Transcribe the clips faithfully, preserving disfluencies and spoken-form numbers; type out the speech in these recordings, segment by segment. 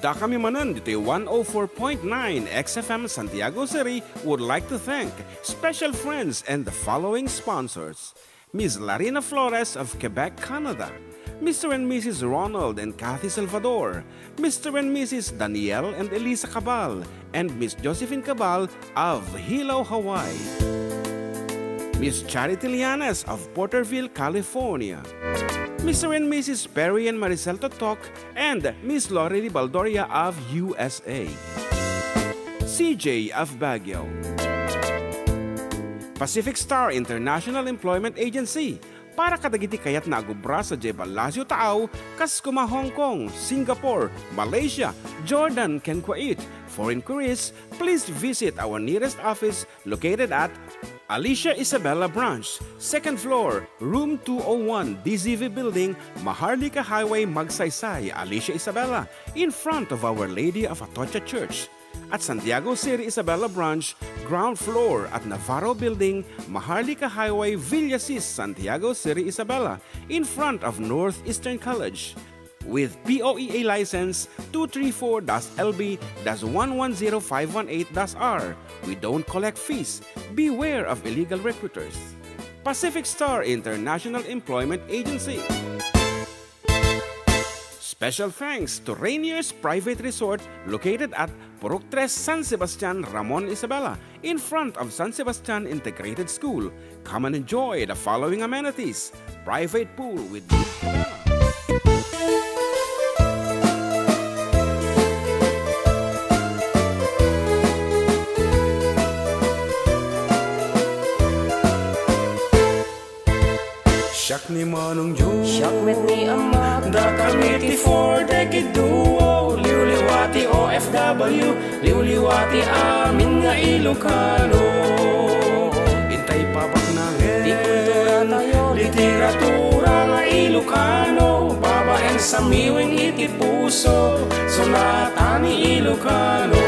Dakami manen ditoy one oh four point nine X F M Santiago City would like to thank special friends and the following sponsors: Miss Larina Flores of Quebec, Canada, Mister and Missus Ronald and Kathy Salvador, Mister and Missus Daniel and Elisa Cabal, and Miss Josephine Cabal of Hilo, Hawaii, Miss Charity Lianes of Porterville, California, Mister and Missus Perry and Maricel Totok, and Miss Lorely Baldoria of U S A, C J of Baguio, Pacific Star International Employment Agency, para kadagiti kayatna a agubra sadiay Palacio Taaw, kas kuma Hong Kong, Singapore, Malaysia, Jordan, ken Kuwait. For inquiries, please visit our nearest office located at Alicia Isabela Branch, second floor, room two oh one, D Z V Building, Maharlika Highway, Magsaysay, Alicia Isabela, in front of Our Lady of Atocha Church. At Santiago City Isabela Branch, ground floor at Navarro Building, Maharlika Highway, Villasis, Santiago City Isabela, in front of Northeastern College. With P O E A license two three four dash L B dash one one zero five one eight dash R, we don't collect fees. Beware of illegal recruiters. Pacific Star International Employment Agency. Special thanks to Rainier's Private Resort, located at Purok Tres, San Sebastian, Ramon Isabela, in front of San Sebastian Integrated School. Come and enjoy the following amenities: private pool with Siak ni Manong Joe. Siak met ni Ama. Dakami ti Four Decade Duo. Liwliwa ti O F W. Liwliwa ti amin nga Ilocano. Intay pabaknangen. Ti kultura tayo. Literatura nga Ilocano. Babaen samiweng iti puso. Sonata ni Ilocano.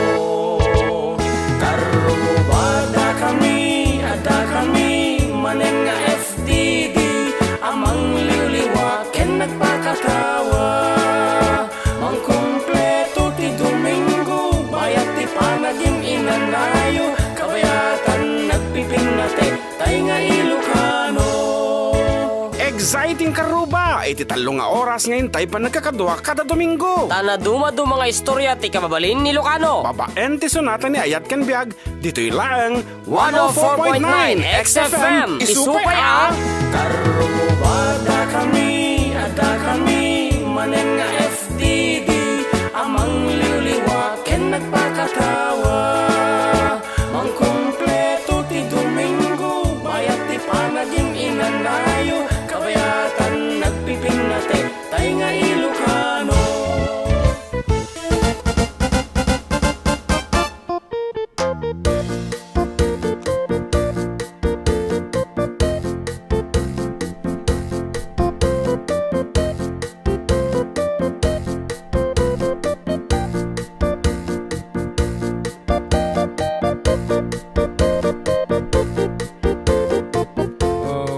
Karruba, dakami, a dakami manen nga F D D a mangliwliwa ken nagpakatawa. Mangkumpleto ti Domingo, bayat ti panagin-inanayo, kabayatan nagpipinnatek, tay nga Ilocano. Exciting, Karruba! Iti tallo nga oras nga intay panagkakadua kada Domingo. Ta naduma-duma nga istorya ti kababalin ni Ilocano. Babaen ti sonata ni Ayat ken Biag, ditoy laeng one oh four point nine X F M. Isupay a Karruba, dakami, a dakami manen nga F D D a mangliwliwa ken nagpakatawa. Mangkumpleto ti Domingo, bayat ti panagin-inanayo, kabayatan nagpipinnatek, tay nga Ilocano.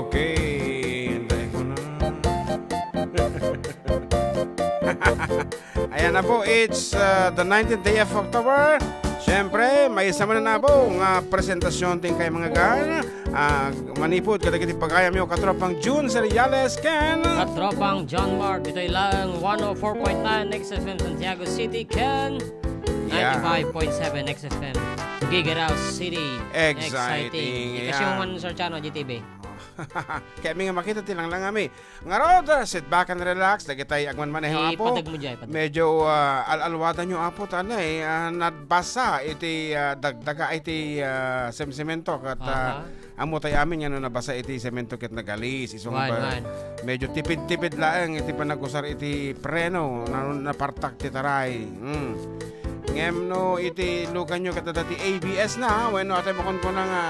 Okay, antay ko na. Ayan na po, it's, uh, the nineteenth day of October. Siyempre, maysa man na po nga presentasyon ti inkay mga gaan. Ah, manipud kadagiti pagayamyo, katropang Jun Seriales ken katropang John Mark, ditoy laeng one oh four point nine X F M Santiago City ken Yeah. ninety-five point seven X F M Tuguegarao City. Exciting. Exciting. Ikasiw Yeah. man, Sir Chano, G T V. Kayatmi nga makita ti langlangami. Ngarud, sit back and relax. Dagitay agmanmaneho, Apo. Ipadagmo diay, ipadagmo. Medyo, ah, al-alwadanyo, Apo, ta ania, eh, ah, nabasa iti, ah, dagdaga iti, ah, sem-, semento ket, ah, Aha. ammotay amin nga no nabasa iti semento ket nagalis. Isu nga Wan, ba-, wan. medyo tipid-tipid laeng iti panagusar iti preno. Na-, napartak ti taray. Mm. Ngem no iti luganyo ket adda ti A B S na, wenno atay makunkuna nga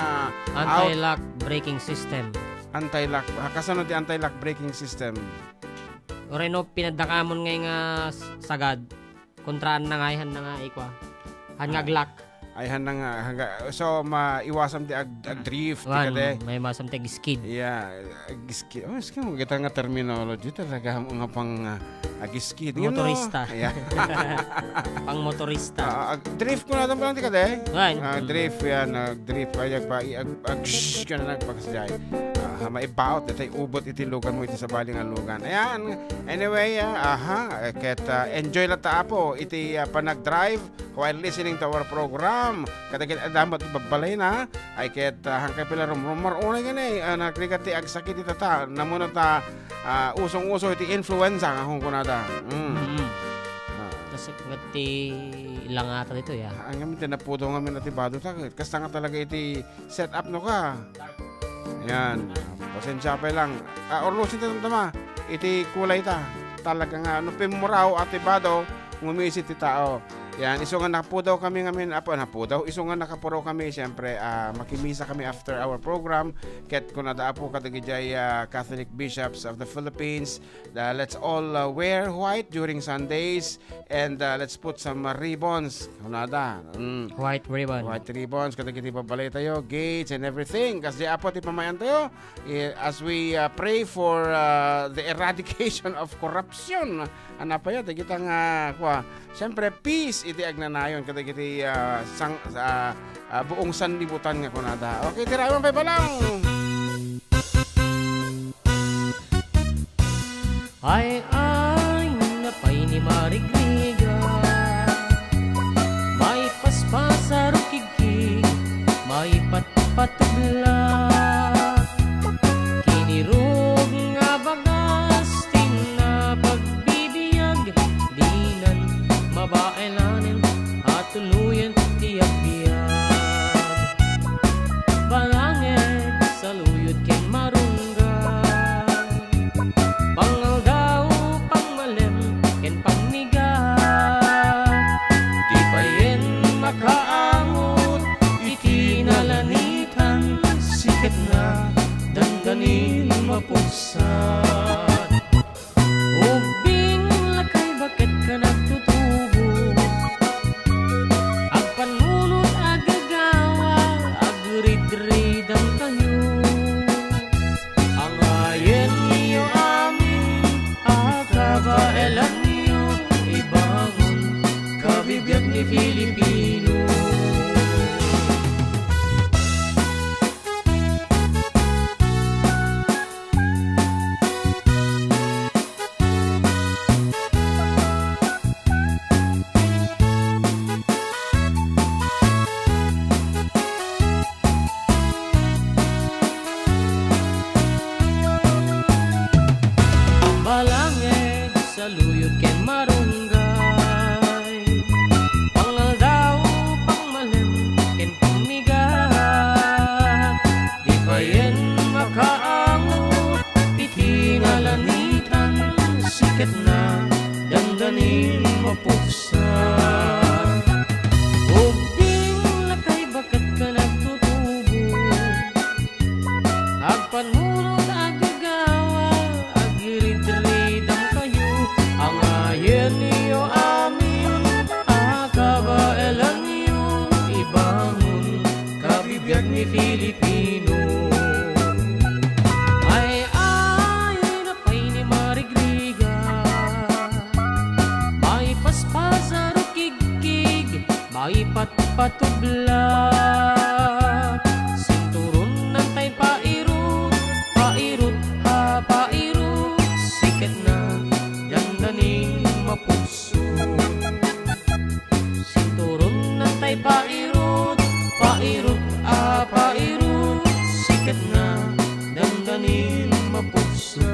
out- Anti-lock braking system. Anti-lock. Ah, kasano ti anti-lock braking system? Uray no, pinaddakamon ngay nga s-, sagad, kontraan na nga, ayhan na nga ikwa. Han nga Ah. aglock. Ayhan na nga, hangga-, so, maiwasam ti ag-, ag-drift, ti Wan, kate? maiwasam ti ag-skid. Yeah, ag-skid. Oh, skid, kita nga terminology talaga, mga pang, ah, Agiskid. Ngem no, Motorista. Yeah. Pang motorista. Ah, ag-, drift ko na lang ti kadi. Wan. Ah, Mm. drift yan, ah, drift. Ay, agpa-, ag-, ag-, shh, ka na lang pagkasjay. Ah, maibaot, itay ubot iti lugan mo, iti sabali nga lugan. Ayan. Anyway, ah, aha, eh, ket, ah, enjoy lang ta, Apo, iti, ah, panag-drive while listening to our program. Kadagiti adamot ti babbalay na, ay ket, ah, hankay pila rumrumar unay gani, ah, nagrigat ti agsakit ita ta, namuna ta, ah, usong-uso iti influenza nga kunkunada. Mm. Mm. Ah. Kasi nga ti langata dito, ya. Ah, ngamin ti napudaw ngamin ti bado ta, kasta nga talaga iti set up no ka. Yan. Pasensya pay lang. Ah, orlosin ta tama. Iti kulay ta. Talaga nga, no pimmuraw a ti bado, ngumisit ti tao. Yan, isu nga napudaw kami ngamin, apo, napudaw, isu nga nakapuraw kami, siyempre, ah, makimisa kami after our program. Ket kunada, Apo, kadagiti, ah, Catholic Bishops of the Philippines, the, let's all, ah, wear white during Sundays, and, ah, let's put some, ah, ribbons. Kunada, mm. White ribbon. White ribbons, kadagiti babbalay tayo, gates and everything. Kasdi, Apo, ti pamayan tayo, eh, as we, ah, pray for, ah, the eradication of corruption. Ano pa yan? Dagita nga, kua, siyempre, peace iti agnanayon, kadagiti, ah, sang-, ah, ah, buong sanlibutan nga kunada. Okay, tirawan pay balang. Ay, ay, napay ni Marigriga. May paspas a rukigkig, may patpatubla. Kinirog nga bagas, ti napagbibiag, dinan mabaelanen, a tuluyen ti agbiag. Balanged, saluyot ken marunggan. Pangaldaw, pangmalem, ken pangmigat. Di payen makaamut iti nalanitan, siketna, dandanin mapuksat. Ubbing, lakay, baket ken agtutubo. Agpannunot, aggagawa, agridridam kayo. Angayenyo amin a kabaelanyo, ibangon kabibiag ni Filipino. Balanged, saluyot ken marunggay, pangaldaw, pangmalem, ken pangmigat, di payen makaamut iti nalanitan, siketna, dandanin mapuksat. Ubbing, lakay, baket ken agtutubo. Agpannunot, aggagawa, agridridam kayo. Angayenyo amin a kabaelanyo, ibangon kabibiag ni Filipino. Ay, ay, napay ni Marigriga. Maipaspas a rukigkig, maipatpatubla. Sinturon nantay pairut, pairut a pairut, siketna, dandanin mapuksot. Sinturon nantay pairut, pairut a pairut, siketna, dandanin mapuksot.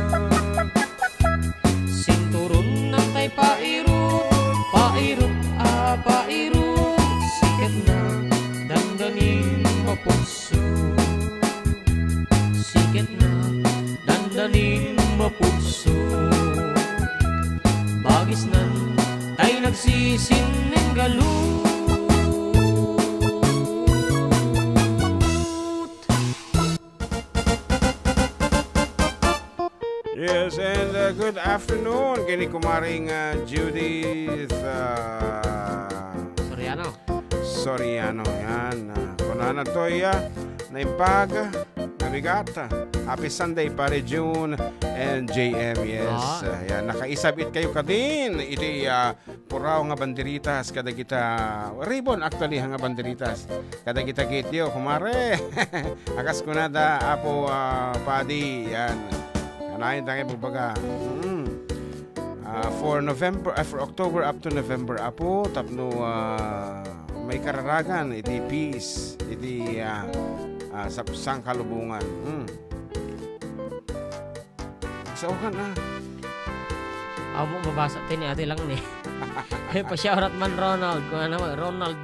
Sinturon nantay pairut, pairut a pairut, siketna, dandanin mapuksot. Siketna, dandanin mapuksot. Bagisnan, tay nagsisinenggalut. Yes, and, uh, good afternoon kini kumaring, uh, Judith, uh, Soriano. Soriano. Yan, uh, kunana to, iya, naimbag, Bigat. Happy Sunday, Pare June and J M. Yes. Ah. Ayan, nakaisabit kayo kadin iti, ah, puraw nga banderitas kadagita ribbon, actually, nga banderitas. Kadagita gityo, kumare. Akas kunada, Apo, ah, Padi, yan. Kanayon tayo magbaga. Mm. Ah, for November, ah, for October up to November, Apo, tapno, ah, maikararagan iti peace, iti, ah, ah, sa sangkalubongan. Hmm. Saukan, ah. Amo mabasa ti ni ate lang ni. Pa-shoutout man, Ronald. Kung ano, Ronald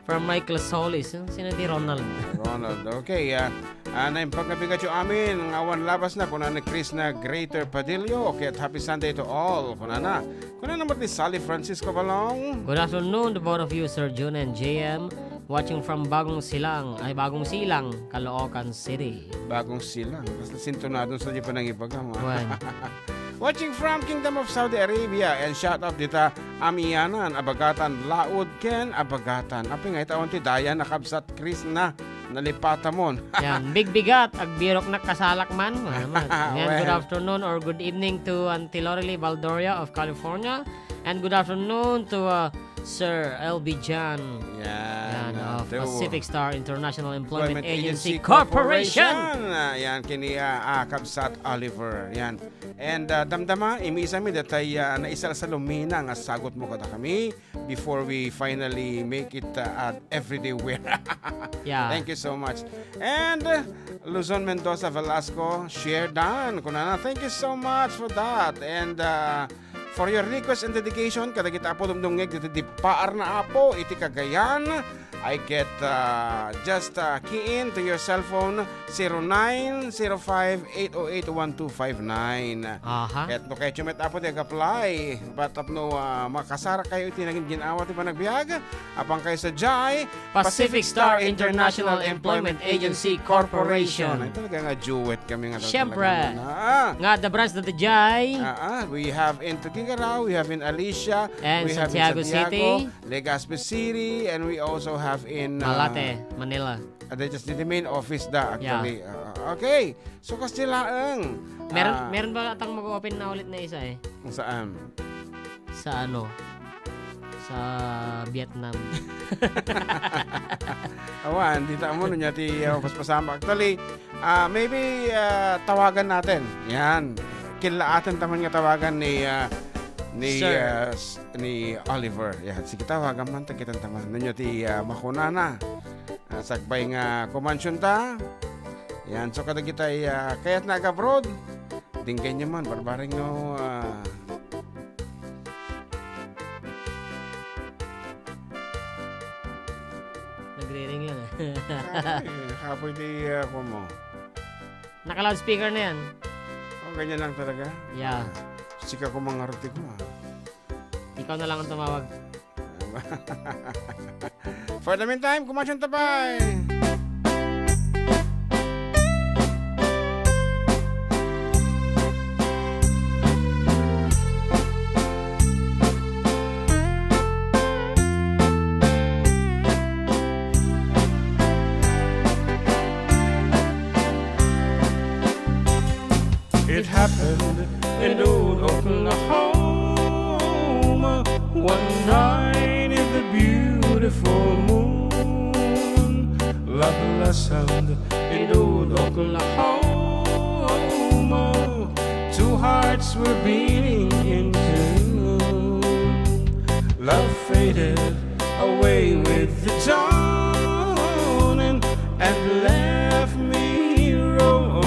from Michael Solis. Sino ti Ronald? Ronald. Okay, ah, ah, naimbag nga bigatyo amin nga awan labasna, kuna ni Chris na Greater Padillo. Okay, at happy Sunday to all. Kuna na. Kuna naman ni Sally Francisco Balong. Good afternoon, the both of you, Sir Jun and J M. Watching from Bagong Silang, ay, Bagong Silang, Caloocan City. Bagong Silang. Basta sintonadon sa di pa nangibaga, ma. Wen. Watching from Kingdom of Saudi Arabia, and shout out dita Amianan, Abagatan, Laud, ken Abagatan. Apay nga ita, awan ti daya, nakabsat Chris na, nalipata mon. Yan, bigbigat, agbirok na kasalak man. Wala man. Yan, good Well. afternoon or good evening to Auntie Lorely Baldoria of California. And good afternoon to, uh, Sir L B John. Yan, Yan, uh, of to Pacific Star International Employment Employment Agency Agency Corporation. Corporation. Ah, yan, kini, ah, ah, Kabsat Oliver. Yan. And, ah, damdama, imisami datay, ah, naisalsalumina nga sagot mo kada kami before we finally make it, uh, an everyday wear. Yeah. Thank you so much. And, uh, Luzon Mendoza Velasco, share done. Kunana, thank you so much for that. And, uh, for your request and dedication, kadagiti apo dumdumngeg ditoy dipaar na apo iti Cagayan, I get, uh, just, uh, key in to your cell phone, zero nine zero five eight oh eight one two five nine. Aha. Ket no kayatyo met, apo, ti ag-apply, tapno, ah, makasarakayo iti nagin-ginawa ti panagbiag, apan kayo sa jay Pacific Star International Employment Agency Corporation. Ay, talaga nga duet kami nga Siyempre. talaga na. Ah. Nga, the branch that the jay. Ah, ah, we have in Tuguegarao, we have in Alicia, And we have in Santiago Santiago, City. Legazpi City, and we also have in, ah, Malate, Manila. Ah, that's just the main office da, Yeah. actually. Ah, okay. So, kasti laeng. Meron, Ah. meron ba atang mag-open na ulit na isa eh? Saan? Sa ano? Sa Vietnam. Awan, di ta mo, nunya ti, ah, paspasamak. Actually, ah, maybe, ah, tawagan natin. Yan. Kinlaaten taman nga tawagan ni, ah, ni, Sir. ah, s-, ni Oliver. Yan. Sige, tawagan man, tagitan taman. Nunya ti, ah, makunana. Ah, sagbay nga kumansyonta. Yan, so kadagitay, ah, kayat na ag-abroad. Dinggenyo man, barbareng no, ah. Nagre-ring lang eh. Kapoy, kapoy ti, ah, kuwan mo. Naka-loudspeaker na yan. Oh, ganyan lang talaga? Yeah. Ah, sika ko mangarot ko, ah. Ikaw na lang ang tumawag. For the meantime, kumasyon ta pa eh. It happened in old Oklahoma. One night in the beautiful moon, love blossomed in old Oklahoma. Two hearts were beating in tune. Love faded away with the dawn and, and left me alone.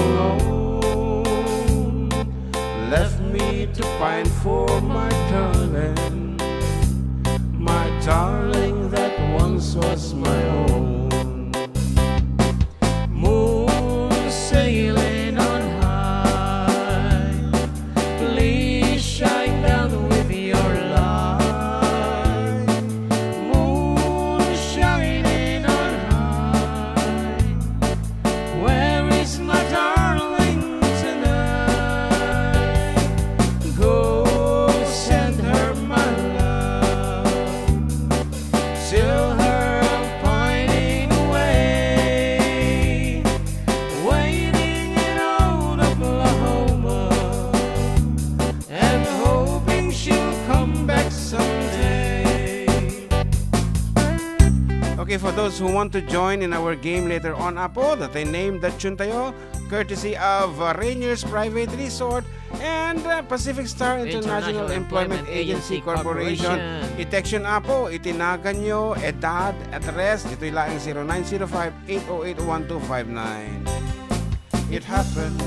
Left me to pine for my darling, my darling that once was my own. Moon sailing on high, please shine down with your light. Moon Those who want to join in our game later on, Apo, that I named that tune tayo, courtesy of uh, Rainier's Private Resort and uh, Pacific Star International International Employment Employment Agency Agency Corporation. Corporation. I-text yun, Apo, itinagan nyo, edad, address, dito'y laing zero nine zero five, eight oh eight, one two five nine. It happened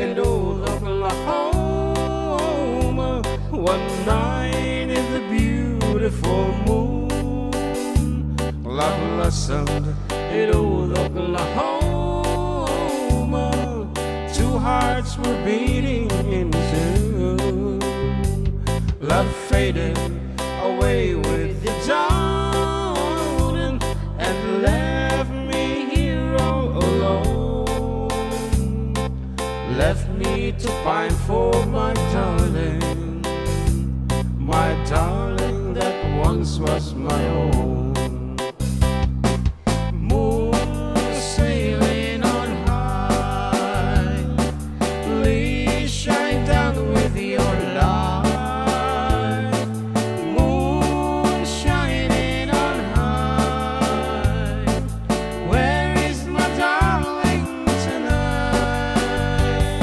in old Oklahoma. One night in the beautiful moon, love blossomed in old Oklahoma. Two hearts were beating in tune. Love faded away with the dawn and left me here all alone. Left me to pine for my darling, my darling that once was my own. Moon sailing on high, please shine down with your light. Moon shining on high, where is my darling tonight?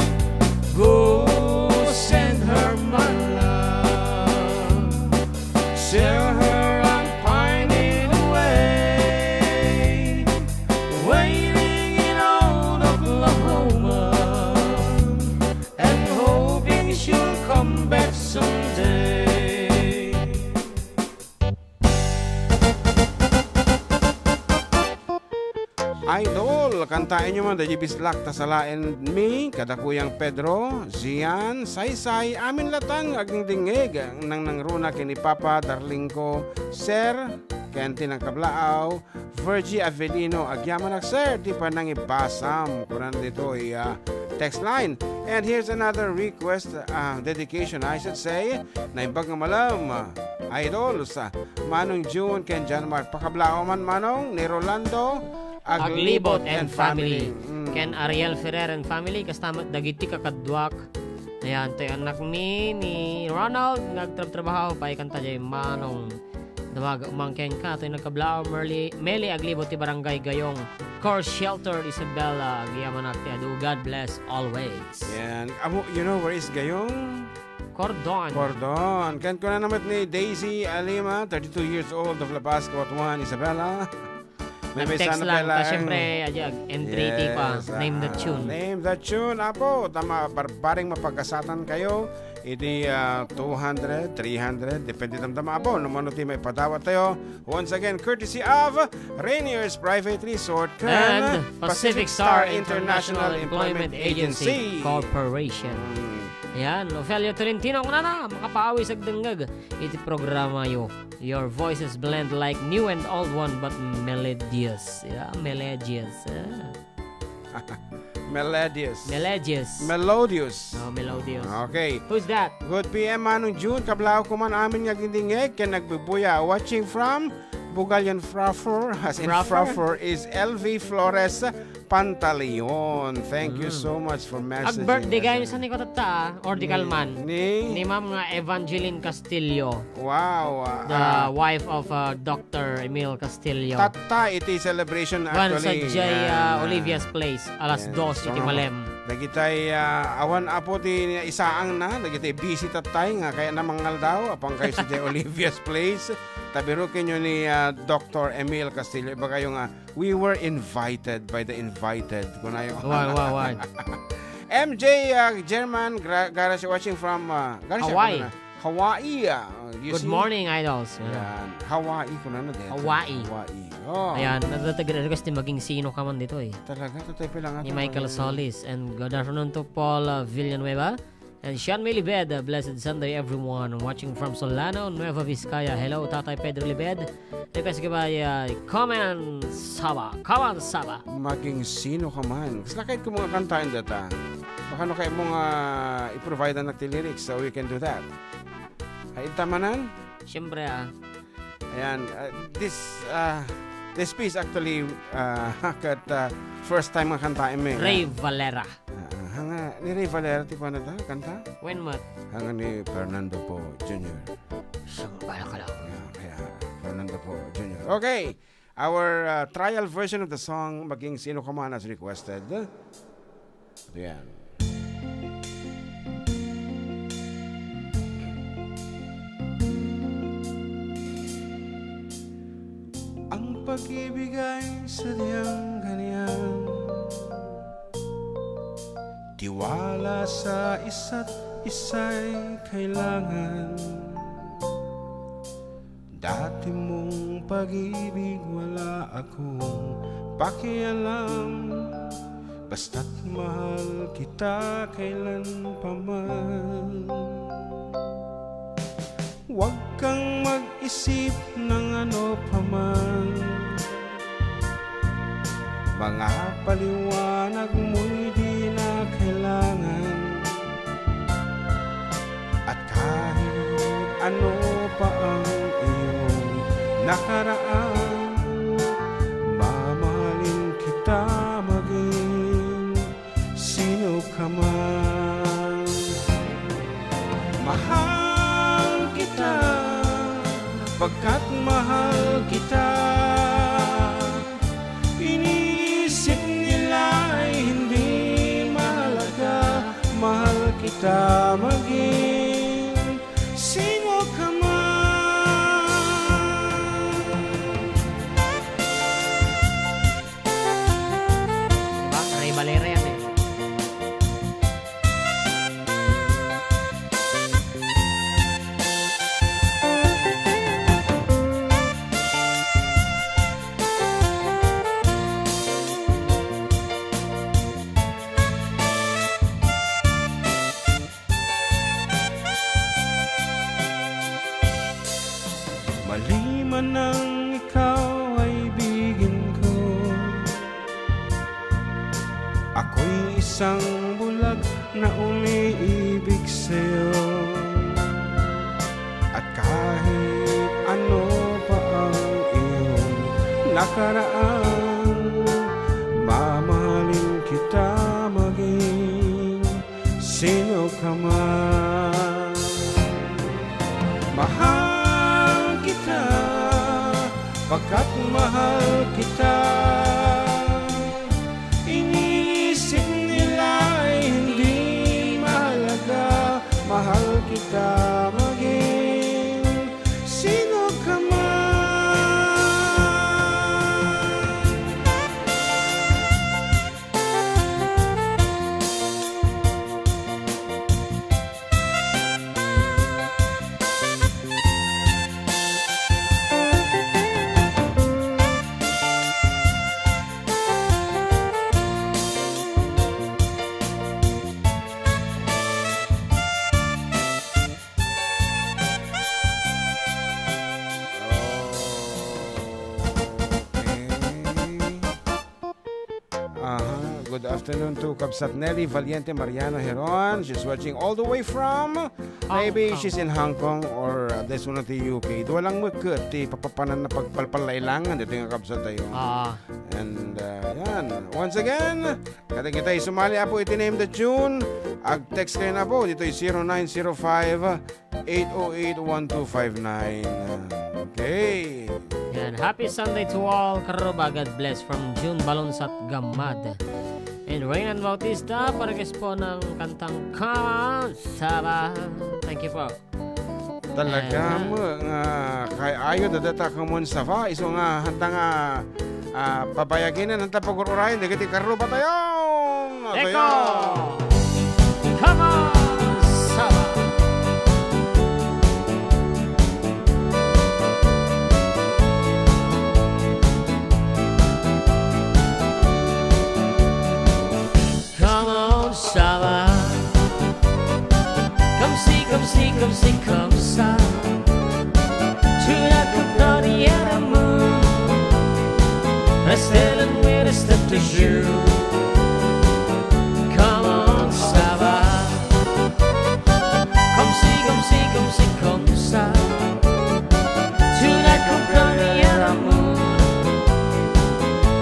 Go send her my love. Tell her I'm pining away, waiting in old Oklahoma, and hoping she'll come back someday. Idol, kantaen nyo man, daydi bislak ta salaenmi, kada Kuyang Pedro, Gian, Saysay, amin latta nga agdingdingngeg, nangnangruna ken ni Papa, darling ko, Sir, ken ti nangkablaaw, Virgie Avelino, agyamanak, Sir, ti panangibasam, kunana ditoy, ah, text line. And here's another request, ah, dedication, I should say, naimbag nga malem, ah, Idols, ah, Manong June ken John Mark. Pakablaaw man, Manong, ni Rolando Aglibot Aglibot and and family. family. Mm. Ken Ariel Ferrer and family, kasta met dagiti kakaduak. Ayan, toy annakmi ni Ronald, nga agtrabtrabaho, paikanta jay Manong. Dumagaw man kenka, toy nagkablaaw, Merly, Meli Aglibot ti Barangay Gayong. Core Shelter, Isabela, agyamanak ti adu. God bless always. Yan. Amo, you know where is Gayong? Cordon. Cordon. Ken kunana met ni Daisy Alima, thirty-two years old of La Paz, Cotuan, Isabela. Nag-text lang ta, siyempre, adi, ag-, entry ti pa. Yes, name the ah, tune. Name the tune, Apo. Tama, barbaring mapagasatan kayo. Iti, ah, two hundred, three hundred, depende tamtama, Apo. No mano ti maipadawat tayo. Once again, courtesy of Rainier's Private Resort ken And Pacific Star International Employment Agency Corporation. Mm. Yan, Ofelio Tolentino, kunana, makapaawis agdengngeg iti programayo. Your voices blend like new and old one, but melodious. Yeah, melodious. Ah. Melodious. Melodious. Melodious. Oh, melodious. Okay. Who's that? Good P M, Manong June. Kablaaw ko man amin nga agdingdingngeg ken nagbubuya. Watching from Bugalian Frafor. As in Frafor? Frafor is L V Flores Pantaleon. Thank you Mm. so much for messaging Ag-birthday us. Kayo sa ni Kotata, ah, or di Ni, kalman? ni? Ni Ma'am nga Evangeline Castillo. Wow, ah, The ah. wife of, uh, Doctor Emil Castillo. Tatta iti celebration Wan actually. Sa jay, Yan, ah, ah. Olivia's Place, alas Yan. dos So, iti nga malem. Dagitay, ah, awan, Apo, ti isaang na, dagitay busy tattay nga kaya na mangaldaw, apang kayo sa jay Olivia's Place. Tabiruken nyo ni, ah, Doctor Emil Castillo. Iba kayo nga, "We were invited by the invited." Kunayo. Why, why, why? M J, ah, German, gra-, Garage watching from, ah, Garage, Hawaii. Ano na? Hawaii, ah. You Good see? morning, idols. Yan. Hawaii, kunana dito. Hawaii. Hawaii. Oh. Ayan, nagtatag-request ni Maging Sino Ka Man dito eh. Talaga, tatay pala nga Ni ito, Michael Maging Solis. And good afternoon to Paul, uh, Villanueva. And Sean May Libed, uh, blessed Sunday, everyone. Watching from Solano, Nueva Vizcaya. Hello, Tatay Pedro Libed. Request ka ba, uh, Kaman Saba? Kaman Saba. Maging Sino Ka Man. Kasi nakait ko mga kantahin data. Baka no kayo mong, uh, i-provide ang nagti-lyrics, so we can do that. Ay, tamanan? Siyempre, ah. Ayan, uh, this, uh, this piece actually, uh, kat, uh, first time nga kantahin mi. Ray Valera. Ah, hanga, ni Ray Valera, ti kuwan na ta, kanta? When mat? Hanga ni Fernando Poe Junior. Sambal ka lang. Ayan, kaya, Fernando Poe Junior. Okay. Our, uh, trial version of the song, Maging Sino Ka Man, as requested. Ayan. Ang pag-ibig ay sadyang ganyan. Tiwala sa isa't isa'y kailangan. Dati mong pag-ibig, wala akong pakialam. Basta't mahal kita kailan pa man. Huwag kang mag-isip ng ano pa man. Mga paliwanag mo'y di na kailangan. At kahit ano pa ang iyong nakaraan, mamahalin kita maging sino ka man. Mahal kita, pagkat mahal kita. Iniisip nila ay hindi mahalaga. Mahal kita maging sino ka man. Diba? Ray Valera yan eh. Mali man ang ikaw ay ibigin ko, ako'y isang bulag na umiibig sa'yo. At kahit ano pa ang iyong nakaraan, mamahalin kita maging sino ka man. Mahal kita, pagkat mahal kita. Iniisip nila ay hindi mahalaga. Mahal kita maging sino ka man. Oh. Okay. Aha. Good afternoon to Kabsat Nelly Valiente Mariano Heron. She's watching all the way from, maybe Hong Kong. She's in Hong Kong or, uh, there's one of the U K. Dua lang met ket ti papapanan na pagpalpalailangan ditoy nga kabsat tayo. Ah. And, uh, yan. Once again, kada kita sumali, Apo, iti Name the Tune, ag-text kayo na po ditoy zero nine zero five, eight oh eight, one two five nine. Okay. Yan. Happy Sunday to all, Karuba. God bless from June Balonsat Gamad. And Raynan Bautista, parequest po ng kantang Come On Saba. Thank you po. Talaga. And, uh, mo nga kay ayo dadata Come On Saba. Isu nga handa nga, ah, pabayagin na, handa pag-ur-urayan dagiti Karuba tayo. Eko! Come on, Saba! Come on, Saba. Come see, come see, come see, come sa. Tonight, come down here and move. Rest and we're step to you. Come on, Saba. Come see, come see, come see, come sa. Tonight, come down here and move.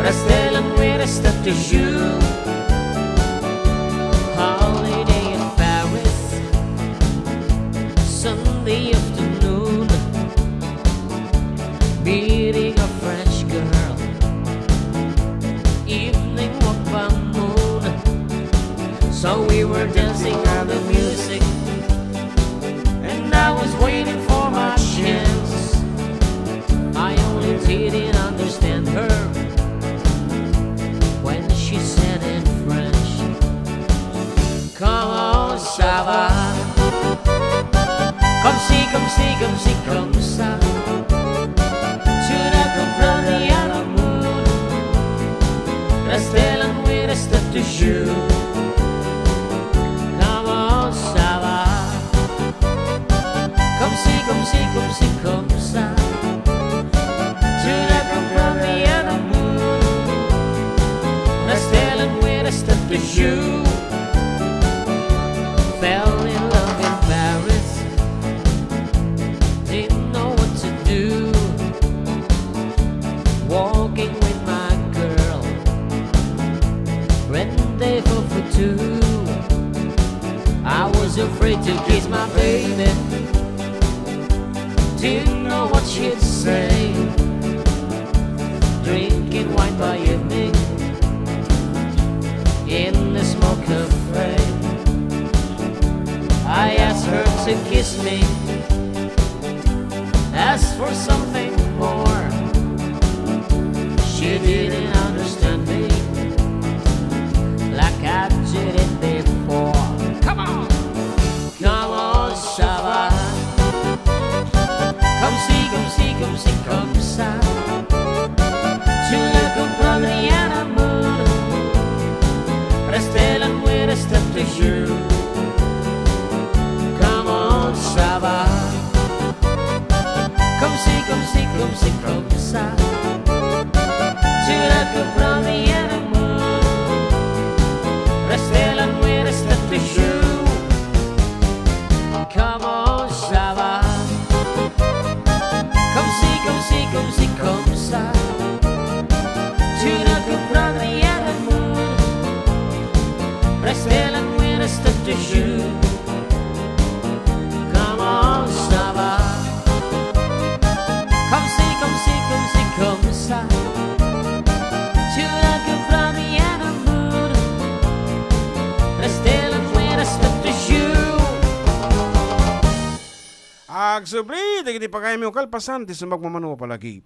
Rest and we're step to you. Holiday in Paris, Sunday afternoon. Meeting a French girl, Comme ci, comme ça. Tu l'as compris, à la moon. Restez la nuit, reste toujours. Comment ça va? Comme ci, comme ci, comme ci, comme ça. Tu l'as compris, à la moon. Restez la nuit, reste toujours. Fell in love in Paris. Didn't know what to do. Walking with my girl. Rendezvous for two. I was afraid to kiss my baby. Didn't know what she'd say. Drinking wine by evening in the small cafe. I asked her to kiss me. Asked for something more. She didn't understand me like I did it before. Come on! Comment ça va? Comme ci, comme ci, comme ci, comme ça. Tu ne comprends rien à mon amour. Restez la nuit, reste toujours. Comment ça va? Comme ci, comme ci, comme ci, comme ça. Tu ne comprends rien à mon amour. Restez la nuit, reste toujours. Comment ça va? Comme ci, comme ci, comme ci, comme ça. Tu ne comprends rien à mon amour. Restez la nuit, reste toujours. Comment ça va? Comme ci, comme ci, comme ci, comme ça. Tu ne comprends rien à mon amour. Restez la nuit, reste toujours. Agsubli dagiti pagayamyo kalpasan ti sumagmamano a palagip.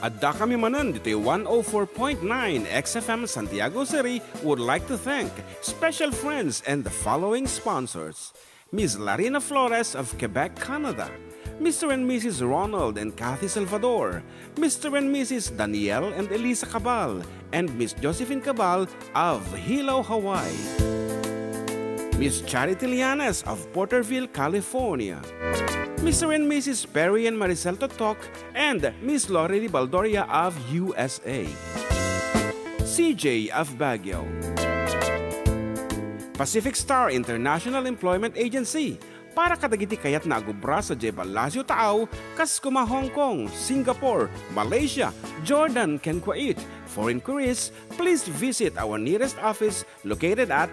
Addakami manen ditoy one oh four point nine X F M Santiago City would like to thank special friends and the following sponsors: Miss Larina Flores of Quebec, Canada, Mister and Missus Ronald and Kathy Salvador, Mister and Missus Daniel and Elisa Cabal, and Miss Josephine Cabal of Hilo, Hawaii. Miss Charity Lianes of Porterville, California. Mister and Missus Perry and Maricel Totok and Miss Lorely Baldoria of U S A. C J of Baguio. Pacific Star International Employment Agency, para kadagiti kayatna a gubra sadiay Palacio Taaw, kas koma Hong Kong, Singapore, Malaysia, Jordan, ken Kuwait. For inquiries, please visit our nearest office located at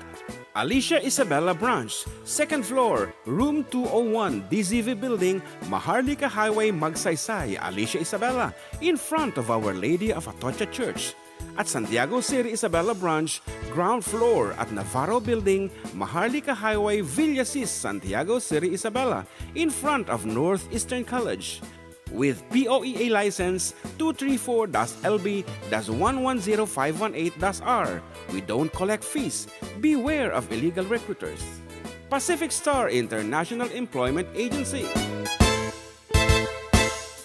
Alicia Isabela Branch, second floor, room two oh one, D Z V Building, Maharlika Highway, Magsaysay, Alicia Isabela, in front of Our Lady of Atocha Church. At Santiago City Isabela Branch, ground floor at Navarro Building, Maharlika Highway, Villasis, Santiago City Isabela, in front of Northeastern College. With P O E A license two three four dash L B dash one one zero five one eight dash R, we don't collect fees. Beware of illegal recruiters. Pacific Star International Employment Agency.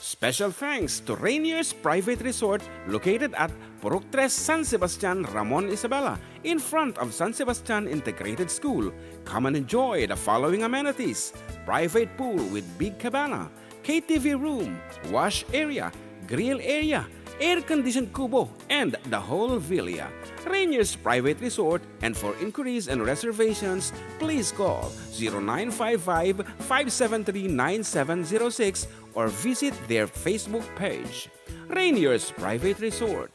Special thanks to Rainier's Private Resort located at Purok Tres, San Sebastian, Ramon, Isabela, in front of San Sebastian Integrated School. Come and enjoy the following amenities: private pool with big cabana, K T V room, wash area, grill area, air-conditioned kubo, and the whole villa. Rainier's Private Resort, and for inquiries and reservations, please call zero nine five five, five seven three, nine seven zero six or visit their Facebook page. Rainier's Private Resort.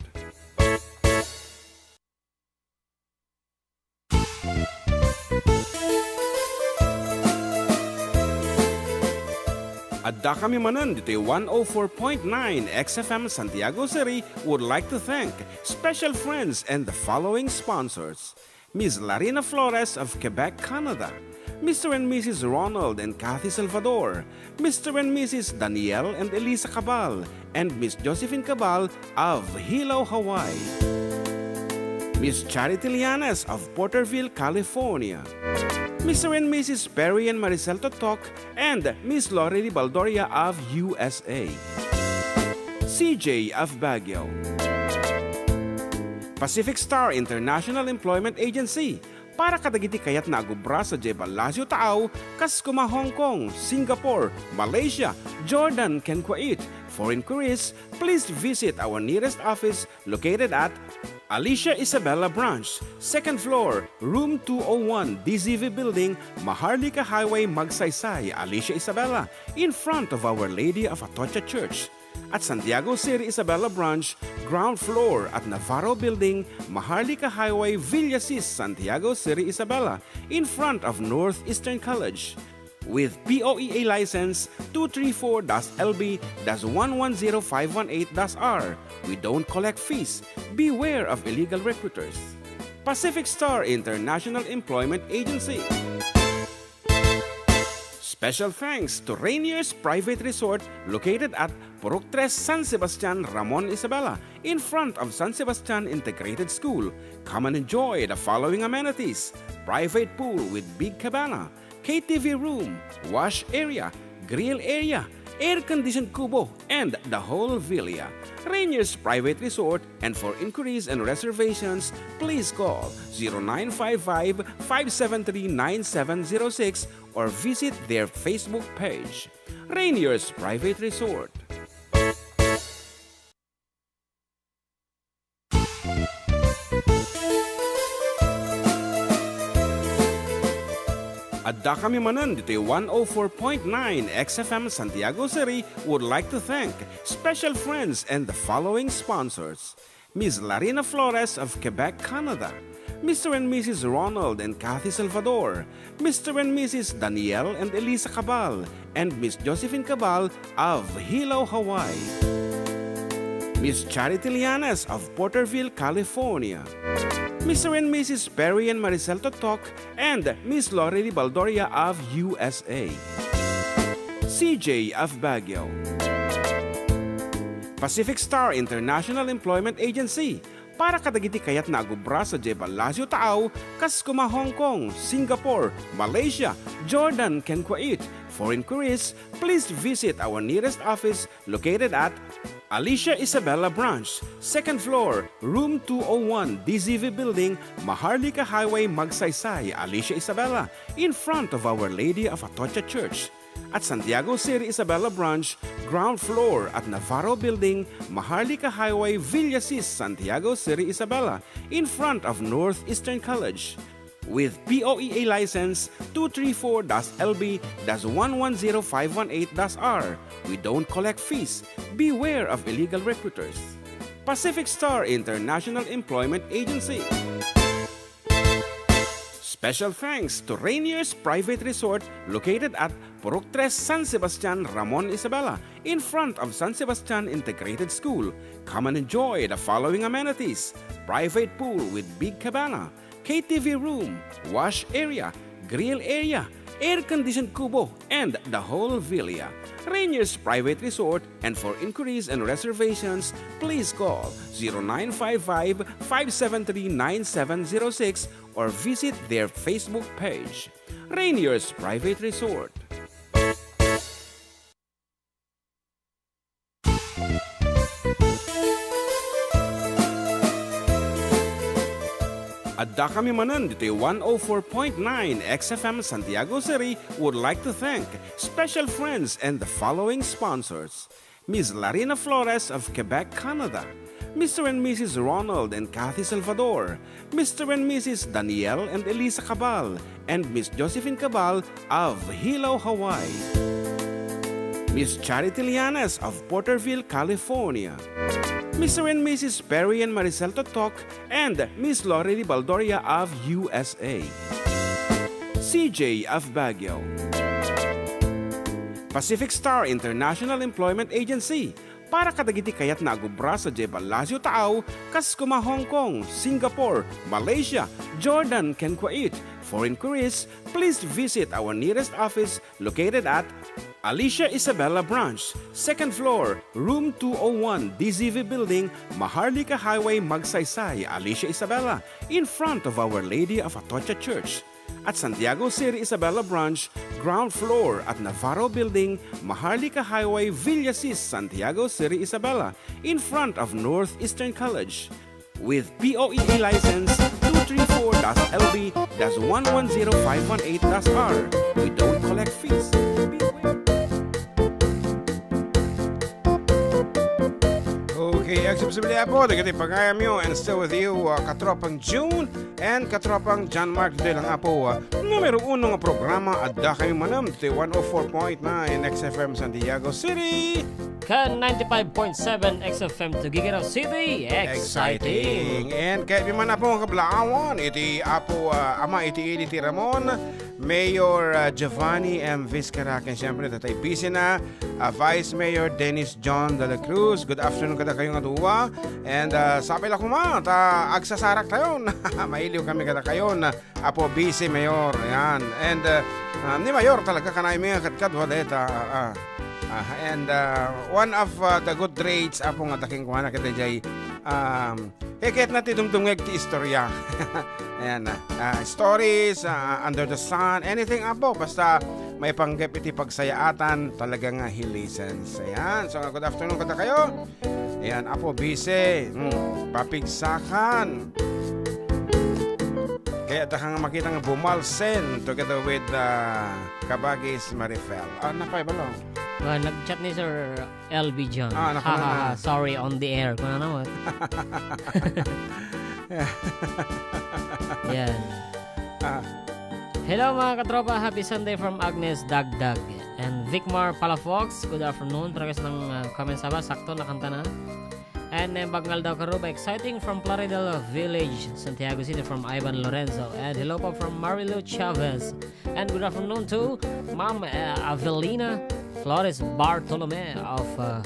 Addakami manen ditoy one oh four point nine X F M Santiago City would like to thank special friends and the following sponsors: Miss Larina Flores of Quebec, Canada, Mister and Missus Ronald and Kathy Salvador, Mister and Missus Daniel and Elisa Cabal, and Miss Josephine Cabal of Hilo, Hawaii. Miss Charity Lianes of Porterville, California. Mister and Missus Perry and Maricel Totok and Miss Lorely Baldoria of U S A. C J of Baguio. Pacific Star International Employment Agency, para kadagiti kayatna a agubra sadiay Palacio Taaw, kas kuma Hong Kong, Singapore, Malaysia, Jordan, ken Kuwait. For inquiries, please visit our nearest office located at Alicia Isabela Branch, second floor, room two oh one, D Z V Building, Maharlika Highway, Magsaysay, Alicia Isabela, in front of Our Lady of Atocha Church. At Santiago City Isabela Branch, ground floor at Navarro Building, Maharlika Highway, Villasis, Santiago City Isabela, in front of Northeastern College. With P O E A license two three four dash L B dash one one zero five one eight dash R, we don't collect fees. Beware of illegal recruiters. Pacific Star International Employment Agency. Special thanks to Rainier's Private Resort, located at Purok Tres, San Sebastian, Ramon Isabela, in front of San Sebastian Integrated School. Come and enjoy the following amenities: private pool with big cabana, K T V room, wash area, grill area, air-conditioned kubo, and the whole villa. Rainier's Private Resort, and for inquiries and reservations, please call zero nine five five, five seven three, nine seven zero six or visit their Facebook page. Rainier's Private Resort. Addakami manen ditoy one oh four point nine X F M Santiago City would like to thank special friends and the following sponsors: Miss Larina Flores of Quebec, Canada, Mister and Missus Ronald and Kathy Salvador, Mister and Missus Daniel and Elisa Cabal, and Miss Josephine Cabal of Hilo, Hawaii. Miss Charity Lianes of Porterville, California. Mister and Missus Perry and Maricel Totok and Miss Lorely Baldoria of U S A. C J of Baguio. Pacific Star International Employment Agency, para kadagiti kayatna a agubra sadiay Palacio Taaw, kas kuma Hong Kong, Singapore, Malaysia, Jordan, ken Kuwait. For inquiries, please visit our nearest office located at Alicia Isabela Branch, second floor, room two oh one, D Z V Building, Maharlika Highway, Magsaysay, Alicia Isabela, in front of Our Lady of Atocha Church. At Santiago City Isabela Branch, ground floor at Navarro Building, Maharlika Highway, Villasis, Santiago City Isabela, in front of Northeastern College. With P O E A license two three four dash L B dash one one zero five one eight dash R, we don't collect fees. Beware of illegal recruiters. Pacific Star International Employment Agency. Special thanks to Rainier's Private Resort, located at Purok Tres, San Sebastian, Ramon Isabela, in front of San Sebastian Integrated School. Come and enjoy the following amenities: private pool with big cabana, K T V room, wash area, grill area, air-conditioned kubo, and the whole villa. Rainier's Private Resort, and for inquiries and reservations, please call zero nine five five, five seven three, nine seven zero six or visit their Facebook page. Rainier's Private Resort. Addakami manen ditoy one oh four point nine X F M Santiago City would like to thank special friends and the following sponsors: Miss Larina Flores of Quebec, Canada, Mister and Missus Ronald and Kathy Salvador, Mister and Missus Daniel and Elisa Cabal, and Miss Josephine Cabal of Hilo, Hawaii. Miss Charity Lianes of Porterville, California. Mister and Missus Perry and Maricel Totok and Miss Lorely Baldoria of U S A. C J of Baguio. Pacific Star International Employment Agency, para kadagiti kayatna a agubra sadiay Palacio Taaw, kas kuma Hong Kong, Singapore, Malaysia, Jordan, ken Kuwait. For inquiries, please visit our nearest office located at Alicia Isabela Branch, second floor, room two oh one, D Z V Building, Maharlika Highway, Magsaysay, Alicia Isabela, in front of Our Lady of Atocha Church. At Santiago Siri Isabela Branch, ground floor at Navarro Building, Maharlika Highway, Villasis, Santiago Siri Isabela, in front of Northeastern College. With P O E A license two three four dash L B dash one one zero five one eight dash R. We don't collect fees. Beware. Okay, agsipsipili po, dagiti pagayamyo, and still with you, uh, Katropang June and Katropang John Mark. Ditoy lang, Apo, uh, numero uno nga programa, adda kami manem, ditoy one oh four point nine X F M Santiago City. Ken ninety-five point seven X F M Tuguegarao City. Exciting. Exciting. And kayatmi man, Apo, nga kablaawan, iti Apo, ah, Ama iti ili ti Ramon, Mayor, ah, Giovanni M Vizcarra, ken siyempre, tatay busy na, ah, Vice Mayor Dennis John de la Cruz. Good afternoon kadakayo nga dua. And, ah, sapay la koma, ta agsasaraktayon. Mailiw kami kadakayon. Apo, busy, Mayor. Ayan. And, uh, uh, ni Mayor talaga, kanaymi nga kadkadua dayta, uh, uh, uh, and, uh, one of, uh, the good traits, Apo, nga adda kenkuana, ket daydiay, um, kayatna ti dumdumngeg ti istorya. Ayan, uh, uh, stories, uh, under the sun, anything, Apo, basta maipanggep iti pagsayaatan, talaga nga he listens. Ayan. So, good afternoon kadakayo. Ayan, Apo, busy. Hmm, papigsakan. Kayatna nga makita nga bumalsen together with, uh, Kabagis Marifel. Ah, napay, balo? Ah, nag-chat ni Sir L B John. Ah, naku, ha, ha, na. Ha, sorry, on the air. Kung ano, ah. Yan. Ah. Hello, mga katropa. Happy Sunday from Agnes Dagdag and Vicmar Palafox. Good afternoon. Parehas ng, uh, comments ba? Sakto, nakanta na. And then, Bagngal daw Karuba, exciting from Plaridel Village, Santiago City, from Ivan Lorenzo. And hello po from Marilu Chavez. And good afternoon to Ma'am, uh, Avelina Flores Bartolome of, uh,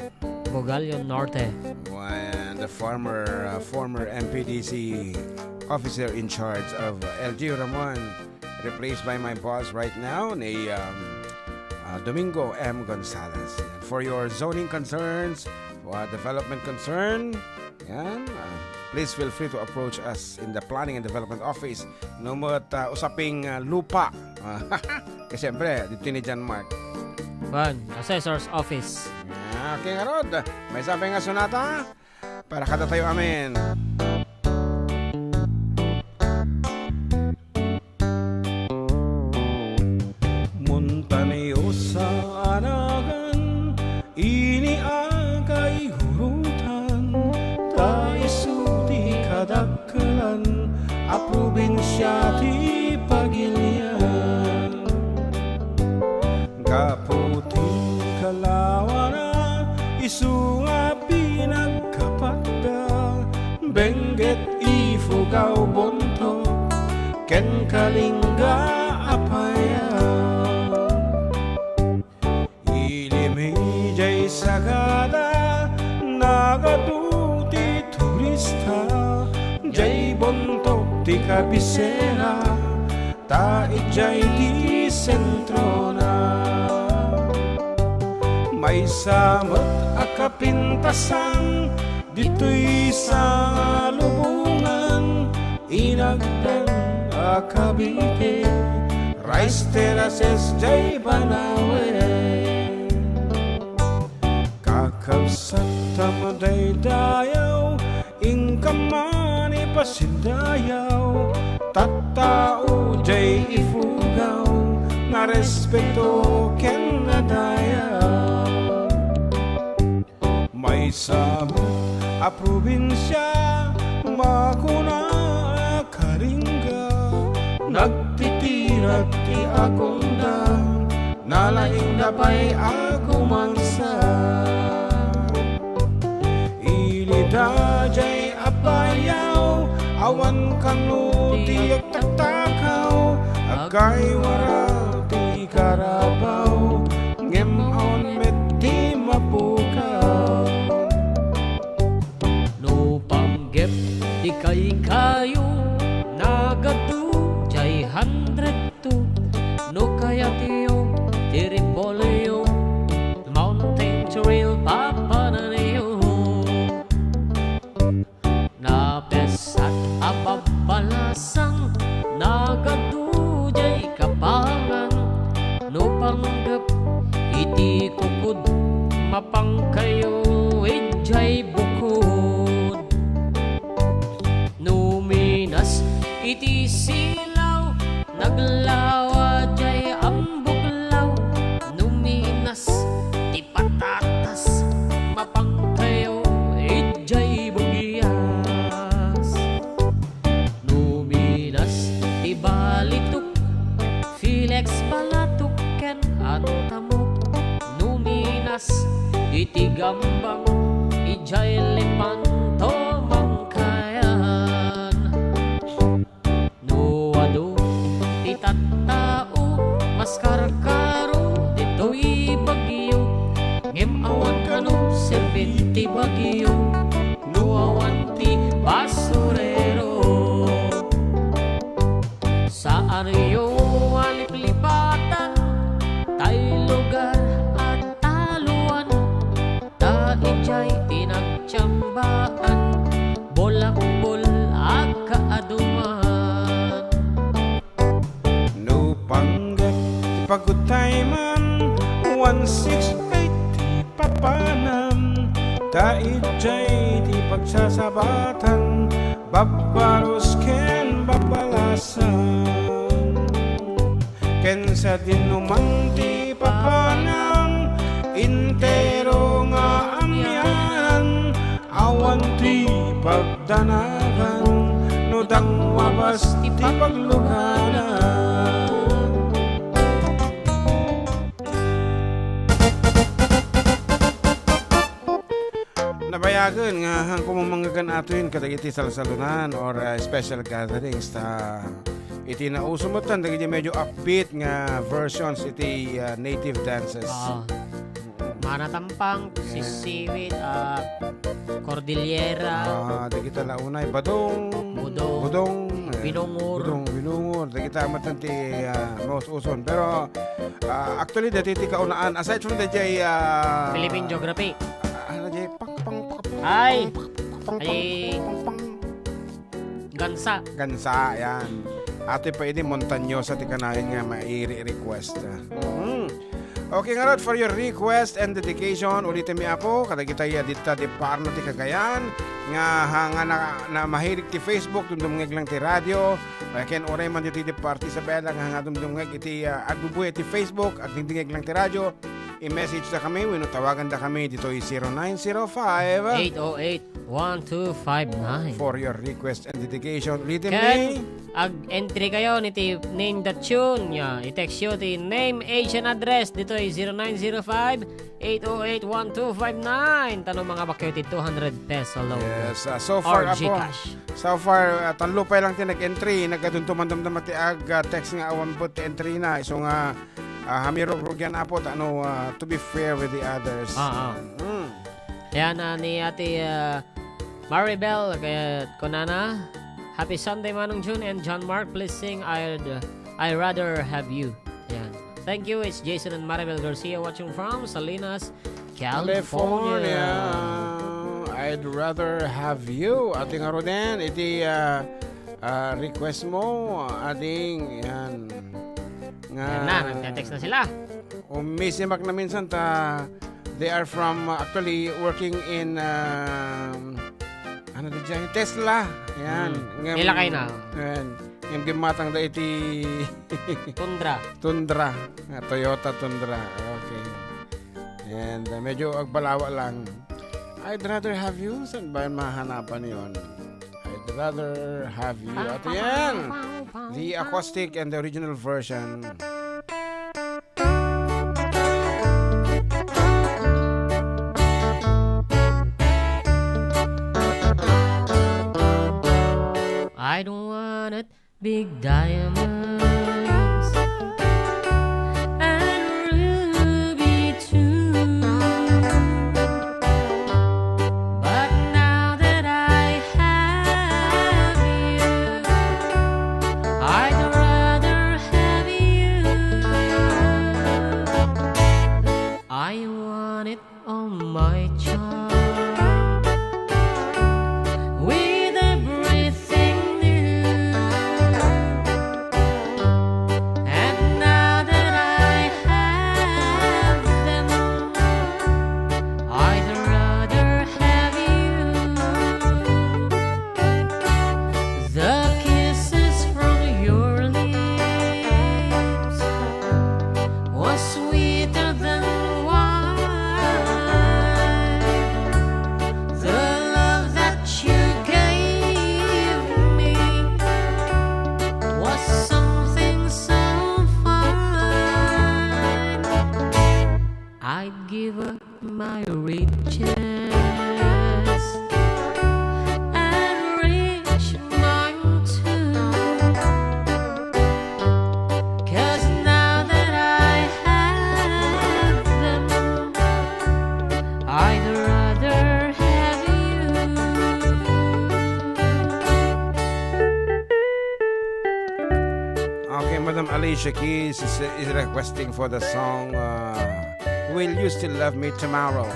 Bogallo Norte. And the former, uh, former M P D C officer in charge of L G Ramon, replaced by my boss right now, ni, um, uh, Domingo M Gonzalez. And for your zoning concerns, for development concern, yan, uh, please feel free to approach us in the Planning and Development Office. No met, uh, usaping, uh, lupa. Kasi siyempre, dito ni John Mark. Kuan, Assessor's Office. Ah, okay, ngarud. Maysa pay nga sonata para kadatayo amin. Montañosa a nagan ini a kaigurutan, ta isu ti kadakkelan a probinsia ti pagilian. Gapu ti kalawana, isu nga pinagkapatda, Benguet, Ifugao, Bontoc, ken Kalinga a payan. Ili mi jay sagada, nagadu ti turista, jay Bontoc ti kabisera, ta idiay ti sentrona. Maysa met a kapintasan ditoy salubongan, inagdan a Cavite, rice terraces jay Banawe. Kakabsat ta madaydayaw, inka manipasindayaw, tattao jay Ifugao, narespeto ken nadayaw. Maysa met a probinsia, makuna a Kalinga, nagtitirak ti agunda, nalaingda pay a gumansa. Ili daydiay a bayaw, awan kano ti agtatakaw, aggaywara ti karabaw, ngem awan met ti mapukaw. No panggep ti kaykayo, nagadu jay hundred two. No kayatyo ti repolyo, iti kukud, mapangkayo idiay bukod. No minas iti silaw, naglawa diay ambuklaw. No minas ti patatas, mapangkayo idiay bugyas. No minas ti balitok, Felix Balatok ken Antamok. No minas iti gambang, idiay Lepanto mangkayan. No adu ti tattao, maskarkaro ditoy bagyo. Ngem awan kano serbeng ti bagyo, no awan ti basurero. Saanyo a liplipatan tay lugar a taloan, ta idiay ti nagtiambaan, bulakbol a kaaduman. No panggep ti pagutayman, one six eight ti papanam, ta idiay ti pagsasabatan, babbarus ken babbalasan. Ken sadinoman ti papanam, entero nga amianan, awan ti pagdanagan, no dangwabas ti pagluganan. Nabayagen nga han kumamanggagan atoyen kadagiti salsalunan or, ah, special gatherings ta iti nauso metten dagiti medyo upbeat nga versions iti, ah, native dances. Oo. Mm. Manatampang, Yeah. Sisiwit, ah, Cordillera. Ah, dagita la unay, Badong, Budong, Budong, eh, Binungur. Budong, Binungur, dagita metten ti, ah, nauso-uson. Pero, ah, actually, dagiti kaunaan, aside from the jay, ah, Philippine Geography. Ah, ano jay? Pang, pang, pang, Ay! Pang, pang, Ay! Pang, pang, pang. Gansa. Gansa, yan. Atoy pay idi Montañosa ti kanayon nga mairi-request. Mm. Okay, ngarud, for your request and dedication, ulitem mi, Apo, kadagitay a dita di parno ti Cagayan, nga, ha, nga na, na mahilig ti Facebook, dumdumngeg lang ti radio, ken uray man ditoy di parte Isabela, nga, nga dumdumngeg iti, ah, agbubuya iti Facebook, agdingdingngeg lang ti radio, i-message da kami, wenno tawagan da kami ditoy zero nine zero five. Eight oh eight, one two five nine. For your request and dedication. Ulitem mi. Ken, ag-entry kayo niti Name the Tune. Ya, i-text yo ti name, age, and address ditoy zero nine zero five, eight oh eight, one two five nine. Tano, mangabak kayo ti two hundred peso loan. Yes, ah, so far, Apo, GCash. So far, ah, tallo pay lang ti nag-entry. Nagadunto man damdama ti ag, ah, text nga awan po ti entry na. Isu nga, ah, hamirugrugyan, Apo, tano, ah, to be fair with the others. Ah, ah. Mm. Ayan, ah, ni Ate, ah, Maribel, kaya kunana, "Happy Sunday, Manong Jun and John Mark. Please sing I'd, I Rather Have You." Ayan. Thank you. It's Jason and Maribel Garcia watching from Salinas, California. California. I'd rather have you. Ati nga Roden, iti, ah, ah, request mo, ading, yan. Nga, Ayan na, nagte-text na sila. Umisimak na minsan ta, they are from, uh, actually working in, um, ano di dyan? Tesla. Yan. Hmm. Ngem-, Nilakay na. Yan. Ngem gimmatang da iti Tundra. Tundra. Ah, Toyota Tundra. Okay. And, uh, medyo agbalawa lang. I'd rather have you. Saan ba mahanapan yon? I'd rather have you. At yan. The acoustic and the original version. I don't want it big diamonds and ruby too. But now that I have you, I'd rather have you. I want it on my charm with everything new. And now that I have I'd give up my riches and reach mine too. 'Cause now that I have them, I'd rather have you. Okay, Madam Alicia Keys is, is requesting for the song, uh, Will You Still Love Me Tomorrow?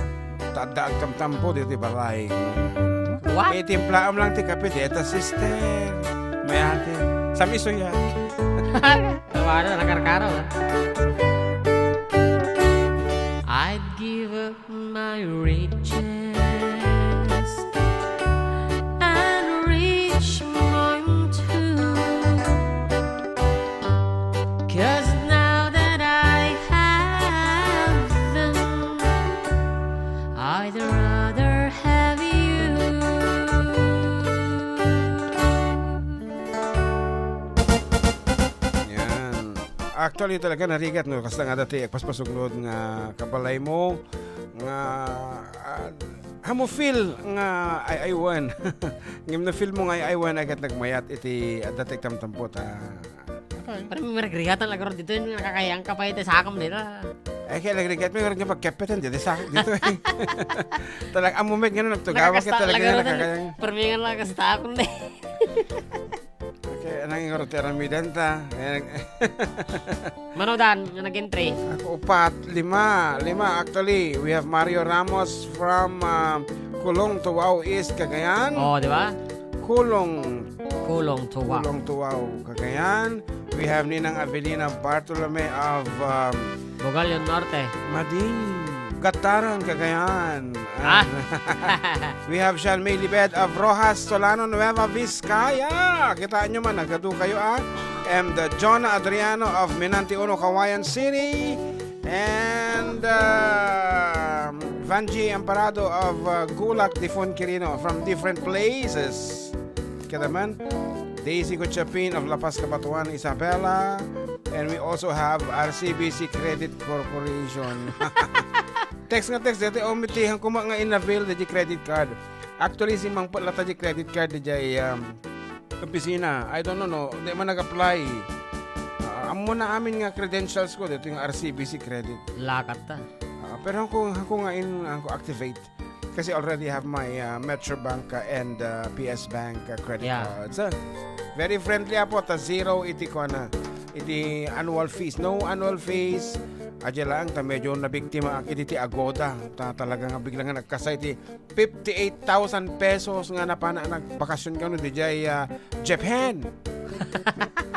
Ta adda agtamtampo ditoy balay. What? Itimplaam lang ti kape dita, sister. Mayat. Saan isu yan? Tawara, nakarkaro, ah. I'd give up my riches and reach mine too. 'Cause now that I have them, I'd rather have you. Yan. Actually, talaga narigat, no? Kasta nga dati, agpaspasugnod nga kabalaymo, nga, ah, amo feel nga ay-aywan. Ngem no feel mo nga ay-aywan, ay ket nagmayat iti adda ti agtamtampo, ta. Okay. Pero may regregatan la garud ditoy, nakakayang ka pa iti sakom dita. Ay, kaya nagregret mo, garud nga pagkepeten, dito sa, dito eh. Talaga, amo met nga nagtugawa, Nakakasta-, kaya talaga lagaro nga na, nakakayang. Permi nga nakakasta ako na eh. Okay, anang garud ti aramiden ta? Ayan. Mano dan, nga nag-entry? Ako, upat, lima, lima actually. We have Mario Ramos from, ah, Kulong, Tawau East, Cagayan. Oh, di ba? Kulong. Kulong, Tawau. Kulong, Tawau, Cagayan. We have Ninang Avelina Bartolome of, um, Bugallon Norte. Mading. Gataran, Cagayan. Ah. And we have Sean May Libed of Roxas, Solano, Nueva Vizcaya. Kitaan nyo man, nagadu kayo, ah. And, uh, Jonah Adriano of Minante Uno, Cauayan City. And, uh, Vanji Amparado of, uh, Gulac, Difon, Quirino, from different places. Kita man, Daisy Guchapin of La Paz, Cabatuan, Isabela. And we also have R C B C Credit Corporation. Text nga text, dati, oh, mitihan ko nga in-avail di credit card. Actually, simmangpet latta di credit card di jay, um, opisina. I don't know, no? Di man nag-apply. Ah, ammo na amin nga credentials ko, dito yung R C B C credit. Lakat ta. Ah, pero ako, ako nga in, ako activate. Kasi already have my, uh, Metrobank, uh, and, uh, P S Bank, uh, credit Yeah. cards. Uh, very friendly apo, ta zero iti kuana, iti annual fees. No annual fees. Adya lang ta medyo nabiktima ak iti ti Agoda. Ta talaga nga bigla nga nagkasay ti fifty-eight thousand pesos nga napana nagbakasyon kano dijay, uh, Japan.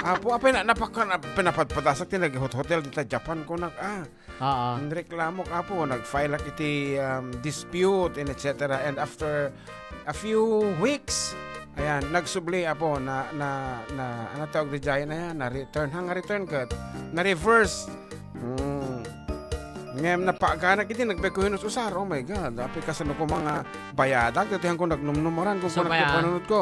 Apo, apay na, napaka-, na, pinapadpadasak ti nag-hot-, hotel dita Japan ko nak, ah. Oo. Nagreklamo ka po, nag-file ak iti, um, dispute and et cetera. And after a few weeks, ayan, nagsubli apo na, na, na, ano tawag di jay na yan? Na return, hang return ket na reverse. Hmm. Ngem napaganak iti nagpekuhinos usar. Oh my God, apay kasano ko mga bayadak? Datihan ko nagnumnumoran kung So, kunat ko kaya panunot ko.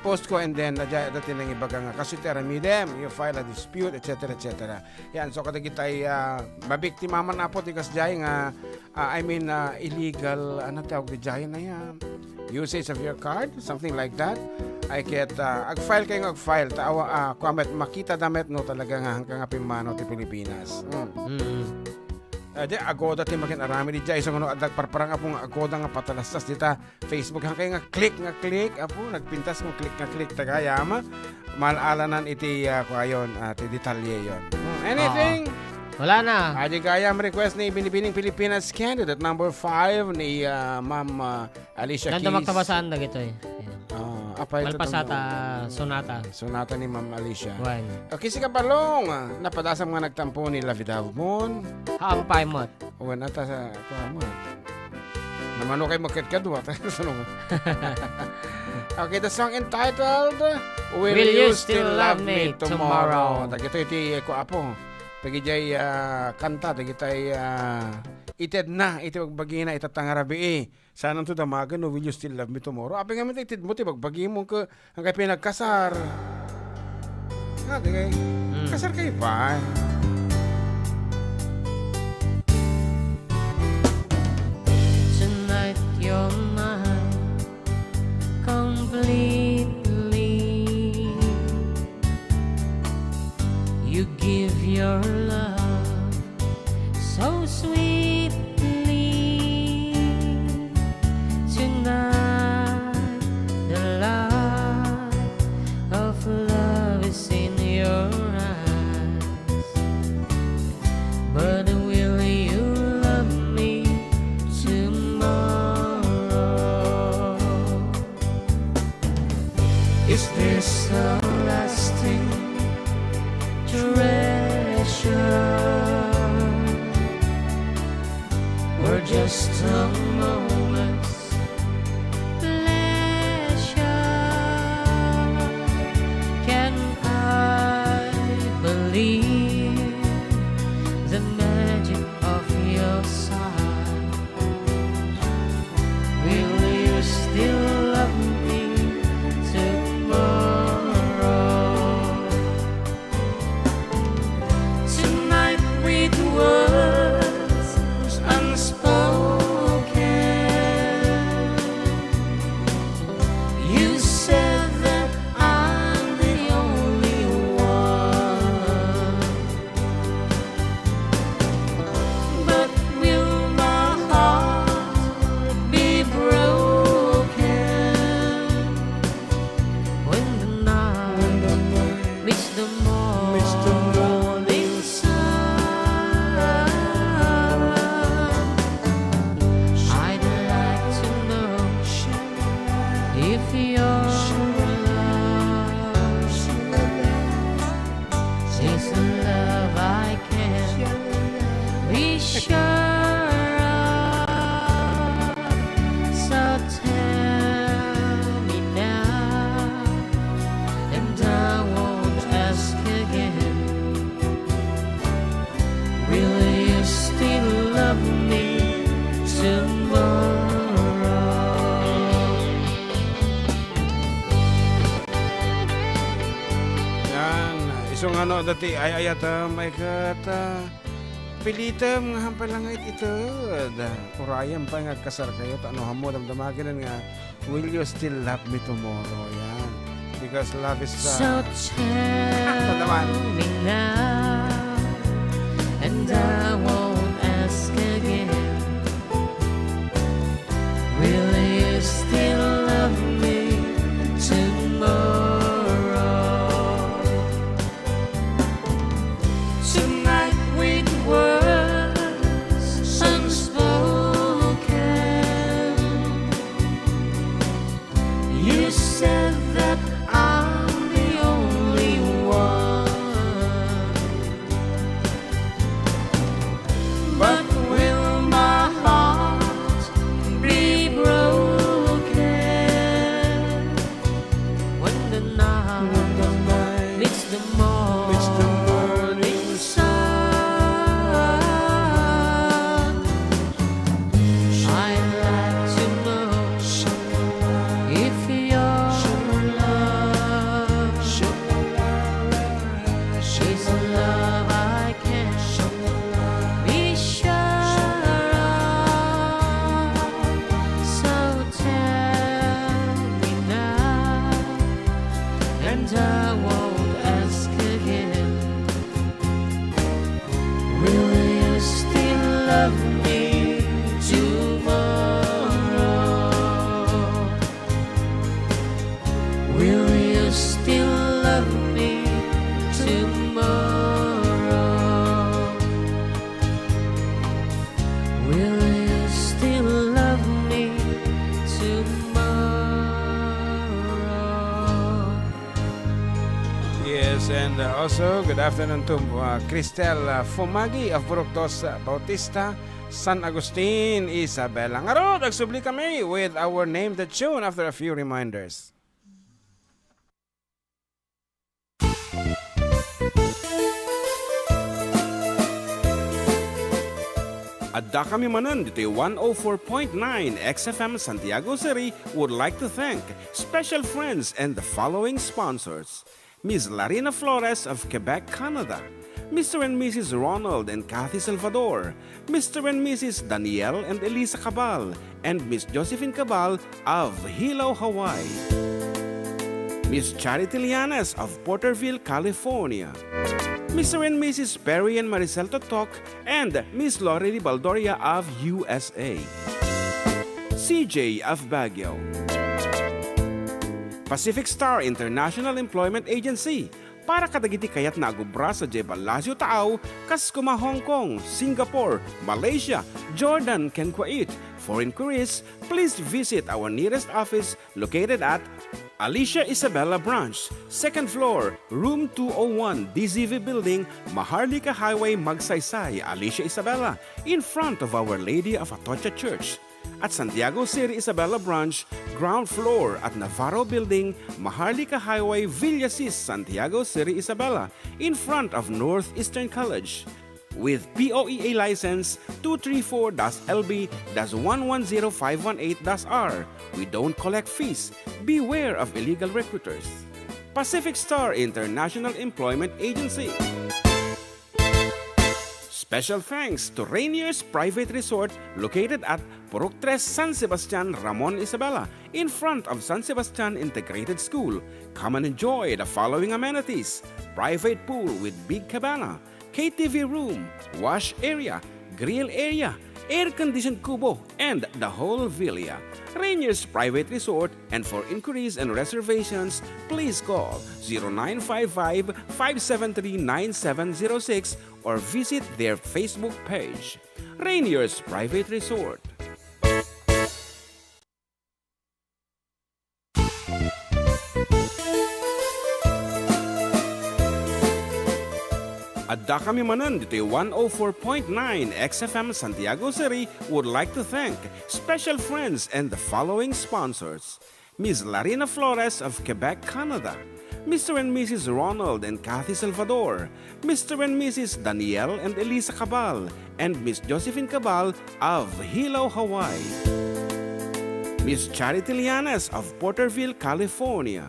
Post ko and then, adya, dati nang ibaga nga, kasi ti aramidem, you file a dispute, et cetera, et cetera. Yan, so kadagitay, ah, mabiktima man apo ti kasjay nga, ah, I mean, ah, illegal, ano tawag di jay na yan? Usage of your card, something like that. Ay ket, ah, ag-file kayo nga ag-file. Ta awa, ah, kua met, makita da met no talaga nga hangka nga pimmanaw ti Pilipinas. Mm. Mm. Ah, di, agoda ti makin arami di jay. So, ano, adag parparang apo nga agoda nga patalastas dita. Facebook, hangkay nga click nga click, apo, nagpintas nga click nga click, tagayam. Mal-alanan iti, ah, kuayon, ah, ti detalye yon. Hmm, anything? Oo. Wala na. Adi gayam request ni Binibining Pilipinas candidate number five ni, ah, Ma'am, ah, Alicia Keys. Nanda magtabasaan dagitoy. Ayan. Ah, apay ito Malpasata, tamo? Sonata. Sonata ni Ma'am Alicia. Wen. Okay, si Kapalong, ah, napadasam nga nagtampo ni Lavidal Mon. Haang paimot. Wen, ata sa, kuha mo. Namano kay magkadkadwa, ta-, sunod. Okay, the song entitled Will You Still Love Me Tomorrow? Dagitoy ti, eh, kuapo. Dagijay, ah, kanta, dagitay, ah, ited na, iti bagbagina, ita tangarabii. Saan to damagan, no? Will You Still Love Me Tomorrow? Apay nga, ited mo, ti bagbagi mo, ka, Hangkay pinagkasar. Nga, di kay, Mm. kasar kayo ba? sweetly tonight. The light of love is in your eyes. But will you love me tomorrow? Is this a lasting treasure, or just a moment's pleasure? Can I believe the magic of your sigh? Will you still love me tomorrow? Tonight with words unspoken, you said that I'm the only one. But will my heart be broken when the night meets the morning sun? I'd like to know if your love is a love I can be sure of. So tell me now, and I won't ask again. Will you still love me tomorrow? Yan, isu nga no, dati ay-ayatem, ay ket, ah, pilitem nga hampay lang nga it-ited. Urayem pay nga agkasarkayo, ta no ammo damdamagen nga, "Will you still love me tomorrow?" Yan. Because love is, ah, So tell naman. Me now, and I won't ask again. Will you still love me tomorrow? Tonight with words unspoken, you said that I'm the only one. But will my heart be broken when the night meets the morning sun? I'd like to know if your love is a love I can be sure of. So tell me now, and I won't ask again. Will you still love me tomorrow? Will you still love me tomorrow? Will you still love me tomorrow? Yes, and, uh, also, good afternoon to, uh, Cristel, uh, Fumagi of Burok Dos, uh, Bautista, San Agustin, Isabela. Ngarud, agsubli kami with our Name the Tune after a few reminders. Adda kami manen ditoy one oh four point nine X F M Santiago City would like to thank special friends and the following sponsors: Miss Larina Flores of Quebec, Canada, Mister and Missus Ronald and Kathy Salvador, Mister and Missus Daniel and Elisa Cabal, and Miss Josephine Cabal of Hilo, Hawaii. Miss Charity Lianes of Porterville, California. Mister and Missus Perry and Maricel Totok, and Miss Lori Ribaldoria of U S A. C J of Baguio. Pacific Star International Employment Agency, para kadagiti kayatna a agubra sadiay Palacio Taaw, kas kuma Hong Kong, Singapore, Malaysia, Jordan, ken Kuwait. For inquiries, please visit our nearest office located at Alicia Isabela Branch, second floor, room two oh one, D Z V Building, Maharlika Highway, Magsaysay, Alicia Isabela, in front of Our Lady of Atocha Church. At Santiago City Isabela Branch, ground floor at Navarro Building, Maharlika Highway, Villasis, Santiago City Isabela, in front of Northeastern College. With P O E A license two three four dash L B dash one one zero five one eight dash R, we don't collect fees. Beware of illegal recruiters. Pacific Star International Employment Agency. Special thanks to Rainier's Private Resort located at Purok Tres, San Sebastian, Ramon Isabela, in front of San Sebastian Integrated School. Come and enjoy the following amenities: private pool with big cabana, K T V room, wash area, grill area, air-conditioned kubo, and the whole villa. Rainier's Private Resort, and for inquiries and reservations, please call zero nine five five, five seven three, nine seven zero six or visit their Facebook page. Rainier's Private Resort. Addakami manen ditoy one oh four point nine X F M Santiago City would like to thank special friends and the following sponsors: Miss Larina Flores of Quebec, Canada, Mister and Missus Ronald and Kathy Salvador, Mister and Missus Daniel and Elisa Cabal, and Miss Josephine Cabal of Hilo, Hawaii. Miss Charity Lianes of Porterville, California.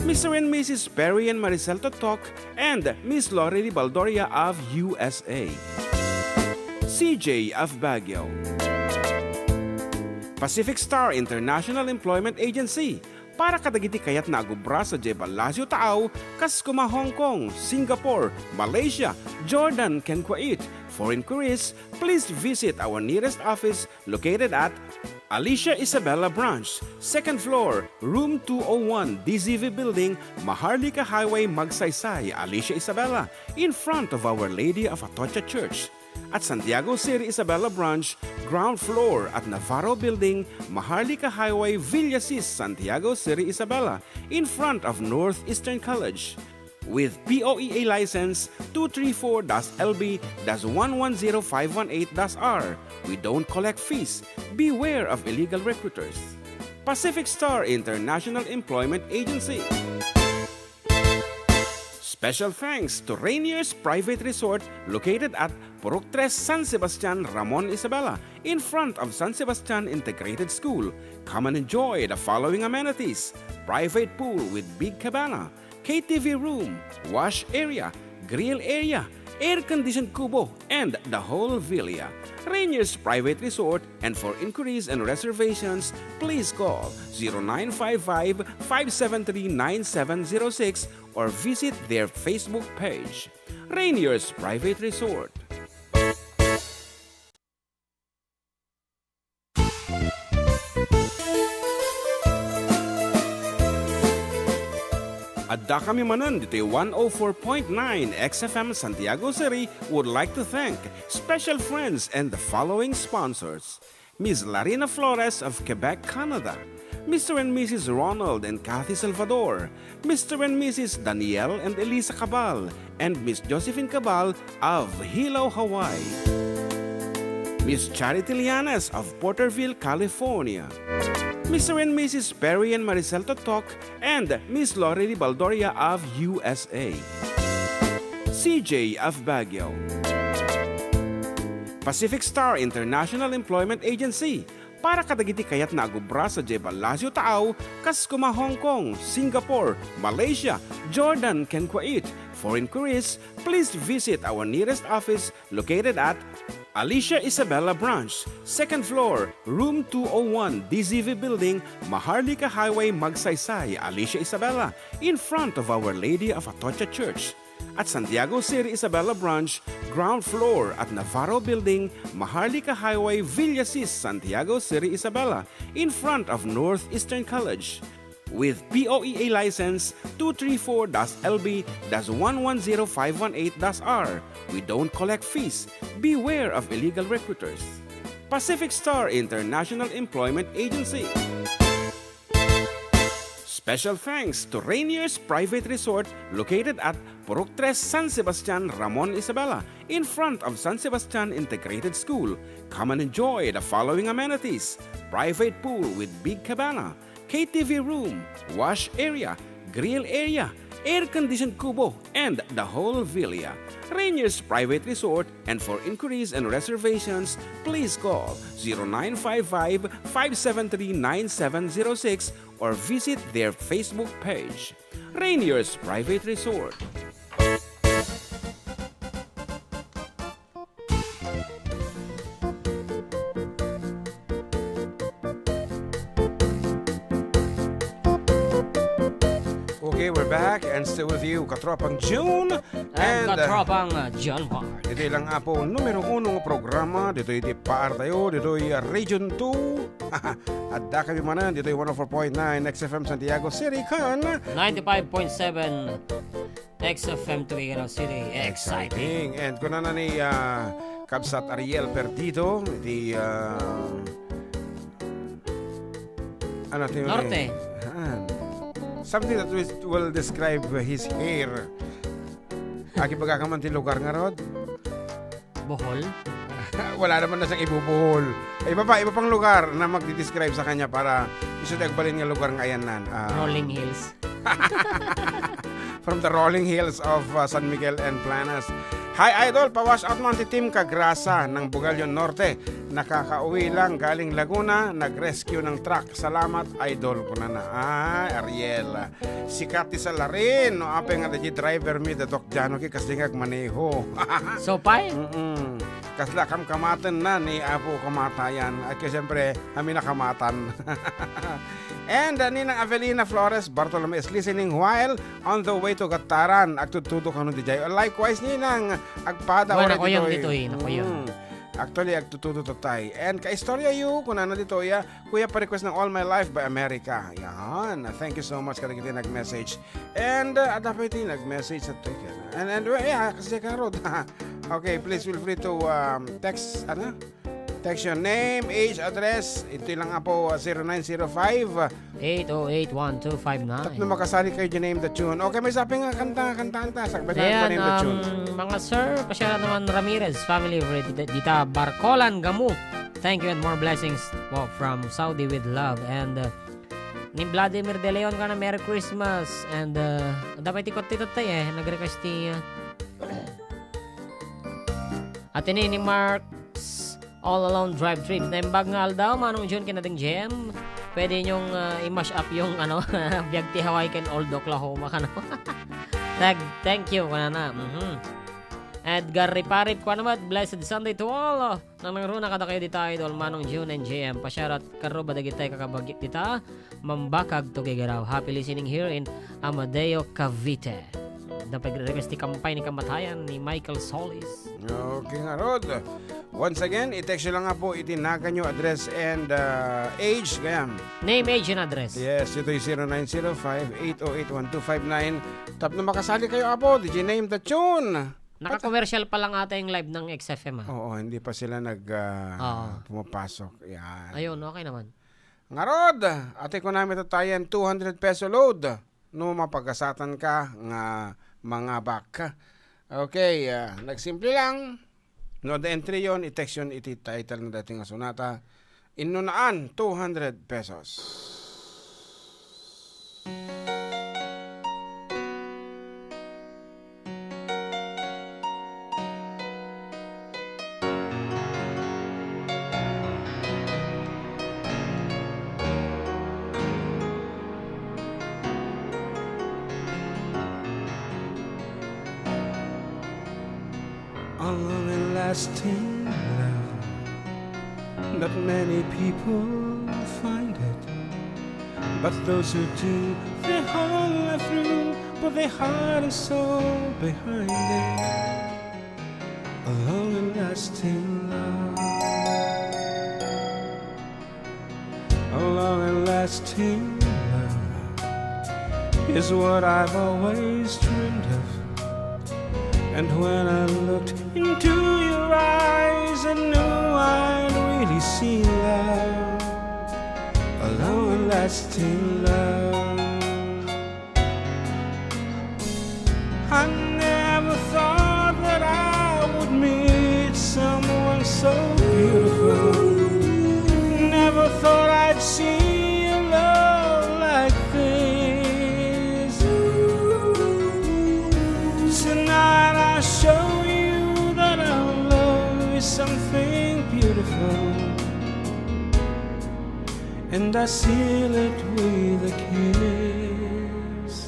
Mister and Missus Perry and Maricel Totok and Miss Lori Ribaldoria of U S A. C J of Baguio. Pacific Star International Employment Agency, para kadagiti kayatna a agubra sadiay Palacio Taaw, kas kuma Hong Kong, Singapore, Malaysia, Jordan, ken Kuwait. For inquiries, please visit our nearest office located at Alicia Isabela Branch, second floor, room two oh one, D Z V Building, Maharlika Highway, Magsaysay, Alicia Isabela, in front of Our Lady of Atocha Church. At Santiago City Isabela Branch, ground floor at Navarro Building, Maharlika Highway, Villasis, Santiago City Isabela, in front of Northeastern College. With P O E A license two three four dash L B dash one one zero five one eight dash R, we don't collect fees. Beware of illegal recruiters. Pacific Star International Employment Agency. Special thanks to Rainier's Private Resort located at Purok Tres, San Sebastian, Ramon Isabela, in front of San Sebastian Integrated School. Come and enjoy the following amenities: private pool with big cabana, K T V room, wash area, grill area, air-conditioned kubo, and the whole villa. Rainier's Private Resort, and for inquiries and reservations, please call zero nine five five, five seven three, nine seven zero six or visit their Facebook page. Rainier's Private Resort. Addakami manen ditoy one oh four point nine X F M Santiago City would like to thank special friends and the following sponsors: Miss Larina Flores of Quebec, Canada, Mister and Missus Ronald and Kathy Salvador, Mister and Missus Daniel and Elisa Cabal, and Miss Josephine Cabal of Hilo, Hawaii. Miss Charity Lianes of Porterville, California. Mister and Missus Perry and Maricel Totok and Miss Lori Ribaldoria of U S A. C J of Baguio. Pacific Star International Employment Agency, para kadagiti kayatna a agubra sadiay Palacio Taaw, kas kuma Hong Kong, Singapore, Malaysia, Jordan, ken Kuwait. For inquiries, please visit our nearest office located at Alicia Isabela Branch, second floor, room two oh one, D Z V Building, Maharlika Highway, Magsaysay, Alicia Isabela, in front of Our Lady of Atocha Church. At Santiago City Isabela Branch, ground floor at Navarro Building, Maharlika Highway, Villasis, Santiago City Isabela, in front of Northeastern College. With P O E A license two three four dash L B dash one one zero five one eight dash R. We don't collect fees. Beware of illegal recruiters. Pacific Star International Employment Agency. Special thanks to Rainier's Private Resort located at Purok Tres, San Sebastian, Ramon Isabela, in front of San Sebastian Integrated School. Come and enjoy the following amenities: private pool with big cabana, K T V room, wash area, grill area, air-conditioned kubo, and the whole villa. Rainier's Private Resort, and for inquiries and reservations, please call zero nine five five, five seven three, nine seven zero six or visit their Facebook page. Rainier's Private Resort. Okay, we're back and still with you, Katropang June. And, uh, Katropang, uh, John Mark. Iti lang, Apo, numero uno nga programa ditoy iti paartayo, ditoy, uh, Region two. Adda kami manen ditoy one oh four point nine X F M Santiago City ken ninety-five point seven X F M Tubigan City. Exciting. Exciting. And kunana ni, ah, Kabsat Ariel Perdido, iti, ah, ano, iti, Norte. Ah, something that will, will describe his hair. Agi, baga ka man ti lugar ngarud? Bohol? Wala naman na siyang ibubuhol. Iba pa, iba pang lugar na magdi-describe sa kanya para isu ti agbalin nga lugar nga ayannan. Ah. Rolling Hills. From the rolling hills of, uh, San Miguel and Planas. Hi, Idol! Pa-wash out man ti Team Kagrasa ng Bugalyon Norte. Nakakauwi lang galing Laguna, nag-rescue ng truck. Salamat, Idol, kunana. Ay, Ariel. Sikat ti salarin, no, apay nga dagiti driver mi, da Doc Jano, ki kasdi nga agmaneho. So, pay? Mm-mm. Kasla kamkamaten na ni Apo Kamatayan. At kaya siyempre, kami nakamatan. And, uh, Ninang Avelina Flores Bartolome is listening while on the way to Gataran. Agtudtudo kano di jay. Likewise, Ninang, agpada. Well, ora nakuyon ditoy, ditoy, nakuyon. Mm. Actually, agtudtudo to tay. And kaistorya yu, kunana ditoy, ah, Kuya, pa-request ng All My Life by America. Yan. Thank you so much kadagiti nag-message. And, uh, adda pay ti nag-message sa Twitter. And, and, well, yeah, kasi karot. Okay, please feel free to, um, text, ano? Text your name, age, address. Ito lang, Apo, uh, zero nine zero five. Eight oh eight one two five nine. Tapno makasali kayo, you name the tune. Okay, may sabi nga kanta, kanta, kanta. Sakbay na, ayan, name the tune. Um, mga sir, Pasyara naman Ramirez family, dita, dita Barcolan, Gamu. Thank you and more blessings po from Saudi with love. And, uh, ni Vladimir De Leon kana, Merry Christmas. And, uh, dapat ti kotti tattay eh. Nag-request ti, uh, Ate ni, ni Marks All Alone Drive Trips. Naimbag nga aldaw, Manong Jun, ken Ading Jem. Pwede nyong, uh, i-mash up yung, ano, biag ti Hawaii ken Old Oklahoma, kano? Tag, thank you, kanana. Mhm. Edgar Riparip, kuana met, blessed Sunday to all. Nangnangruna kadakayo dita, Idol Manong June and J M. Pasyarat karruba dagiti kakabagik dita, Mambakag to Gigaraw. Happy listening here in Amadeo, Cavite. Dapat request ti Kampay ni Kamatayan ni Michael Solis. Okay ngarud. Once again, i-text nyo lang nga po iti naganyo, address and, uh, age, gayam. Name, age, and address. Yes, ito'y zero nine zero five, eight oh eight, one two five nine. Tapno makasali kayo, Apo, did you name the tune? Naka-commercial pa lang ata yung live ng X F M, ah. Oo, hindi pa sila nag, ah, Oo. pumapasok. Yan. Ayun, okay naman. Ngarud, ati kunami tatayen two hundred peso load. No mapagasatan ka nga mangabak. Okay, ah, nagsimple lang. No, the entry yon, i-text yon iti title na dating nga sonata. Inunaan, two hundred pesos. A long and lasting love not many people find it, but those who do, the whole life through, With a heart and soul behind it, a long and lasting love. A long and lasting love is what I've always dreamed of. And when I looked into your eyes, I knew I'd really seen love. A long and lasting love. I never thought that I would meet someone so beautiful. Never thought I'd see a love like this. Tonight I show you that our love is something beautiful, and I seal it with a kiss.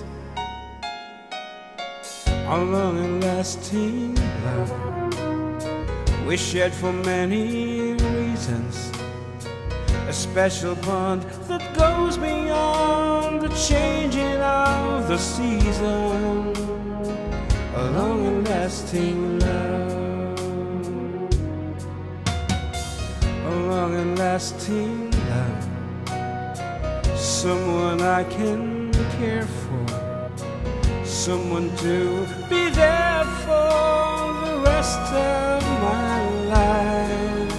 A long and lasting love we shared for many reasons. A special bond that goes beyond the changing of the season. A long and lasting love. A long and lasting love. Someone I can care for. Someone to be there for the rest of my life.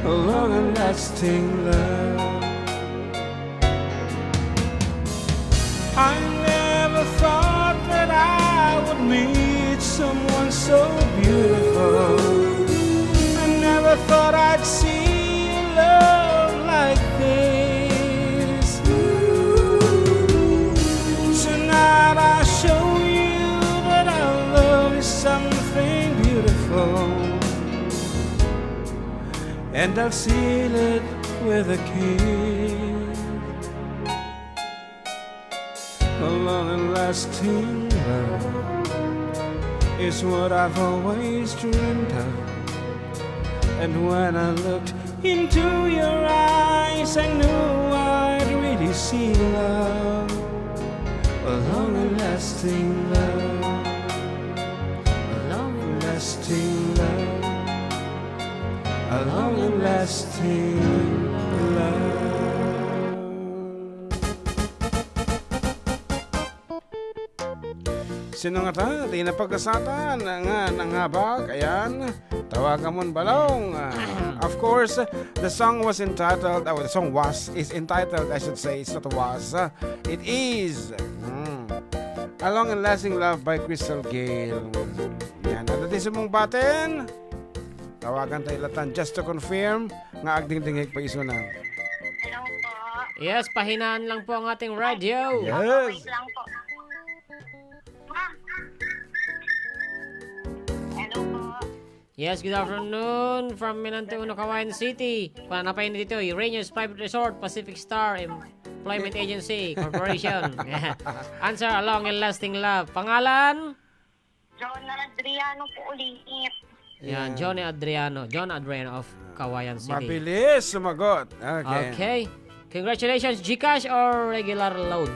A long and lasting love. I never thought that I would meet someone so beautiful. I never thought I'd see love like this. Tonight I show you that our love is something beautiful, and I'll seal it with a kiss. A long and lasting love is what I've always dreamed of. And when I looked into your eyes, I knew I'd really see love. A long and lasting love. A long and lasting love. A long and lasting love. Sino ngata ti napagkasatan nga nanghabag? Ayan, tawagan mo balong. Ah, of course, the song was entitled, oh, the song was, is entitled, I should say, it's not was, ah, it is. Hmm. A Long and Lasting Love by Crystal Gayle. Yan, ano ti mong batin? Tawagan tayo latan just to confirm nga agdingdingig pa isuna. Hello po. Yes, pahinaan lang po ang ating radio. Yes. Wait lang po. Ma'am. Hello po. Yes, good afternoon from Minante Uno, Cauayan City. Pananapay na dito, Uranius Private Resort, Pacific Star Employment Agency Corporation. Answer, A Long and Lasting Love. Pangalan? John Adriano po ulit. Yan, Yan. John Adriano. John Adriano of Cauayan City. Mabilis sumagot. Okay. Okay. Congratulations, GCash or regular load?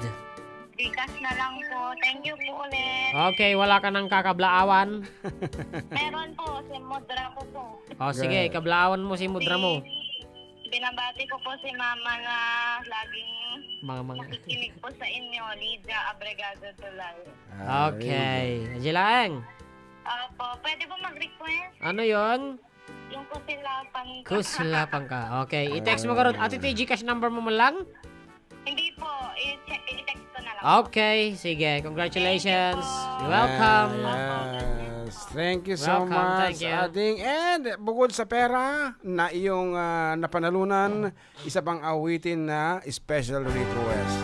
GCash na lang po. Thank you po ulit. Okay, wala ka nang kakablaawan? Meron po, si Mudra ko po. O, sige, Okay. kablaawan mo si Mudra mo. Si Binabati ko po si Mama na laging Mga, mga nakikinig po sa inyo, Lydia Abregado Tulay. Ah, Okay. Lydia. Angela Ang. Opo, pwede po mag-request? Ano yon? Yung Kusilapan Ka. Kusilapan Ka. Okay, i-text mo karon. Ah. Ate T, GCash number mo man lang? Hindi po, i-check, i-text ko na lang po. Okay, sige. Congratulations. Thank you po. You're welcome. Ah, yes. Thank you so Welcome, much, thank you. Ading. And bukod sa pera na iyong, ah, napanalunan, isa pang awitin na special request.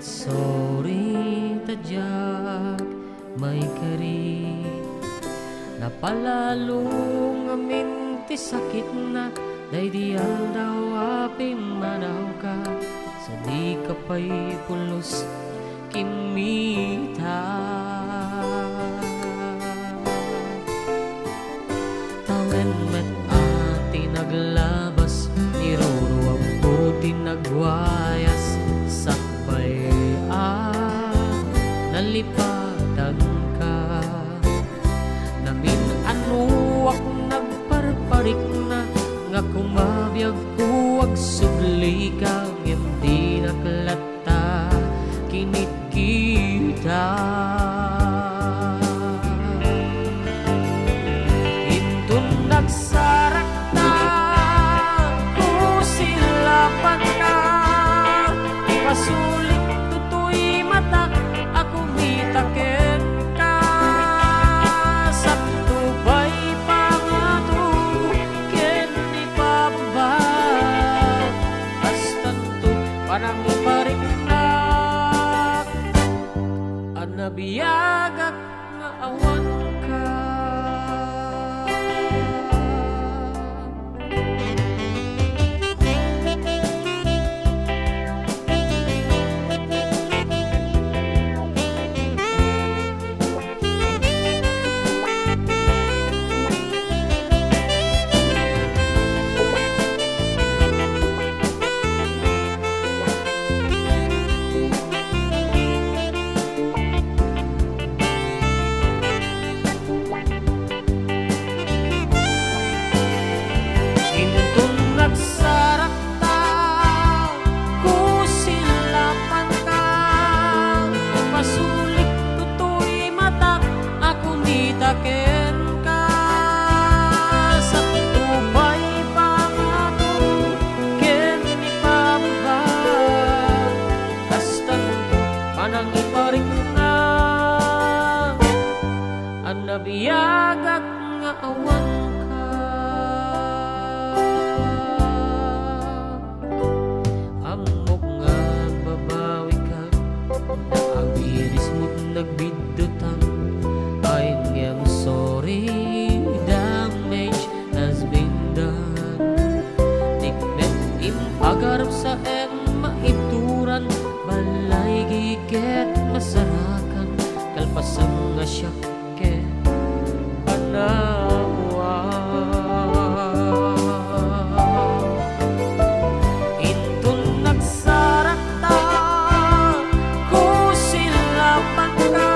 Sorry ta diak maikari. Napalalo ngamin ti sakitna daydi aldaw a pimmanawka, sa dika pay pulos kimmita. Tawen met a ti naglabas, iruruamko ti nagwayas, sakbay a nalipatanka. Namin-anoak nagparparikna, nga kumabiagko agsublika, ngem dinak latta kinitkita. Inton nagsarakta, kusilapanka, ipasulik toy matak a kumita kenka. Sakto pay pangato ken ni Pabba, bastanto panangipariknak a nabiagak nga awanka. Inton nagsarakta, kusilapanka, ipasulik toy matak a kumita kenka. Sakto pay pangato ken ni Pabba, bastanto panangipariknak a nabiagak nga awanka. Ammok nga babawika, naawirismo't nagbiddutan. I am sorry, damage has been done. Dikmet impagarupsa em maituran, balay giket masarakan, kalpasan nga siak ket panawa. Inton nagsarakta, kusilapanka,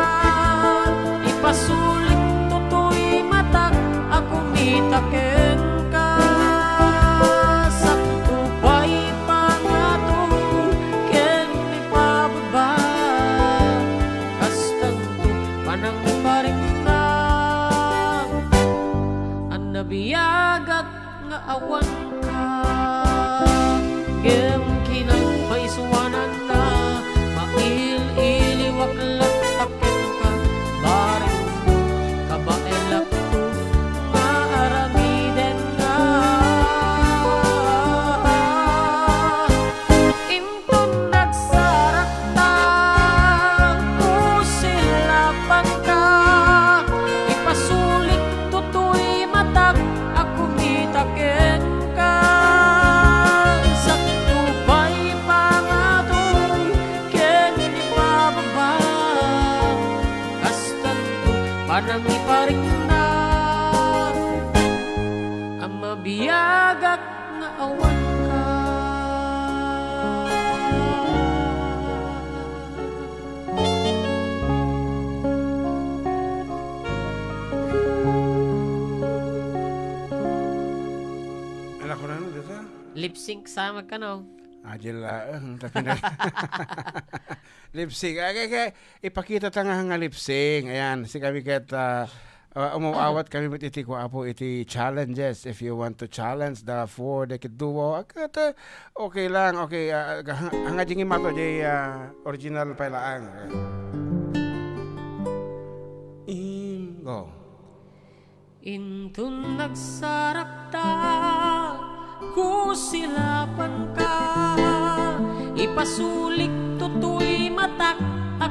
ipasulik toy matak a kumita kenka. Sakto pay pangato ken ni Pabba, bastanto panangipariknak a nabiagak nga awanka. Ngem kinapaysuananna, mail-iliwak latta kenka, bareng kabaelakto nga aramidenna. Inton nagsarakta, kusilapanka, ipasulik toy matak a kumita kenka. Sakto pay pangato ken ni Pabba, bastanto panangipariknak a mabiagak nga awanka. Ala, kunano dita? Lip sync sa magkano? Adil laeng, ta pina-, lip sync. Okay, okay. Ipakita ta nga nga lip sync. Ayan, si kami ket, ah, ah, umawat kami met iti kuapo iti challenges. If you want to challenge the four decade duo, ah, ket, ah, okay lang. Okay, ah, ah, hang-, hangad yung imato, jay, ah, original pay laang. In, go. Inton nagsarakta, kusilapanka, ipasulik toy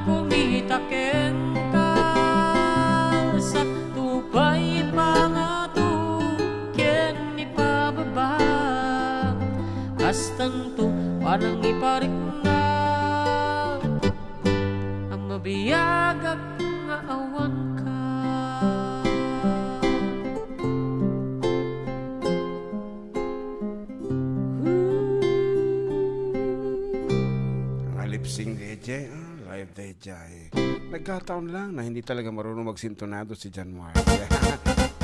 Kumita kenka, sakto pay pangato ken ipababa. Kastanto, parang iparikna, ang mabiagak nga awanka. Nga lip sync, D J, ah, live, D J. Nagkataon lang na hindi talaga marunong magsintonado si John Mark.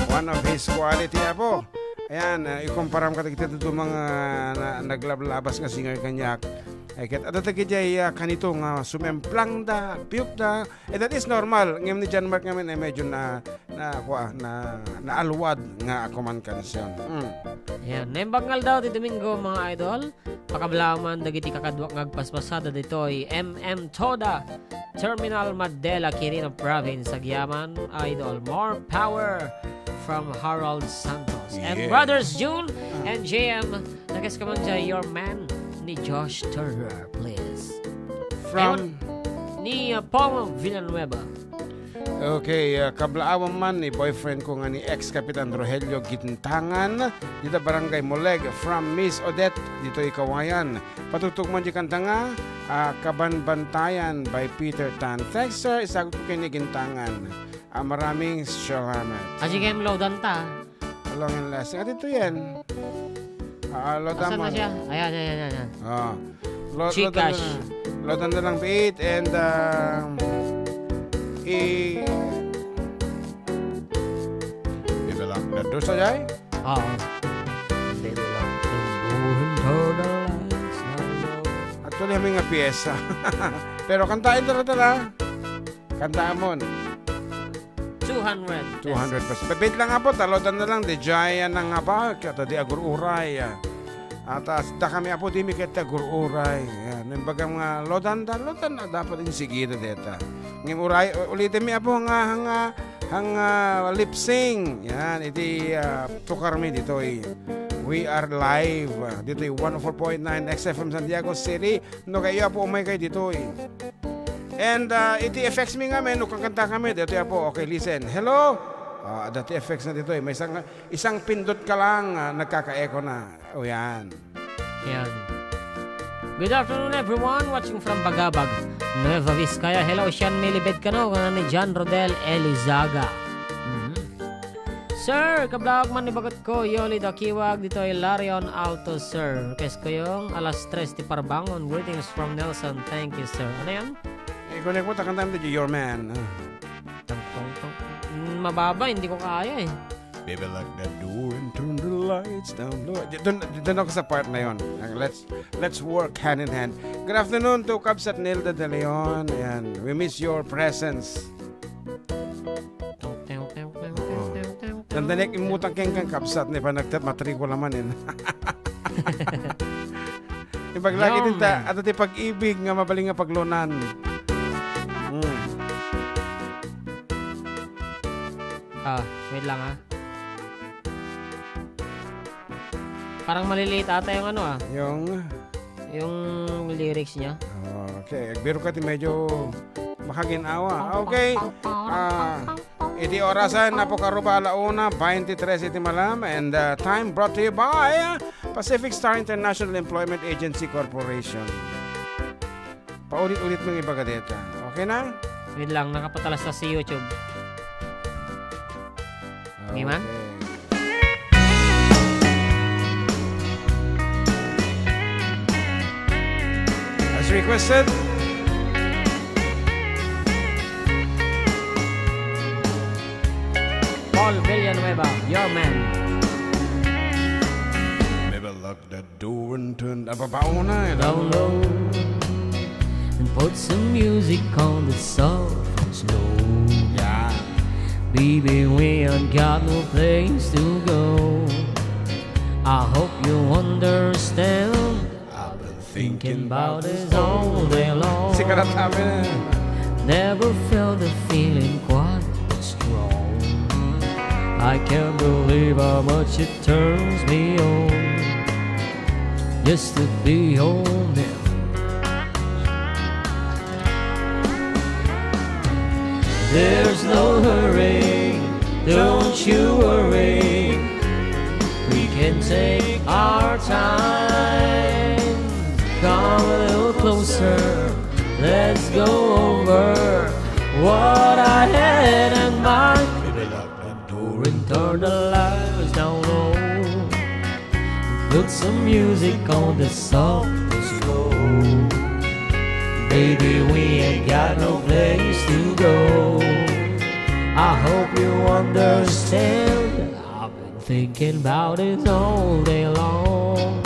One of his quality, apo. Ayan, ah, ikumparam ka, tigiti, ito mga na, naglablabas nga singer kaniak. Ay, ket adda dagiti, ah, kanito nga sumemplang da, piyok da. Eh, that is normal. Ngem ni John Mark ngamin ay medyo na, na, kua, na, naalwad nga akuman kansion. Mm. Ayan, naimbag nga aldaw ti Domingo, mga idol. Pakablaman dagiti kakaduak nga agpaspasada ditoy M M Toda Terminal, Madela, Quirino Province, agyaman, idol. More power from Harold Santos. And Yeah. Brothers June Ah. and J M, nakes ka man dyan, your man ni Josh Turner, please. From? Ayun, ni, uh, Paul Villanueva. Okay, ah, kablaawan man ni boyfriend ko nga ni ex-Kapitan Rogelio Gintangan, dita Barangay Moleg, from Miss Odette, ditoy Kawayan. Patugtog man di kanta nga, ah, Kabanbantayan by Peter Tan. Thanks, sir. Isagot ko kay ni Gintangan. Ah, maraming salamat. Aji kayem loadan ta. Long and lasting. At ito yan. Ah, loadan Asan na mo. Siya? Ayan, ayan, ayan, ayan. Ah. Lo-, loadan Gcash. Na lang. Loadan na lang, bait. And, um, i- Ito lang. Nadusa, jay? Oo. Hindi lang. Buhin ko na lang sa loob. Actually, kami nga piyesa. Pero kantain ta, tara, tara. Kantaamon. Two hundred. Two hundred pesos. Babait lang, apo, ta loadan na lang, di jay nga ba, kata di agur-uray, ah. At, ah, da kami, apo, di mi ket agur-uray. Yan. Imbaga nga, loadan da, loadan na, dapat insigida deta. Ngem uray, u-, ulitin mi, apo, nga, nga, nga lip sync. Yan, iti, ah, tukar mi ditoy. We are live, ah, ditoy one oh four point nine X F M Santiago City. No, kayo, apo, umay kayo ditoy. And, ah, iti effects mi ngamin, no, kakanta kami, dito, apo. Okay, listen. Hello? Ah, dati effects na dito, eh. May isang, isang pindot ka lang, ah, nagkaka-echo na. O, yan. Yan. Good afternoon, everyone. Watching from Bagabag, Nueva Vizcaya. Hello, Sean Milibet Cano, kanan ni John Rodel Elizaga. Mhm. Sir, kablaawan man ni bagot ko, Yoli Dakiwag, ditoy Larion Alto, sir. Request ko yung alas tres ti parbangon. Greetings from Nelson. Thank you, sir. Ano yan? I-connect mo, takantan mo, Your Man. Ah. Tong, tong, tong. Mm, mababa, hindi ko kaya eh. Baby, lock the door and turn the lights down low. Di-, dun, dun ako sa part na yon. Ang let's, let's work hand in hand. Good afternoon to Kabsat Nilda De Leon. Ayan, we miss your presence. Tong, tong, tong, tong, Oo. Tong, tong, tong, Nandanek tong. Imutang keng kang kabsat ni panagtat matrikula man, eh. Ipaglagi Yo, din ta, man. Ato ti pag-ibig nga mabaling nga paglunan. Mm. Ah, wait lang, ah. Parang maliliit ata yung ano, ah. Yung? Yung lyrics niya. Okay, agbiro ka ti medyo makaginawa. Okay. Ah, iti orasan, apo, karuba ala una, baintitres iti malam, and, uh, time brought to you by Pacific Star International Employment Agency Corporation. Paulit-ulit mong ibaga deta. Okay na? Wait lang, nakapatalas na si YouTube. Di man? Okay. As requested, Paul Villanueva, Your Man. Never luck that door and turn. Ababaw na, eh. Down low and put some music on the soft and slow. Yeah. Baby, we ain't got no place to go. I hope you understand. I've been thinking about this all day long. Sigaret kami na. Never felt a feeling quite this strong. I can't believe how much it turns me on just to be your man. There's no hurry, don't you worry. We can take our time. Come a little closer, let's go over what I had in mind. Maybe lock the door and turn the lights down low. Put some music on the soft and slow. Baby, we ain't got no place to go. I hope you understand. I've been thinking about it all day long.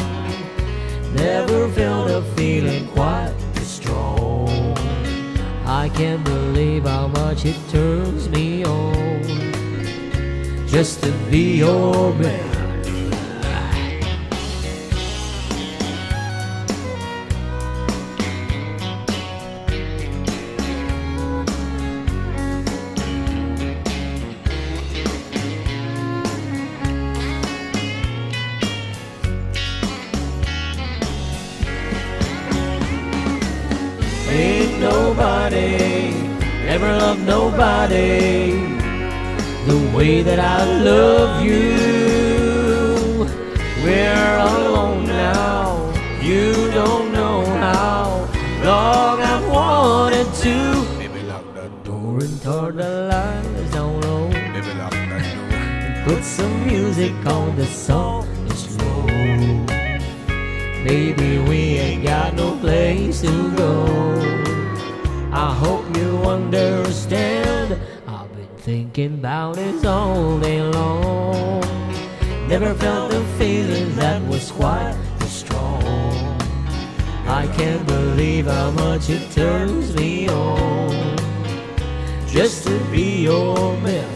Never felt a feeling quite this strong. I can't believe how much it turns me on just to be your man. Ain't nobody ever loved nobody the way that I love you. We're alone now, you don't know how long I've wanted to. Maybe lock the door and turn the lights down low. Maybe lock the door. And put some music on the soft and slow. Baby, we ain't got no place to go. I hope you understand. I've been thinking about it all day long. Never felt a feeling that was quite this strong. I can't believe how much it turns me on just to be your man.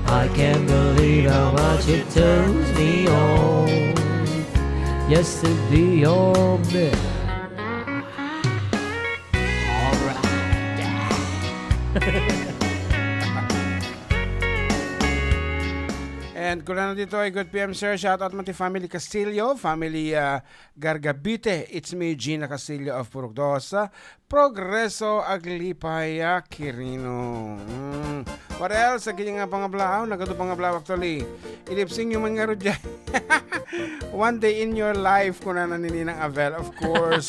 I can't believe how much it turns me on just to be your man. Alright. And kunana ditoy, good P M, sir. Shout out man ti family Castillo, family, ah, Gargabite. It's me, Gina Castillo of Purok Dos, ah, Progreso, Aglipay, ah, Quirino. Mm. What else? Agingga nga pangablaaw, nagadu pangablaaw actually. Ilipsing nyo man ngarud diay. One day in your life, kunana ni Ninang Avel, of course.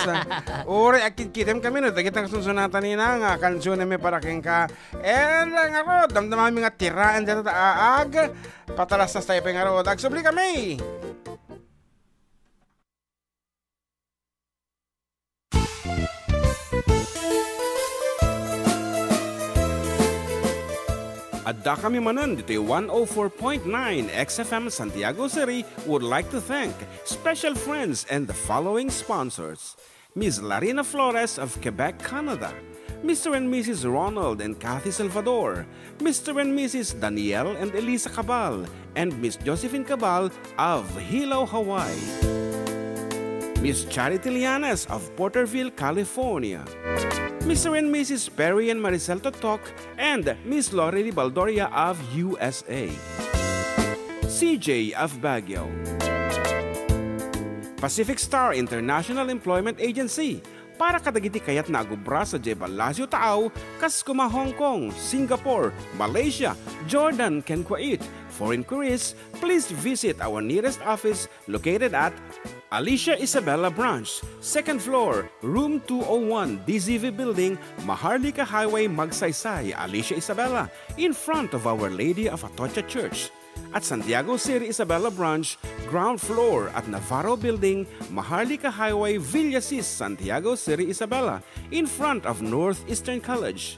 Uray, agkidkidem kami, no? Dagita nga sunsunatan, Ninang, ah, kansionenmi para kenka. And, ah, ngarud, damdamami nga tiraen dita ta aag. Patalastas tayo pay ngarud. Agsubli kami! Adda kami manen ditoy one oh four point nine X F M Santiago City would like to thank special friends and the following sponsors. Miss Larina Flores of Quebec, Canada, Mister and Missus Ronald and Kathy Salvador, Mister and Missus Daniel and Elisa Cabal, and Miss Josephine Cabal of Hilo, Hawaii. Miss Charity Lianes of Porterville, California. Mister and Missus Perry and Maricel Totok and Miss Lorely Baldoria of U S A. C J of Baguio. Pacific Star International Employment Agency, para kadagiti kayatna a gubra sadiay Palacio Taaw, kas koma Hong Kong, Singapore, Malaysia, Jordan, ken Kuwait. For inquiries, please visit our nearest office located at Alicia Isabela Branch, second floor, room two oh one, D Z V Building, Maharlika Highway, Magsaysay, Alicia Isabela, in front of Our Lady of Atocha Church. At Santiago City Isabela Branch, ground floor at Navarro Building, Maharlika Highway, Villasis, Santiago City Isabela, in front of Northeastern College.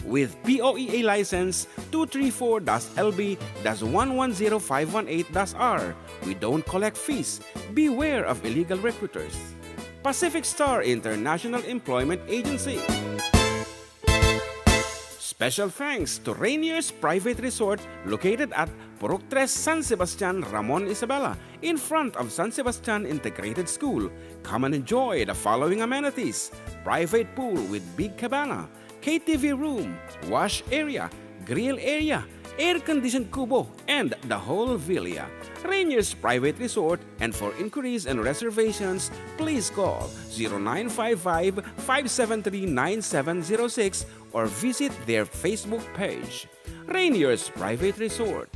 With P O E A license two three four dash L B dash one one zero five one eight dash R, we don't collect fees. Beware of illegal recruiters. Pacific Star International Employment Agency. Special thanks to Rainier's Private Resort located at Purok Tres, San Sebastian, Ramon Isabela, in front of San Sebastian Integrated School. Come and enjoy the following amenities: private pool with big cabana, K T V room, wash area, grill area, air-conditioned kubo, and the whole villa. Rainier's Private Resort, and for inquiries and reservations, please call zero nine five five, five seven three, nine seven zero six or visit their Facebook page. Rainier's Private Resort.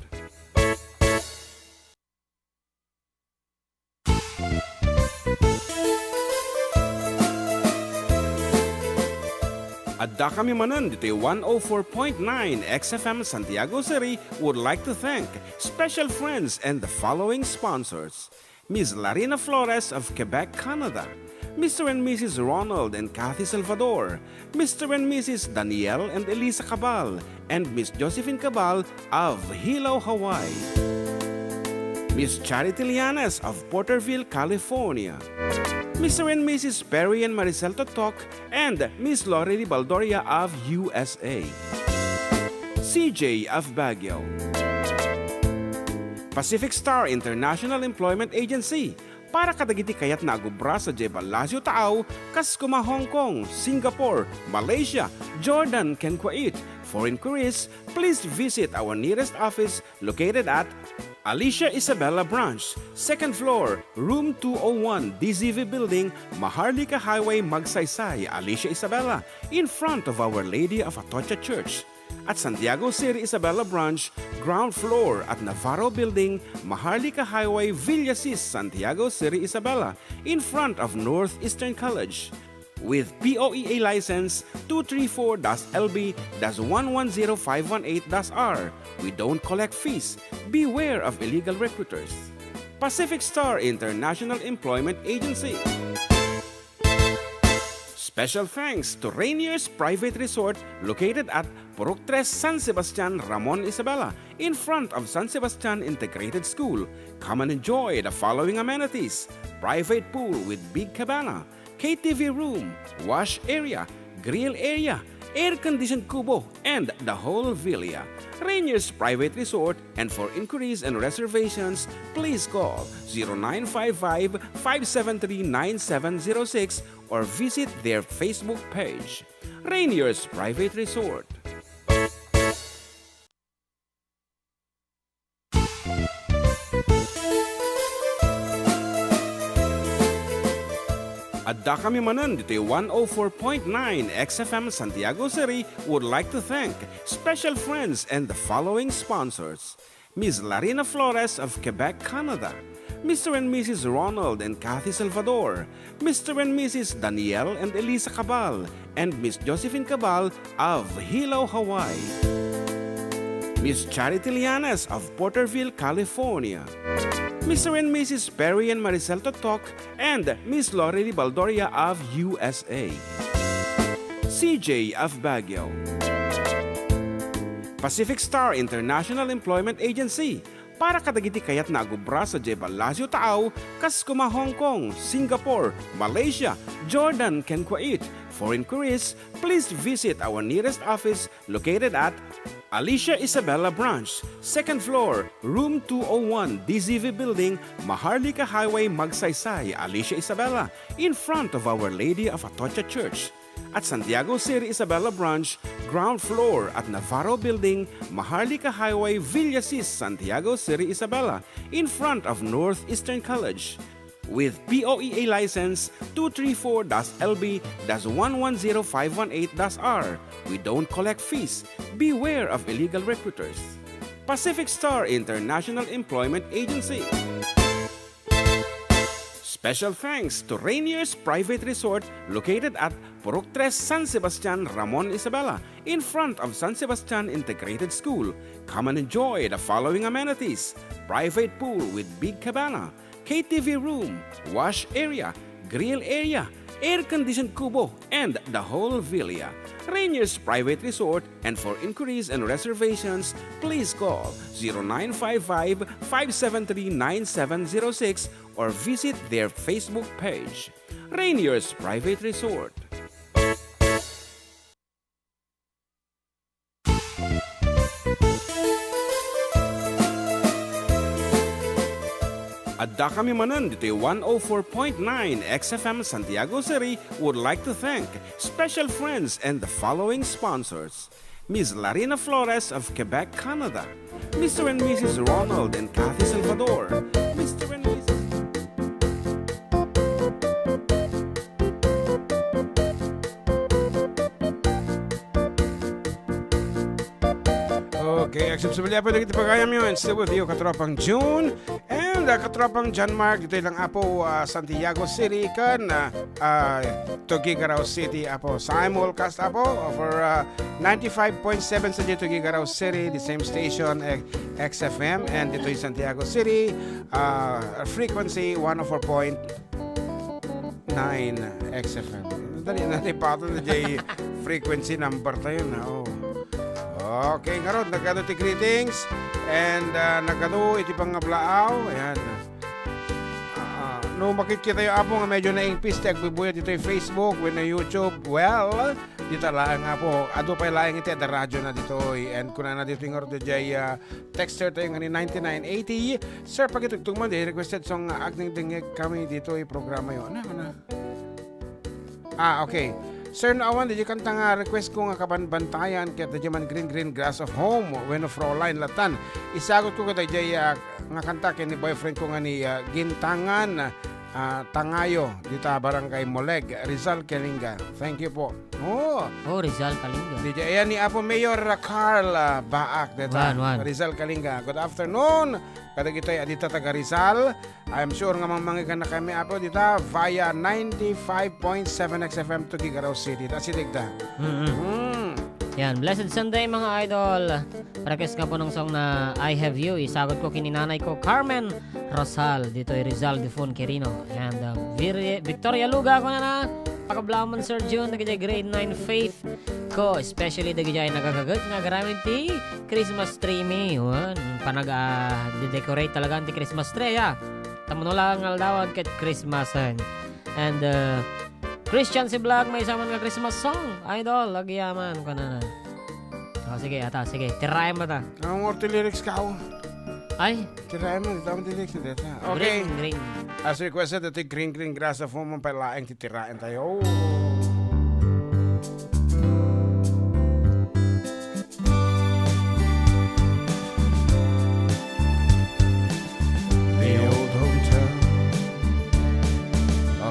Addakami manen ditoy one oh four point nine X F M Santiago City would like to thank special friends and the following sponsors: Miss Larina Flores of Quebec, Canada, Mister and Missus Ronald and Kathy Salvador, Mister and Missus Daniel and Elisa Cabal, and Miss Josephine Cabal of Hilo, Hawaii. Miss Charity Lianes of Porterville, California. Mister and Missus Perry and Maricel Totok and Miss Lorely Baldoria of U S A. C J of Baguio. Pacific Star International Employment Agency, para kadagiti kayatna a gubra sadiay Palacio Taaw, kas koma Hong Kong, Singapore, Malaysia, Jordan, ken Kuwait. For inquiries, please visit our nearest office located at Alicia Isabela Branch, second floor, room two oh one, D Z V Building, Maharlika Highway, Magsaysay, Alicia Isabela, in front of Our Lady of Atocha Church. At Santiago City Isabela Branch, ground floor at Navarro Building, Maharlika Highway, Villasis, Santiago City Isabela, in front of Northeastern College. With P O E A license two three four dash L B dash one one zero five one eight dash R, we don't collect fees. Beware of illegal recruiters. Pacific Star International Employment Agency. Special thanks to Rainier's Private Resort located at Purok Tres, San Sebastian, Ramon Isabela, in front of San Sebastian Integrated School. Come and enjoy the following amenities: private pool with big cabana, K T V room, wash area, grill area, air-conditioned kubo, and the whole villa. Rainier's Private Resort, and for inquiries and reservations, please call zero nine five five, five seven three, nine seven zero six or visit their Facebook page. Rainier's Private Resort. Addakami manen ditoy one oh four point nine X F M Santiago City would like to thank special friends and the following sponsors: Miss Larina Flores of Quebec, Canada, Mister and Missus Ronald and Kathy Salvador, Mister and Missus Daniel and Elisa Cabal, and Miss Josephine Cabal of Hilo, Hawaii. Miss Charity Lianes of Porterville, California. Mister and Missus Perry and Maricel Totok and Miss Lorely Baldoria of U S A. C J of Baguio. Pacific Star International Employment Agency, para kadagiti kayatna a gubra sadiay Palacio Taaw, kas koma Hong Kong, Singapore, Malaysia, Jordan, ken Kuwait. For inquiries, please visit our nearest office located at Alicia Isabela Branch, second floor, room two oh one, D Z V Building, Maharlika Highway, Magsaysay, Alicia Isabela, in front of Our Lady of Atocha Church. At Santiago City Isabela Branch, ground floor at Navarro Building, Maharlika Highway, Villasis, Santiago City Isabela, in front of Northeastern College. With P O E A license two three four dash L B dash one one zero five one eight dash R, we don't collect fees. Beware of illegal recruiters. Pacific Star International Employment Agency. Special thanks to Rainier's Private Resort located at Purok Tres, San Sebastian, Ramon Isabela, in front of San Sebastian Integrated School. Come and enjoy the following amenities: private pool with big cabana, K T V room, wash area, grill area, air-conditioned kubo, and the whole villa. Rainier's Private Resort, and for inquiries and reservations, please call zero nine five five, five seven three, nine seven zero six or visit their Facebook page. Rainier's Private Resort. Addakami manen ditoy one oh four point nine X F M Santiago City would like to thank special friends and the following sponsors: Miss Larina Flores of Quebec, Canada. Mister and Missus Ronald and Kathy Salvador. Mister and Missus Okay, Action Subilya, pwede kita pagayam yun. Still with you, katropang June. And, uh, katropang John Mark, dito lang Apo, uh, Santiago City, kan, uh, uh, Tuguegarao City, Apo. Simulcast, Apo, over, uh, ninety-five point seven sa Tuguegarao City, the same station, eh, X F M, and dito in Santiago City, uh, frequency one oh four point nine X F M. Dali na ni Pato na jay frequency number tayo na. Oh. Okay, ngarud, nagkano ti greetings? And, uh, nagkano iti pangablaaw? Ayan. Ah, no, makikita tayo, Apo, nga medyo naingpis ti agbubuyat dito yung Facebook, wenno YouTube. Well, dita laeng, Apo. Adu pay laeng iti adda radyo na ditoy. And kunana ditoy ngarud jay, ah, texter tayo nga ni ninety-nine eighty. Sir, pakitugtog man, di requested song nga agdingdingeg kami ditoy programa yo. Ano, ano? Ah, okay. Sir, no awan, di kanta nga request ko nga kabanbantayan, ket di man Green Green Grass of Home, wenno Fräulein Latan. Isagot ko kadayjay, ah, nga kanta ken ni boyfriend ko nga ni, ah, Gintangan, ah, Tangayo, dita Barangay Moleg, Rizal, Kalinga. Thank you po. Oh. Oh, Rizal, Kalinga. Di ayan ni Apo Mayor Carl, ah, Baak, dita. Wan, wan. Rizal, Kalinga. Good afternoon. Kadagitoy a dita taga Rizal. I am sure nga mangmangigan na kami, Apo, dita via ninety-five point seven X F M Tuguegarao City. That's it, Igda. Mm-mm. Mm. Yan. Blessed Sunday, mga idol. Request nga po ng song na I Have You. Isagot ko kini nanay ko, Carmen Rosal. Ditoy Rizal, Difon, Quirino. And, uh, Vir-, Victoria Luga, ako na na. Pakablaman, Sir June, nagijay grade nine Faith ko, especially dagijay nagagaget nga agraman ti Christmas tree mi. Wan, panag, ah, de-decorate talaga ti Christmas tree, ah. Tapno lang nga aldawan ket Christmasen. And, uh, Christian si Vlog, maysa man nga Christmas song. Idol, agyaman, kanana. Oh, sige, ata, sige. Tiraem ata. Ang orto lyrics ka, oh. Ay, tiraem mo, dito ang lyrics na dito. Okay. Green, green. As requested, ito yung Green Green Grass of Home, ang palaeng titiraen tayo. The old hotel.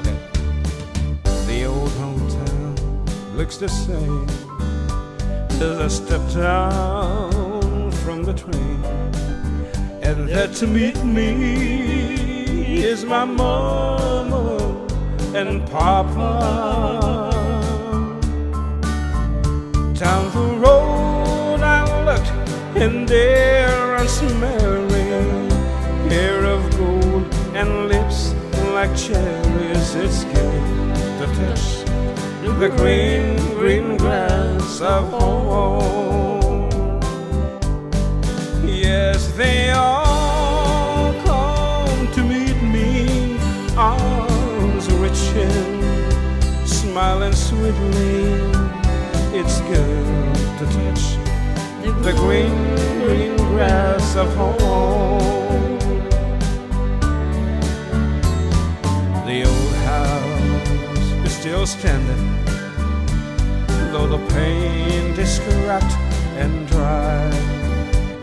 Okay. The old hotel looks the same as I step down from the train. And there to meet me is my mama and papa. Down the road I looked, and there runs Mary, hair of gold and lips like cherries. It's good to touch the green, green grass of home. Yes, they all come to meet me, arms reaching, smiling sweetly. It's good to touch the green, green grass of home. The old house is still standing, though the paint is cracked and dry.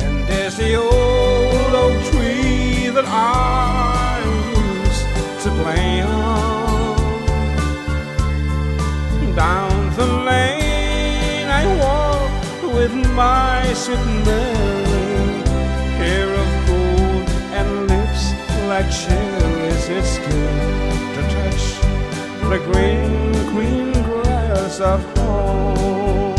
And there's the old oak tree that I used to play on. Down the lane I walk with my sweet Mary, hair of gold and lips like cherries. It's good to touch the green, green grass of home.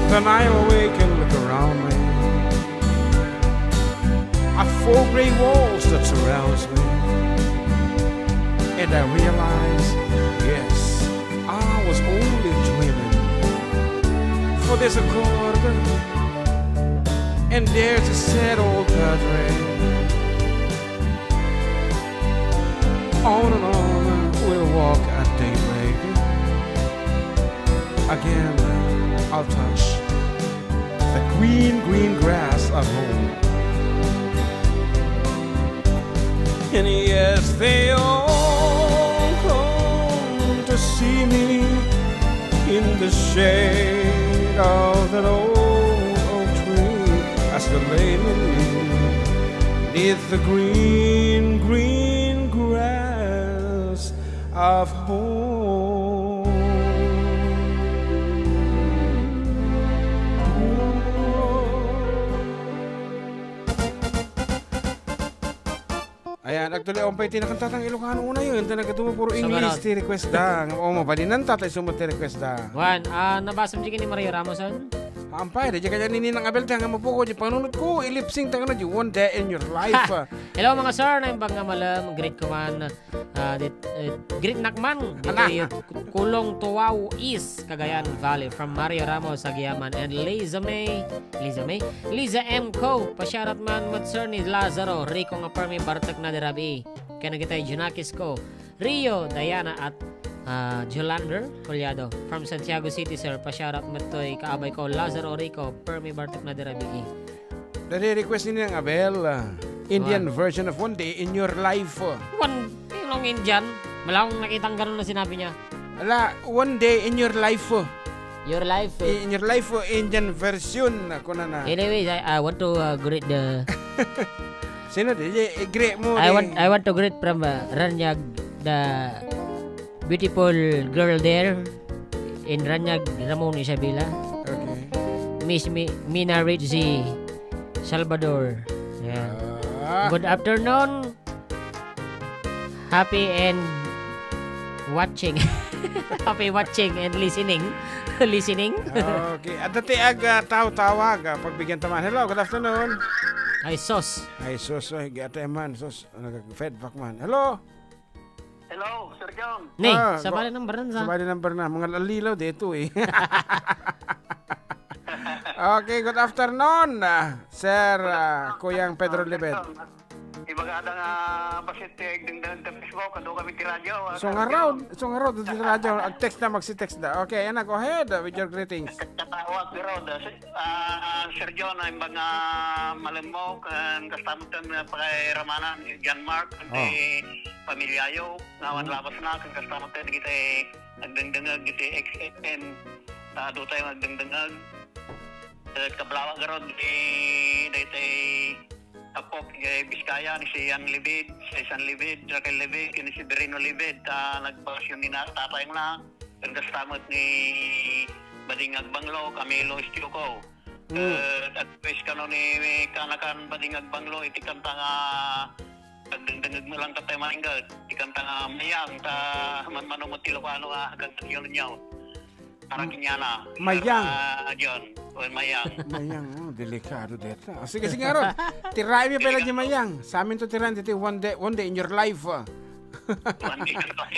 Then I awake and look around me. A four gray walls that surrounds me. And I realize, yes, I was only dreaming. For there's a garden, and there's a sad old padre. On and on we'll walk at daybreak. Again, I'll touch the green, green grass of home. And yes, they all come to see me, In the shade of that old oak tree, I still lay me neath the green, green grass of home. Ayan, actually, awan pay ti nakantatang Ilocano unay, ita nagadu puro English ti request da. O, mabalinan ta, tay sumot ti request da. Wan, ah, nabasam di ni Maria Ramos, an? Ampay, da di kaya ni Ninang Abel, ti nga mapuko, di panunot ko, i-lip sync ta kano, di one day in your life. Hello, mga sir, naimbag nga malem, greet ko man, ah, dit, eh, greet nak man, ditoy Kulong Tuwao East, Cagayan Valley, from Mario Ramos, Agiaman, and Liza May, Liza May, Liza M Co, pa-shoutout man met sir ni Lazaro, Rico nga permi, bartek na dirabi. Ken dagiti Junakis ko, Rio, Diana, at, ah, Jolander Collado. From Santiago City, sir, pa-shoutout met toy kaabay ko, Lazaro, Rico, permi, bartek na dirabi. Dadi request ni Ninang Abel, ah, Indian version of One Day in Your Life. One, yung Indian. Malawang nakita ang ganun na sinabi niya. Ala, One Day in Your Life. Your life. In your life, Indian version, kuna na. Anyways, I, I want to, uh, greet the Sino di? Di, i-greet mo I di. want, I want to greet from, uh, Ranyag, the beautiful girl there in Ranyag, Ramon Isabela. Okay. Miss Mi-, Mina Ritzy Salvador. Yeah. Ah. Good afternoon. Happy and watching. Happy watching and listening. Listening. Okay. Adda ti ag, ah, taw-tawag, ah, pagbigyan ta man. Hello, good afternoon. Ay, sus. Ay, sus, oy, gata man, sus. Nag-feedback man. Hello? Hello, Sir John. Ni, Ah, sabali go- number na sa. Sabali number na. Mga lalilaw dito eh. Okay, good afternoon, ah, Sir, ah, Kuyang Pedro Libed. Ibaga da nga basit ti agdengdeng ti Facebook, adu kami ti radyo, ah, So nga Sir raw, John. So nga raw, ti radyo, ag-text na, magsi-text na. Okay, Ana, go ahead, uh, with your greetings. Katawag, pero, uh, Sir, ah, Sir John, ay mga malemmo, kan kastamuten, uh, pakairamanan, John Mark, Oh. Ti pamilyayo, nga awan Mm. labas na, kan kastamuten, kita agdengdengag, iti X F M, ta adu tayo agdengdengag. Eh, kablawa garod, eh, daytay Apok, eh, Biskaya, ni si Ian Libid, si San Libid, Raquel Libid, ken ni Severino Libid, ta nagbakasyon ni na-, tatayna, ken kasta met ni Bading Agbanglo, Camilo Estiuco. Mm. Eh, at least kano ni kanakan Bading Agbanglo, iti kanta nga agdengdengeg mo lang katay maingget. Iti kanta nga Mayang, ta manmano mo ti Ilocano nga agdengdengeg yun. Para kaniana. Mayang. Ah, John. O, Mayang. Mayang, oh, delikado deta. Ah, sige, sige, Aaron. Tiraem mi pay la di Mayang. Sa amin to tiraem ditoy one day, one day in your life, ah. One day in your life.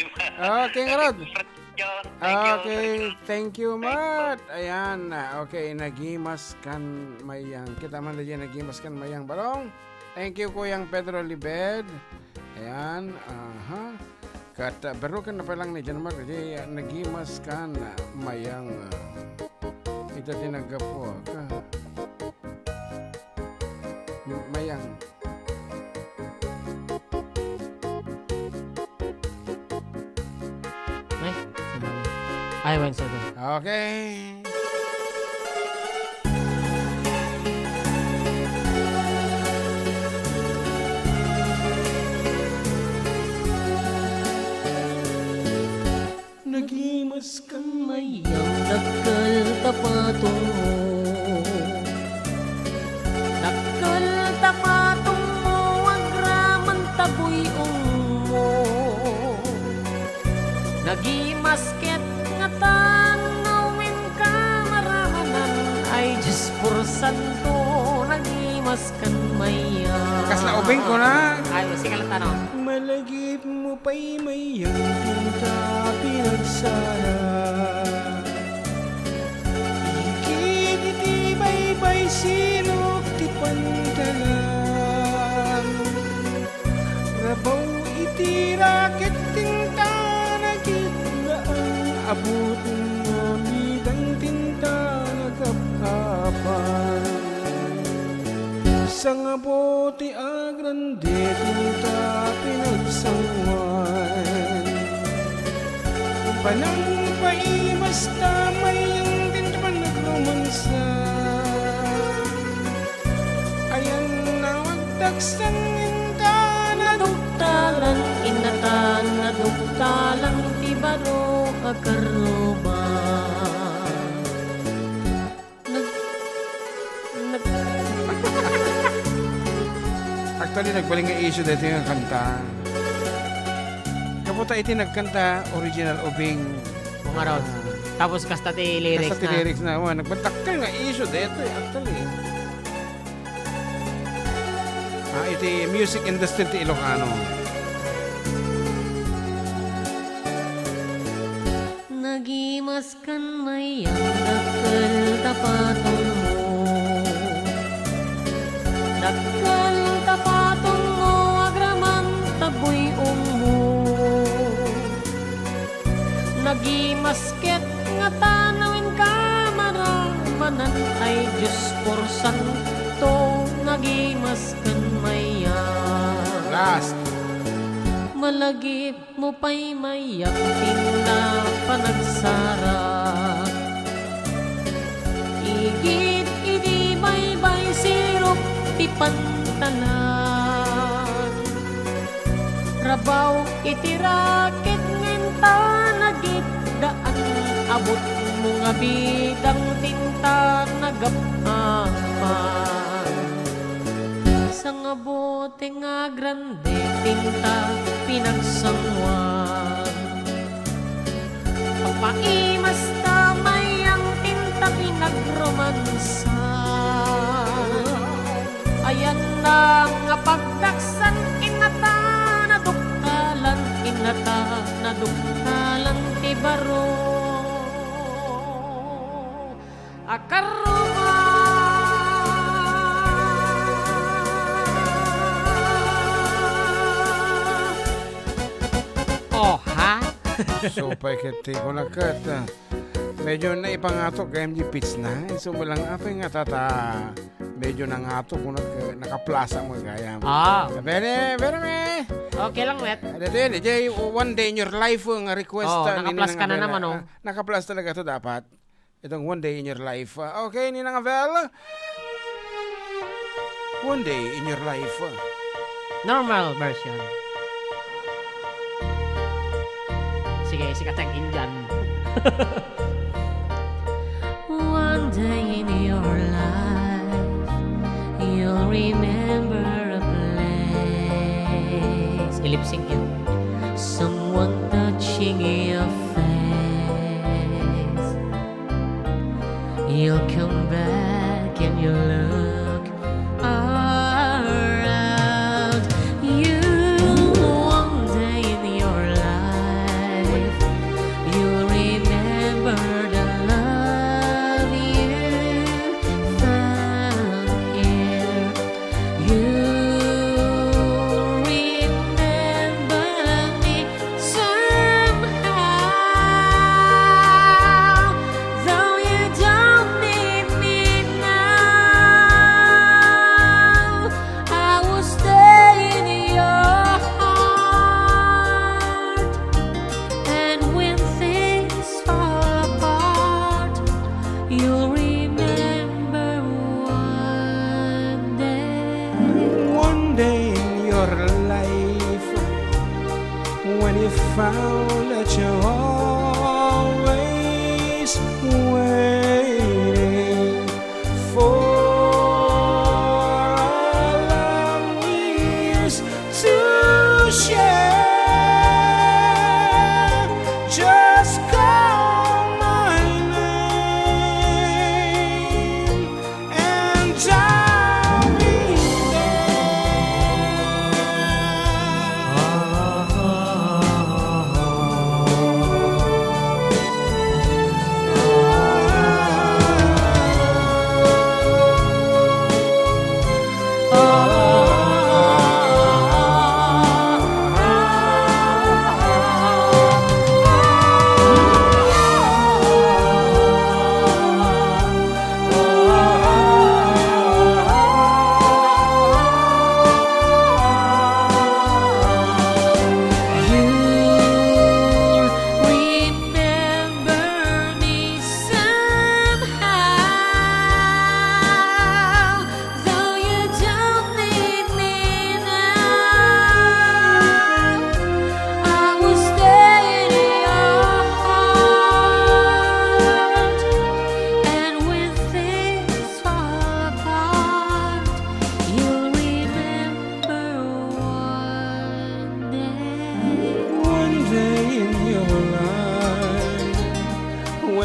Okay, Aaron. John, thank you. Okay, thank you, Mat. Ayan, ah, okay, nagimas kan Mayang. Kita man na dyan, nagimas kan Mayang. Balong. Thank you, Kuyang Pedro Libed. Ayan, aha. Ket, ah, berruken na pay lang ni John Mark, di, ah, nagimas kan, ah, Mayang, ah, ita ti naggapu, ah, ka-, M-, Mayang. Ay, sige. Ay, one second. Okay. Nagimas kan Mayang, dakkel ta patungmo. Dakkel ta patungmo, agraman ta buy-ongmo. Nagimas ket ngatan nga uminka maramanan, ay Dios por santo, nagimas kan Mayang. Kasla ubing ko na. Ay, sige lang, tano. Malagipmo pay Mayang tinta pinagsara. Ikit iti baybay silog ti pantalan. Rabaw iti raket tinta nagitlaan, abut nga midang tinta nagap-apan. Sangabo ti agrande tinta pinagsanguan. Panangpaimas ta Agsanginta naduktalan, innatan naduktalan ti baro a karruba. Nag-, nag- Actually, nagbalin nga issue daytoy nga kanta. Kaputa iti nagkanta, original ubing. Mga road. Ah. Tapos kasta ti lyrics Kasta ti na. lyrics na. Wa, nagbatakkel nga issue daytoy, actually. Ah, iti music industry ti Ilocano. Nagimasken mayam, dakkel ta patongmo. Dakkel ta patongmo, agraman ta buy-ommo. Nagimasket nga tanawen ka maramanan ay Dios porsanto, nagimasken mayam. Last. Malagipmo pay mayam ti panagsara. Igid idi baybay sirok ti pantalan. Rabaw iti raket nga inta nagitdaan, abutmo nga bidang ti inta nagap-apan. Sangabote nga grande ti inta pinagsanguan. Pagpaimasta mayam ti inta pinagromansa. Ayanna nga pagdaksan, innata naduktalan, innata naduktalan ti baro a karruma. Oha? Supay ket ti kunak ket, ah, medyo naipangatok gayam di pitch na. Isu mo lang, apay nga tata, medyo nangatok kunak, eh, nakaplasa mo gayam. Ah. Bene, bene, me. Okay lang, met. Dati, dati, one day in your life, oh, nga request, Oh, ah, ni nakaplas Ninang ka na Abel, naman, ah, oh. Nakaplas talaga to dapat. Itong One Day in Your Life. Ah, okay, Ninang Avel. One Day in Your Life. Normal version. Sige, sikat ang Indian. One day in your life, you'll remember a place. I-lip sync yan. Someone touching your face. You'll come back and you'll look around. You, one day in your life, you'll remember the love you found here. You remember me somehow, though you don't need me now. I will stay in your heart, and when things fall apart, you'll remember one day. One day in your life, when you found that you're always waiting for a love we used to share. Just call my name and I'll be there.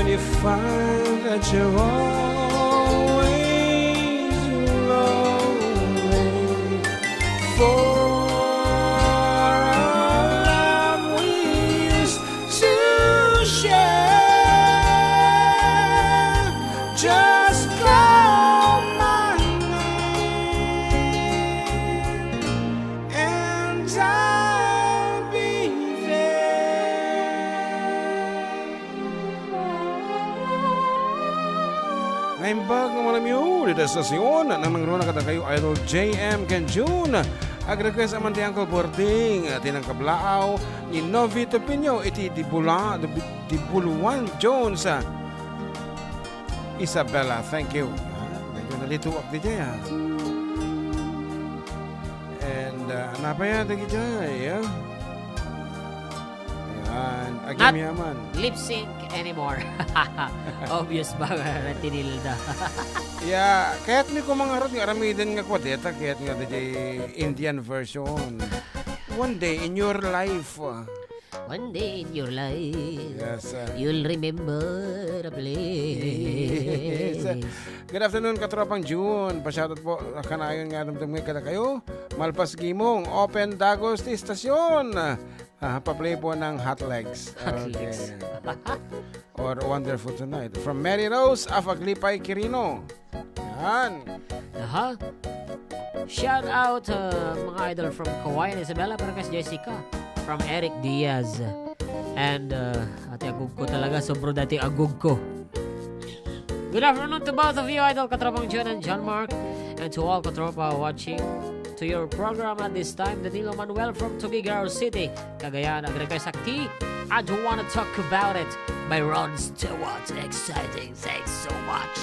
If I that you're always lonely for a love we used to share, just call my name and I'll be there. Naimbag nga manamiyo dita estasion, nangruna kadakayo Idol J M ken June. Ag-request man ti Uncle Bording, ti nangkablaaw ni Novito Pinio iti Dibula-, Dib-, Dibuluan Jones. Isabela, thank you. Ah, medyo nalituak diay, ah. And, ah, napaya dagiti, ah. Ayan. Not Agyamayaman. Lip sync anymore. Obvious ba nga natinilda? Ya, kayatmi koma ngarud nga aramiden nga kua deta, kayat nga diay Indian version. One day in your life. One day in your life, Yes, sir. You'll remember a place. Yes, sir. Good afternoon, katropang June. Pa-shoutout po, kanayon nga dumdum nga kadakayo. Malpas Gimong, open dagos ti istasyon. Ah, pa-play po ng Hot Legs. Hot Okay. Legs. Or Wonderful Tonight. From Mary Rose of Aglipay, Quirino. Yan. Aha. Shout out, uh, mga idol from Cauayan, Isabela, Paracas, Jessica. From Eric Diaz. And, uh, ati agugko talaga, sobra dati agugko. Good afternoon to both of you, Idol Katropang John and John Mark, and to all Katropa watching to your program at this time, Danilo Manuel from Tuguegarao City, Cagayan. Ag-request ak ti I Don't Wanna Talk About It by Rod Stewart. Exciting. Thanks so much.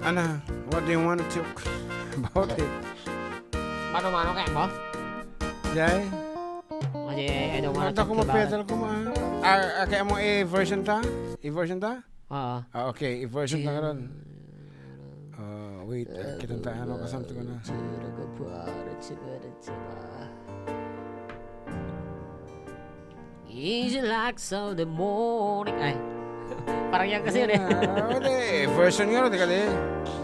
Ana, what do you want to talk about it? Mano-mano kaya mo? Jay? Kasi I don't wanna Mata talk ko about mapedal it. ko ma. Ah, ah, kaya mo i-version ta? I-version ta? Oo. Ah, okay, i-version ta karon. Ah, wait, ah, kitang tayo, ano, kasam ko na. Easy like so the morning. Ay. Parang yan kasi yun eh. Ah, hindi. Version nga, di ka di.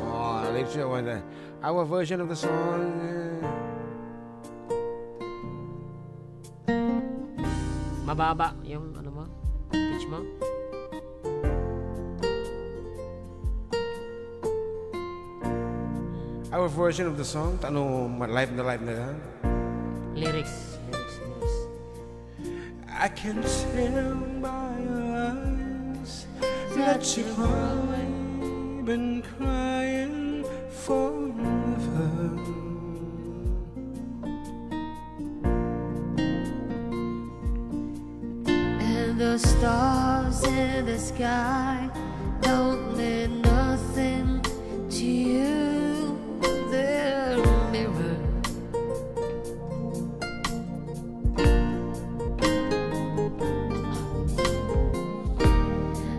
Oh, let's see what the, our version of the song. Eh. Mababa yung ano mo, pitch mo. Our version of the song, ano, ma-, live na live na yan. Lyrics, lyrics, lyrics. I can tell by your eyes that you've only been crying forever. And the stars in the sky don't mean nothing to you. They're mirror.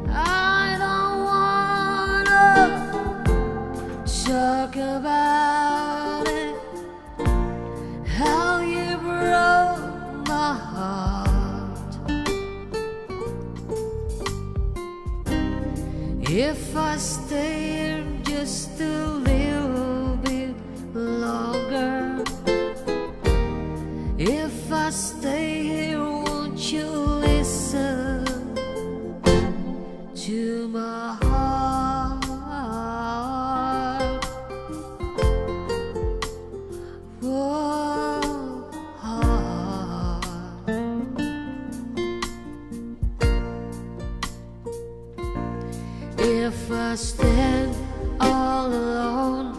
I don't wanna talk about it, how you broke my heart. If I stay here just a little bit longer. If I stay here, won't you listen to my heart? Whoa, heart. If I stand all alone,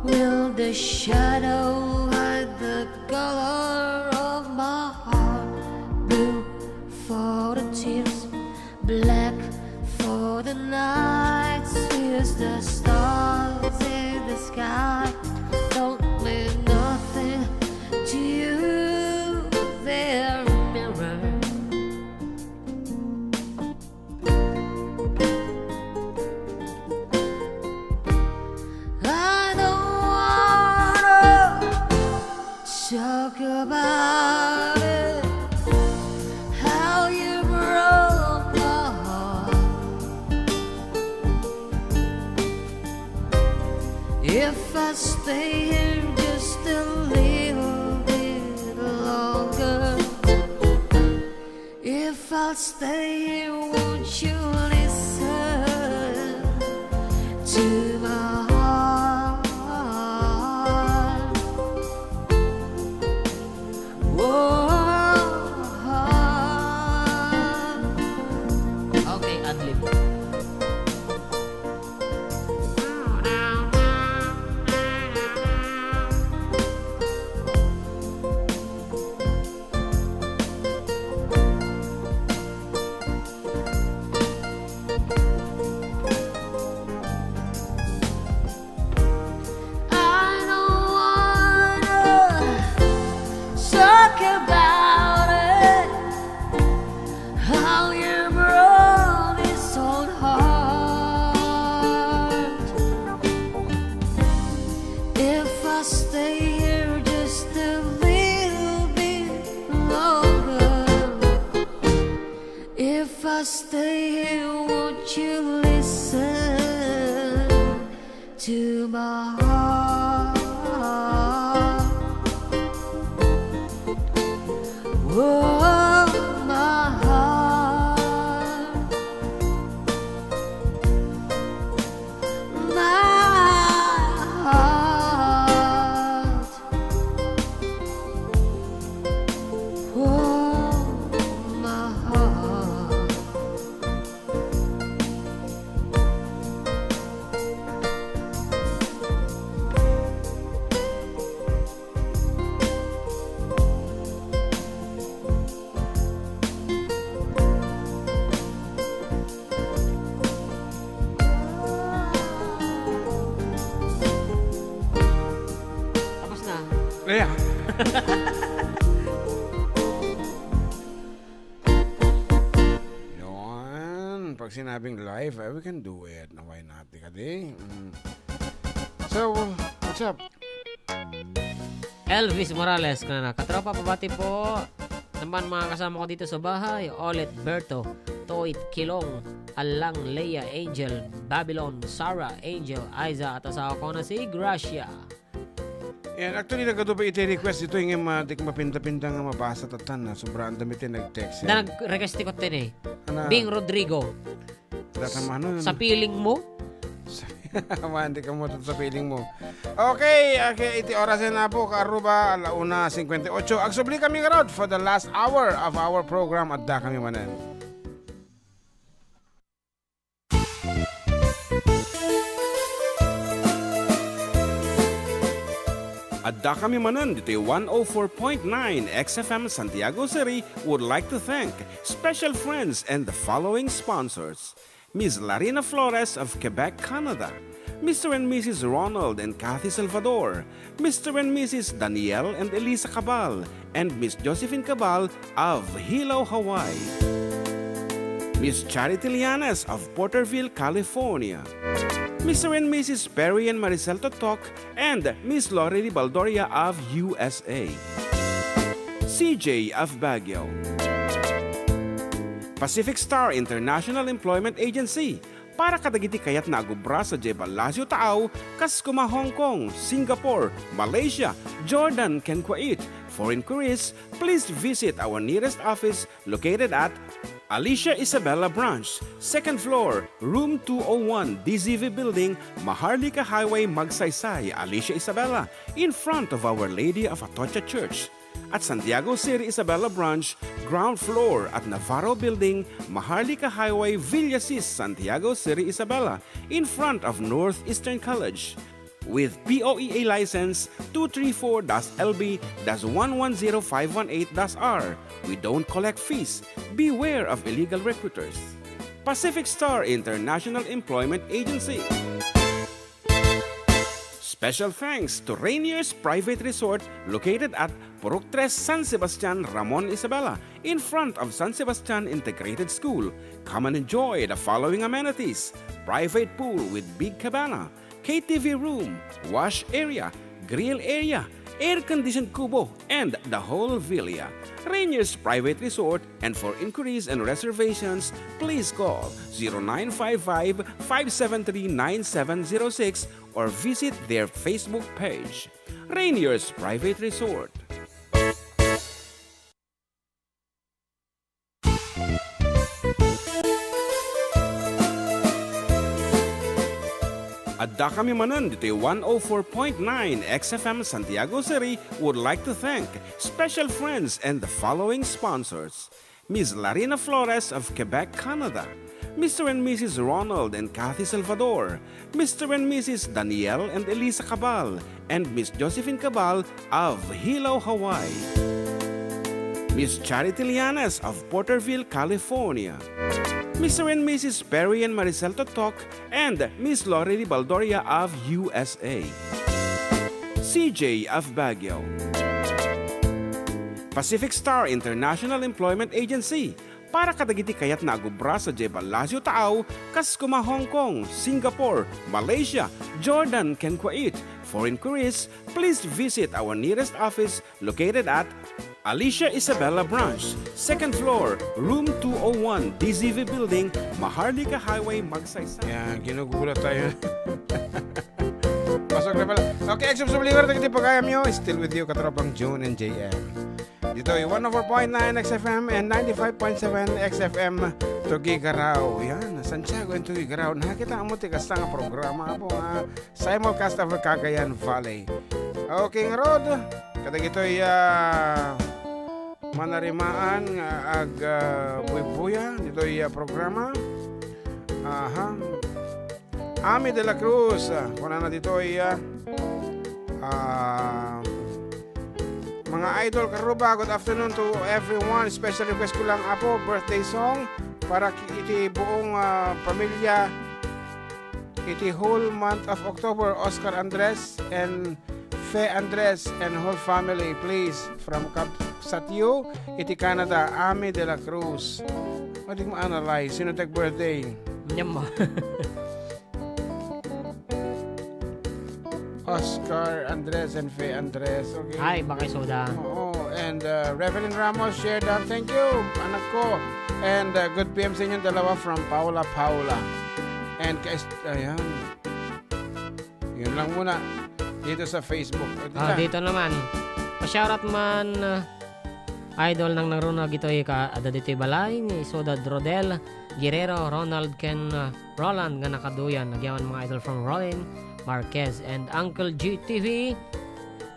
will the shadow hide the color of my heart? Blue for the tears, black for the night. Is the stars in the sky don't mean nothing to you? They're mirror. I don't wanna talk about it, how you broke my Stay here just a little bit longer. If I stay here, won't you listen to my heart? Whoa. Okay, adlib. I don't wanna talk about it. How you broke this old heart. If I stay here just a little bit longer, if I stay here, won't you listen to my heart? Oh, my heart, my heart, oh, my heart. Tapos na. Ayan. Yun. Pag sinabing live, eh, we can do it. Na, why not? Di ka di? Mm. So, what's up? Elvis Morales, kanana, "Katropa, pabati po naman mga kasama ko dito sa bahay. Olet Berto, Toit Kilong, Alang, Leia, Angel, Babylon, Sarah, Angel, Aiza, at asawa ko na si Gracia." Yan, actually, nagadu pa iti request dito, yung, ah, di ko mapinta-pinta nga mabasa tatan na sobraan dami ti nag-text. Na yan. Nag-request ti kutten eh. Ana. Bing Rodrigo. Data mano, ano? Sa piling mo? Man, di ka mo sa piling mo. Okay, okay, iti oras na po, kaaruba, ala una cincuenta y ocho. Agsubli kami ngarud for the last hour of our program. Adda kami manen. Adda kami manen ditoy one oh four point nine X F M Santiago City would like to thank special friends and the following sponsors: Miss Larina Flores of Quebec, Canada, Mister and Missus Ronald and Kathy Salvador, Mister and Missus Daniel and Elisa Cabal, and Miss Josephine Cabal of Hilo, Hawaii. Miss Charity Lianes of Porterville, California. Mister and Missus Perry and Maricel Totok and Miss Lori Baldoria of U S A. C J of Baguio. Pacific Star International Employment Agency, para kadagiti kayatna a gubra sadiay Palacio Taaw, kas kuma Hong Kong, Singapore, Malaysia, Jordan, ken Kuwait. For inquiries, please visit our nearest office located at Alicia Isabela Branch, second floor, room two oh one, D Z V Building, Maharlika Highway, Magsaysay, Alicia Isabela, in front of Our Lady of Atocha Church. At Santiago City Isabela Branch, ground floor at Navarro Building, Maharlika Highway, Villasis, Santiago City Isabela, in front of Northeastern College. With P O E A license two three four dash L B dash one one zero five one eight dash R, we don't collect fees. Beware of illegal recruiters. Pacific Star International Employment Agency. Special thanks to Rainier's Private Resort located at Purok Tres, San Sebastian, Ramon Isabela, in front of San Sebastian Integrated School. Come and enjoy the following amenities: private pool with big cabana, K T V room, wash area, grill area, air-conditioned kubo, and the whole villa. Rainier's Private Resort, and for inquiries and reservations, please call zero nine five five, five seven three, nine seven zero six or visit their Facebook page. Rainier's Private Resort. Addakami manen ditoy one oh four point nine X F M Santiago City would like to thank special friends and the following sponsors: Miss Larina Flores of Quebec, Canada, Mister and Missus Ronald and Kathy Salvador, Mister and Missus Daniel and Elisa Cabal, and Miss Josephine Cabal of Hilo, Hawaii. Miss Charity Lianes of Porterville, California. Mister and Missus Perry and Maricel Totok and Miss Lorely Baldoria of U S A. C J of Baguio. Pacific Star International Employment Agency, para kadagiti kayatna a agubra sadiay Palacio Taaw, kas koma Hong Kong, Singapore, Malaysia, Jordan, ken Kuwait. For inquiries, please visit our nearest office located at Alicia Isabela Branch, second floor, room two oh one, D Z V Building, Maharlika Highway, Magsaysay. Yan, ginugulat tayo. Pasok na pala. Okay, X F M Subligar, dagiti pagayamyo, still with you, katropang June and J M. Ditoy one oh four point nine X F M and ninety-five point seven X F M Tuguegarao. Yan, Santiago and Tuguegarao. Nakakita mo ti kasta nga programa, Apo, nga simulcast over Cagayan Valley. Okay, ngarud, kadagitoy, ah, manarimaan nga ag, ah, buybuya ditoy, ah, programa. Aha. Ami de la Cruz, ah, kunana ditoy, ah, ah, mga idol, karuba, good afternoon to everyone. Special request ko lang, Apo, birthday song para ki-, iti buong, ah, pamilya. Iti whole month of October, Oscar Andres and Fe Andres and whole family, please. From Cap Satyo, iti Canada, Ami de la Cruz. Madi mo analyze, sino tag birthday? Nyam mo. Oscar Andres and Fe Andres, okay? Ay, baka isoda. Oo, and, uh, Reverend Ramos, share down. Thank you, anak ko. And, uh, good P M sa inyong dalawa from Paula, Paula. And kay, ayan. Yun lang muna. Dito sa Facebook. O, di Ah, na. Dito naman. Pa-shoutout man, uh, Idol nang nangruna ditoy ka, adda ditoy balay ni Soda Rodel, Guerrero, Ronald, ken, uh, Roland nga nakaduyan. Nagyaman mga idol from Rollin, Marquez, and Uncle G T V.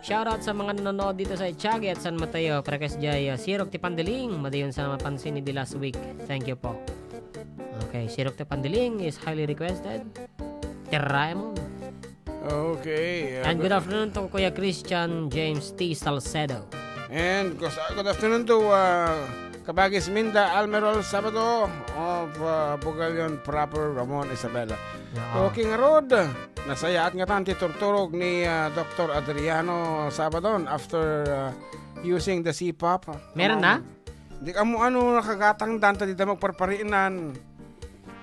Shoutout sa mga nanonood dito sa Itiague at San Mateo. Prekes jay, uh, Sirok ti Pandiling. Madayon sa mapansin ni di last week. Thank you po. Okay, Sirok ti Pandiling is highly requested. Tiraemon. Okay, uh, And good afternoon to Kuya Christian James T Salcedo. And good, good afternoon to, uh, Kabagis Minda Almerol Sabado of, uh, Bugalion Proper, Ramon Isabela. Yeah. Okay, ngarud, nasayaat ngatan ti turturog ni, uh, Doktor Adriano Sabadon after, uh, using the C pap. Meron na? Di kamo ano nakagatang dan, ta di da magparparinan.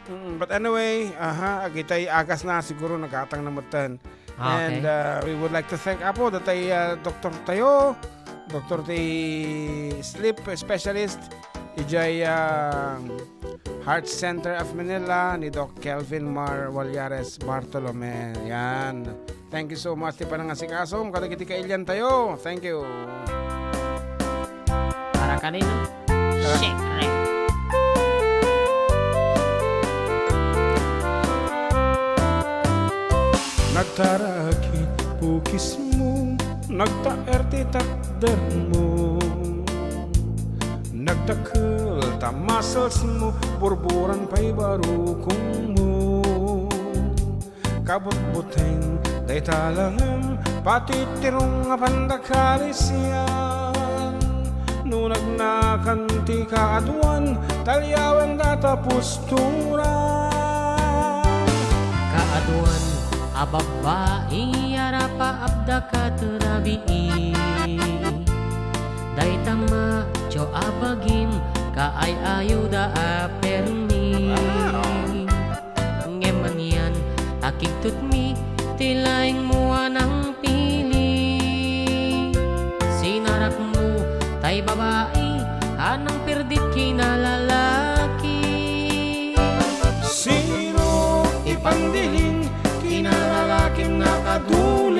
Mm, but anyway, aha, agitay agas na siguro nagatang na metten. Ah, okay. And, uh, we would like to thank, Apo, datay, uh, doktor tayo, doktor ti sleep specialist, ijay, uh, Heart Center of Manila, ni Doc Kelvin Mar Wallares Bartolome. Yan. Thank you so much ti panangasikasom kadagiti kailian tayo. Thank you. Para kanino? Siyempre. Nagtarakit pukismo, nagtaer ti takdermo. Nagdakkel ta musclesmo, burburan pay barukongmo. Kabutbuteng dayta langem, patitirong a pandakalisian. No nagnakan ti kaaduan, taliawen data postura. Kaaduan a babbai a rapaapda kat rabii. Dayta macho a bagim kaay-ayuda a permi. Wow. Ngem anian a kigtutmi ti laingmo a nangpili. Diling, kinalalakim nakadulin.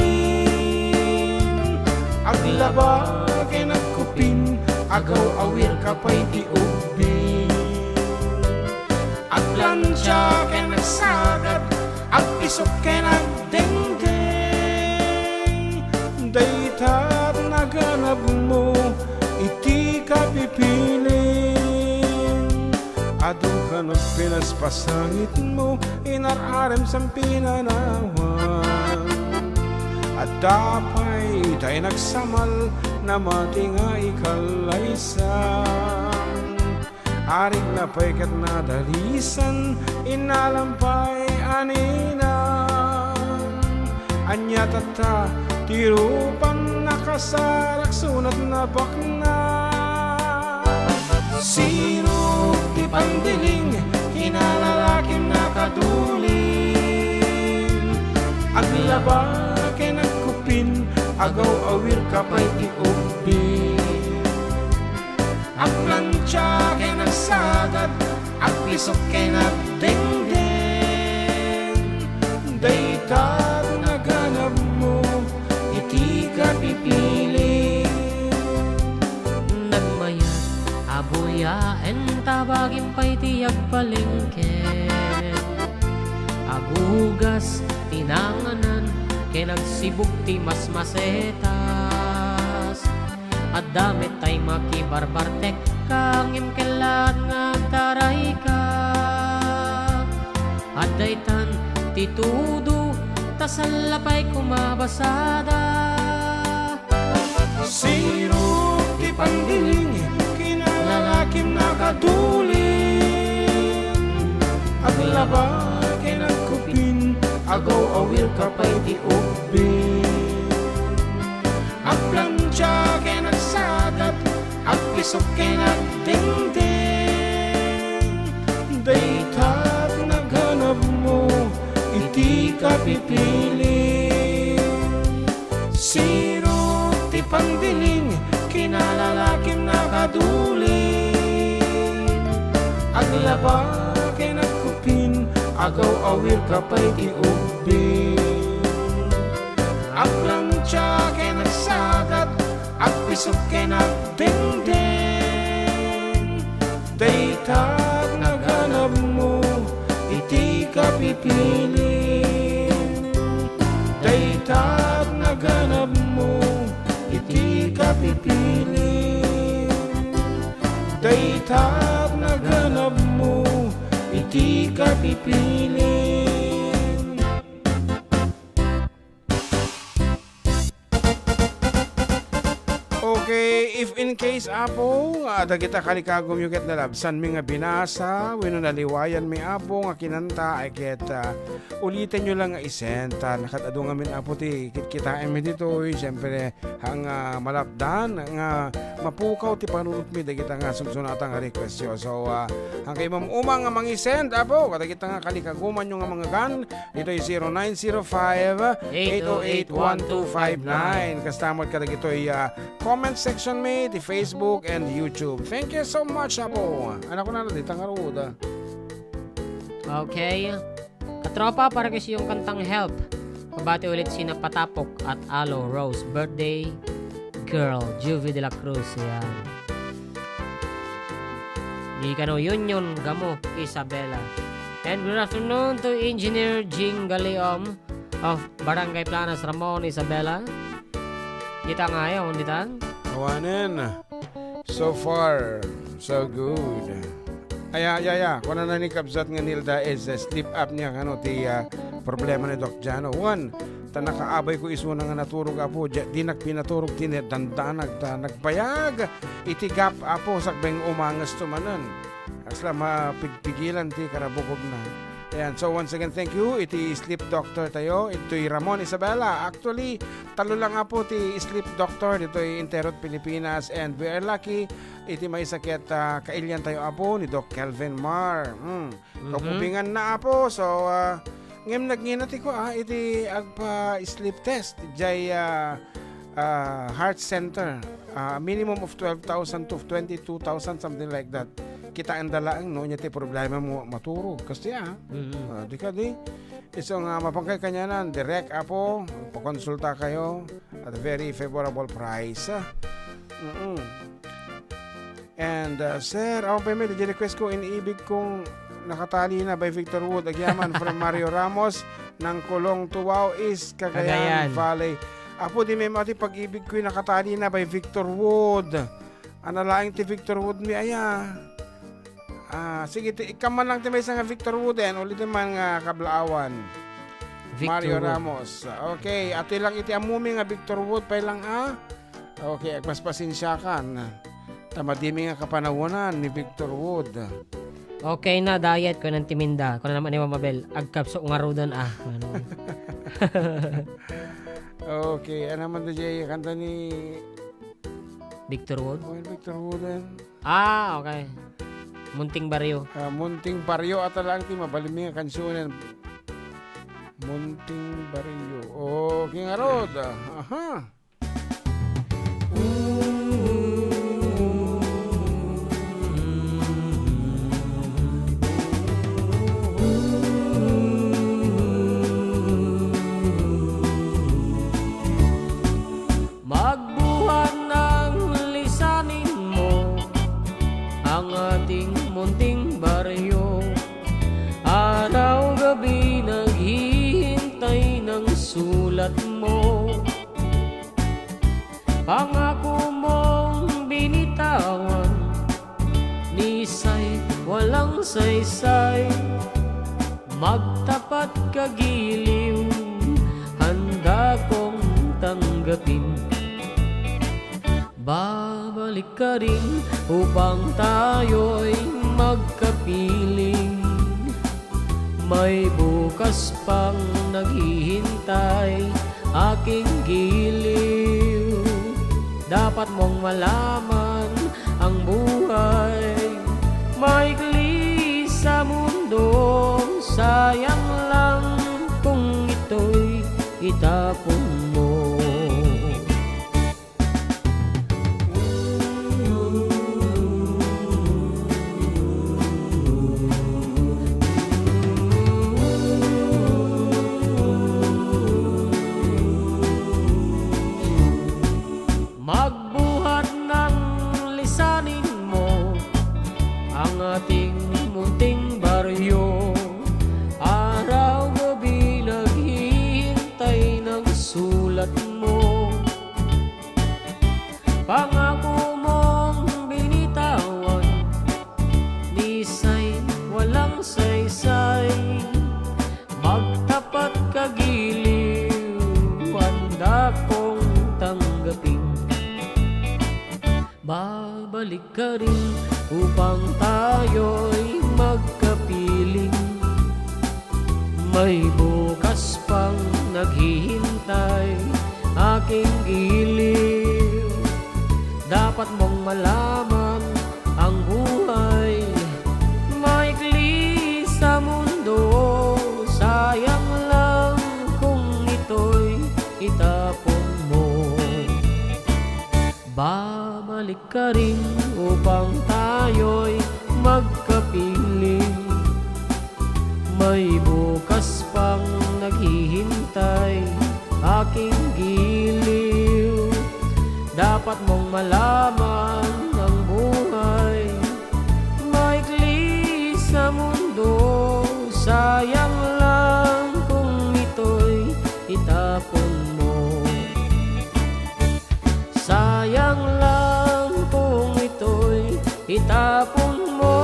Aglaba ken agkupin, agaw-awir ka pay ti ubing. Agplancha ken agsagad, agpisok ken agdengdeng. Dayta naganabmo iti kapipilim. Adu kano pinaspasangitmo, inar-arem san pinanawan. Adda pay tay nagsamal, namati nga ikallaysan. Arigna pay ket nadalisan, innalam pay a ninang. Ania tatta ti rupan nakasarak sunat nabaknang? Sirok ti pandiling, kinalalakim nakadulin. Aglaba ken agkupin, agaw-awir ka pay ti ubing. Agplancha ken agsagad, agpisok ken agdengdeng. Dayta naganabmo iti kapipilim. Nagmayat a buyaen ta bagim pay ti agpalengke. Agugas ti nanganan ken agsibug ti masmasetas. Adda met tay makibarbartek, ngem kellaat nga agtarayka. Adda itan ti tudo, ta salla pay koma basada. Sirok ti pandiling, kinalalakim nakadulin. Aglaba ken agkupin, agaw-awir ka pay ti ubing. Agplancha ken agsagad, agpisok ken agdengdeng. Dayta naganabmo iti kapipilim. Sirok ti pandiling, kinalalakim nakadulin. Aglaba ken agkupin, agaw-awir ka pay ti ubing. Agplancha ken agsagad, agpisok ken agdengdeng. Dayta naganabmo iti kapipilim. Dayta naganabmo iti kapipilim. Dayta naganabmo iti kapipilim. Okay, if in case, Apo, nga dagita kalikagom yo ket nalabsan mi nga binasa, wenno naliwayan mi, Apo, nga kinanta, ay ket, ah, uliten yo lang nga isend. Ta, nakad-adu ngamin, Apo, ti kitkitaen mi ditoy, siyempre, ang, ah, malapdan nga mapukaw ti panunot mi dagita nga sunsunatan nga request yo. So, ah, ang kay Ma'am Uma nga mangisend, Apo, kadagita nga kalikaguman yo nga manggagan, ditoy zero nine zero five, eight oh eight, one two five nine. Kasta met kadagitoy, ah, comment section mi, ti Facebook and YouTube. Thank you so much, Apo. Anak ko na, dita nga ruda. Okay. Katropa, para kasi yung kantang Help. Pabati ulit si Napatapok at Alo Rose. Birthday girl, Juvie de la Cruz. Yan. Di kano Union, Gamo, Isabela. And good afternoon to Engineer Jing Galeom of Barangay Planas, Ramon, Isabela. Dita nga ayaw, dita? Awanen. So far, so good. Aya, aya, aya. Kuna na ni Kabsat nga Nilda is, uh, sleep apnea, ano, ti, uh, problema ni Doc Jano. One, ta nakaabay ko isuna nga naturog, Apo. Di, di nagpinaturog ti dandanag, ta nagbayag iti gap, Apo, sakbay nga umanges to manen. Kasla mapigpigilan ti karabukogna. Ayan. So, once again, thank you iti sleep doctor tayo, itoy Ramon Isabela. Actually, talo lang, Apo, ti sleep doctor ditoy entero Pilipinas, and we are lucky iti maysa ket, ah, kailian tayo, Apo, ni Doc Kelvin Mar. Hmm. Mhm. Kaubinganna, Apo. So, ah, ngem nagngina ti ko, ah, iti agpa-sleep test. Jay, ah, ah, heart center. Ah, minimum of twelve thousand to twenty-two thousand, something like that. kitaenda laeng no ania ti problema mo maturog. Kasta, ah. Mm. Ah, di kadi. Isu nga mapangkay kanianan, direct, Apo, pakonsulta kayo at very favorable price. Mm-mm. And, uh, sir, awan pay met, di request ko, iniibig kong nakatali na by Victor Wood. Agyaman from Mario Ramos, ng Kulong, Tubao East, Cagayan Cagayan. Valley. Apo, di met mati pag-ibig ko'y nakatali na by Victor Wood. Ana laeng ti Victor Wood mi aya. Ah, sige, ti, ikkan man lang ti maysa nga Victor Wood, eh, ulitin man nga kablaawan. Victor Mario Wood. Ramos. Okay, atoy lang iti ammumi nga Victor Wood pay lang, ah. Okay, agpaspasensiakan. Ta madimi nga kapanawanan ni Victor Wood. Okay na, diet, kunan ti Minda. Kunan naman ni Mama Bel, agkapsok ngaruden, ah. Ano? Okay, ano man to, Jay? Kanta ni Victor Wood? Oh, Victor Wood, eh. Ah, okay. Munting Baryo. Ah, Munting Baryo, ata lang ti mabalin mi nga kansionen. Munting Baryo. Okay, ngarud. Aha. Magbuhat ng lisanin mo ang ating munting baryo. Araw-gabi naghihintay ng sulat mo. Pangako mong binitawan, nisay walang saysay. Magtapat ka giliw, handa kong tanggapin. Babalik ka rin upang tayo'y magkapiling. May bukas pang naghihintay, aking giliw. Dapat mong malaman ang buhay maikli sa mundo. Sayang lang kung ito'y itapon mo. Magbuhat ng lisanin mo ang ating munting baryo. Araw-gabi naghihintay ng sulat mo. Pangako mong binitawan, nisay walang saysay. Magtapat ka giliw, handa kong tanggapin. Babalik ka rin upang tayo'y magkapiling. May bukas pang naghihintay, aking giliw. Dapat mong malaman ang buhay maikli sa mundo. Sayang lang kung ito'y itapon mo. Babalik ka rin upang tayo'y magkapiling. May bukas pang naghihintay, aking giliw. Dapat mong malaman ang buhay maikli sa mundo. Sayang lang kung ito'y itapon mo. Sayang lang kung ito'y itapon mo.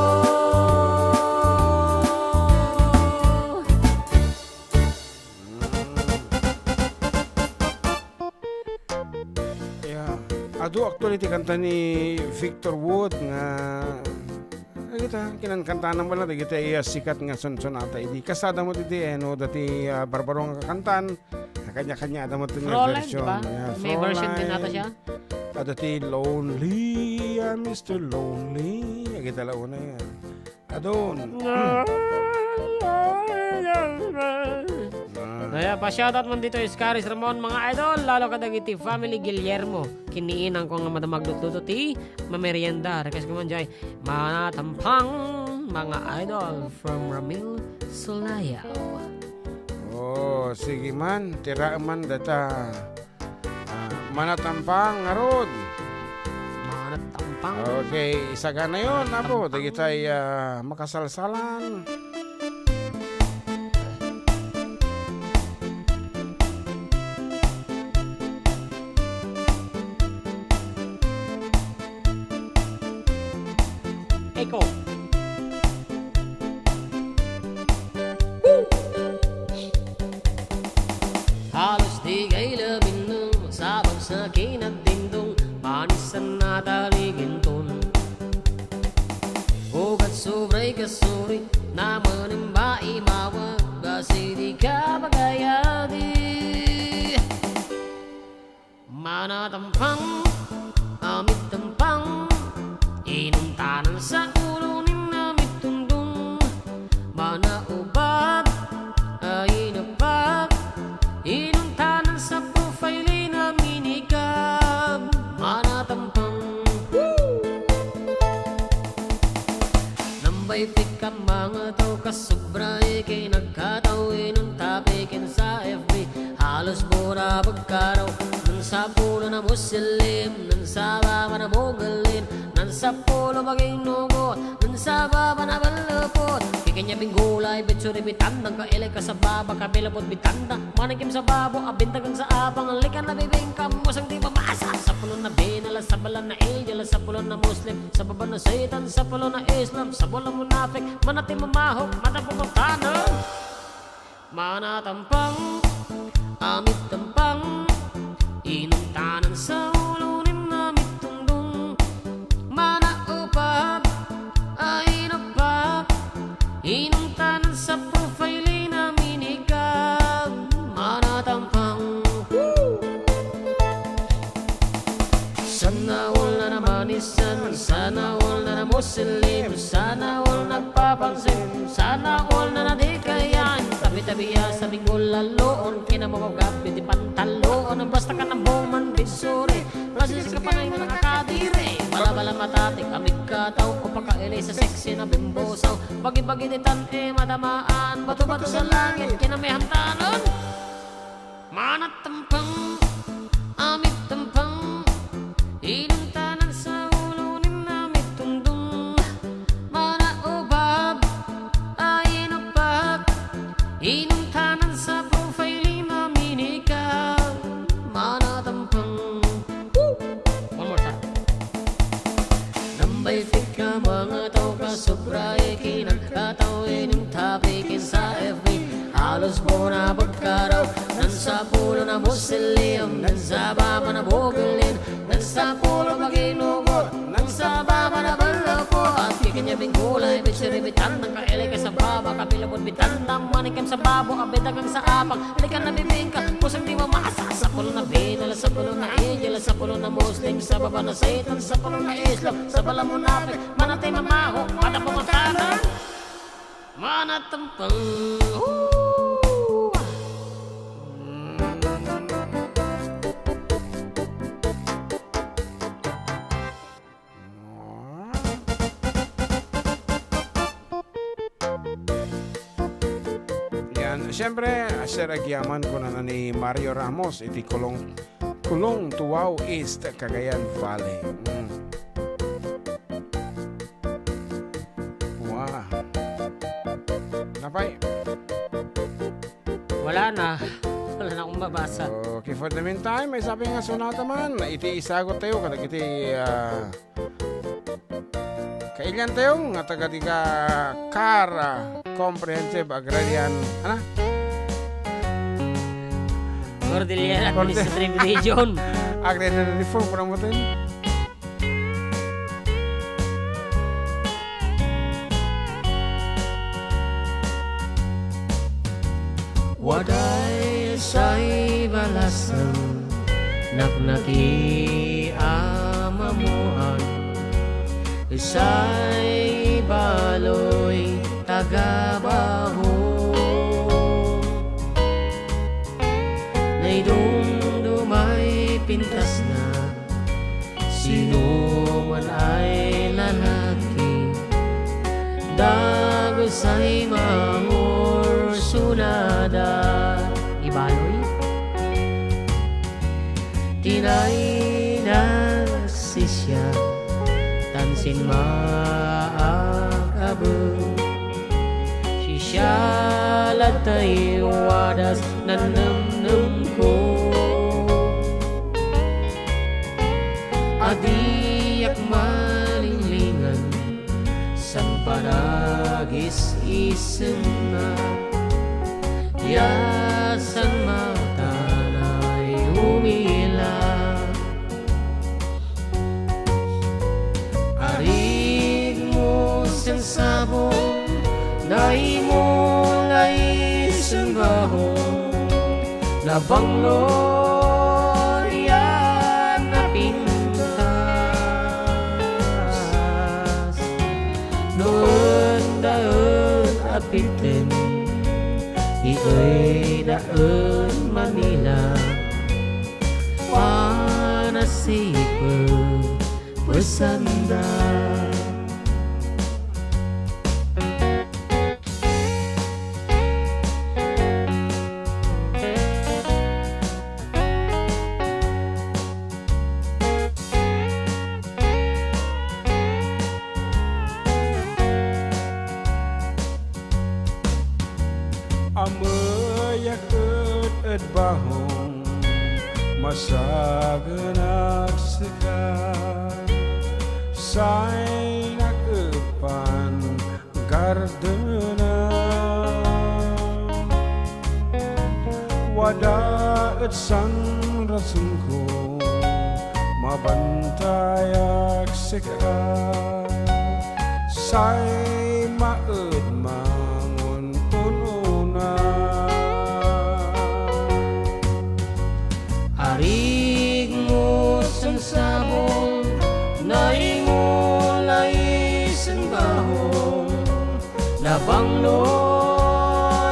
Yeah. Adu actually ti kanta ni Victor Wood nga Dagita, kinankantana mo lang, dagita iya sikat nga son-, sonata idi. Kasada mo didi, eh, no, dati, ah, barbaro nga kakantan, kanya-kanya, ada mo ito nga Fräulein, version. Di ba? Yeah, may version din Fräulein. Nata siya? Ada ti Lonely, ah, Mister Lonely. Agita la una yan. Adon. Ah. Ay, Pa-shoutout man dito, Iscaris Ramon, mga idol, lalo kadagiti family Guillermo. Ken ni inangko nga madama agluto ti mamerienda. Request ko man jay, Manatampang, mga idol, from Ramil Sulayaw. Oh, sige man, tira man data. Ah, Manatampang, ngarud. Manatampang. Okay, isagana yon, apo. Manatampang. Dagitay, ah, makasalsalan. Eko. Halos di kay labinnong, sabagsak kinagdindong, manisan na taliginton. Ugat sobray kasuri, namanimba imawag, basi di ka magayadi. Manatampang, amitampang, inuntanan sa ulo ni namitundong. Manaubab, ay napak, inuntanan sa profile na minikab. Manatampang. Nambay pika mga tao kasubra, ikinagkatao, inuntapi ken sa F B. Halos buna pagkaraw, nan sa pulo na Muslim, nan sa baba na Bugallin, nan sa pulo maging nugot, nan sa baba na balapot. Kikanya binggulay, bitsuri bitandang, kailay ka sa baba, kabilapot bitandang, manikim sa babo, abintagang sa abang, likan na bibingka, musang di mamasa, sa pulo na binala, sa balan na angel, sa pulo na Muslim, sa baba na Satan, sa pulo na Islam, sa bola munafik, manati mamahok, mata pumutanan. Manatampang, amitampang, inuntanan sa ulo ni namitundong. Manaupap, ay napak, inuntanan sa profile na minikab. Manatampang. Woo! Sana all na namanisan, sana all na namusilim, sana all nagpapansin, sana all na nadikayan. Tabi-tabi ya sa Bicol laloon, kinamamagap iti pantaloon, basta ka nang buman bidsuri, masisi ka pa na yung nakadiri. Bala-bala matatik, amig ka tao, o pakaili sa sexy na bimbosaw. Bagi-bagi di tan-e matamaan, bato-bato sa langit, kinamihamtanon. Manatampang, amitampang, inuntanan sa ulo ni namitundong. Manaubab, ay napak, inuntanan sa profile na minikab. Manatampang. Woo! One more time. Nambay pika mga tao kasubra, ikinagkatao, inuntapi ken sa F B. Halos buna pagkaraw, nan sa pulo na Muslim, nan sa baba na Bugallin, nan sa pulo maginugot, nan sa baba na Balapot. Kikanya binggulay, bitsuri bitandang, kailay ka sa baba, kabilapot bitandang, manikim sa babo, abintagang sa abang, likan na bibingka, pusang di mamasa, sa pulo na binala, sa pulo na angel, sa pulo na Muslim, sa baba na Satan, sa pulo na Islam, sa bala munafik, manatay mamaho, mata pumatanan. Manatampang. Ooh. Yan. Siyempre, sir, agyaman ko na ni Mario Ramos, iti Kulong, Kulong, Tuwao East, Cagayan Valley. Mm. Wa. Napay? Wala na. Wala na akong mabasa. Okay, for the meantime, may sabi nga sonata man, iti isagot tayo, kadagiti, ah, kailian tayo, nga taga diga Car, ah, Comprehensive Agrarian, ana? Cordillera Cordillera. Administrative Region. Agrarian Reform, kurang mo tayo. Waday say balasang naknaki a mamuan, say baloy taga Baho. Ay lalaki, dagusay mangursunada. Ibaloy. Tinay nagsisya, tan sinmaak abe. Sisiala tay wadas nannemnemko. Adiak malinglingan, san panagis-isenna. Diasan matanay umila. Arigmo sen sabong, naimulay sen bahong, nabanglo yan napintas. No enda et apiten, ieyda en Manila. Panasipe, pesanda. Ameyak ed, ed bahong, masagenak sika. Saynak eppan gardena. Wada et san rasonko, mabantayak sika. Say maed mangon ununa. Arigmo sen sabong, naimulay sen bahong, nabanglo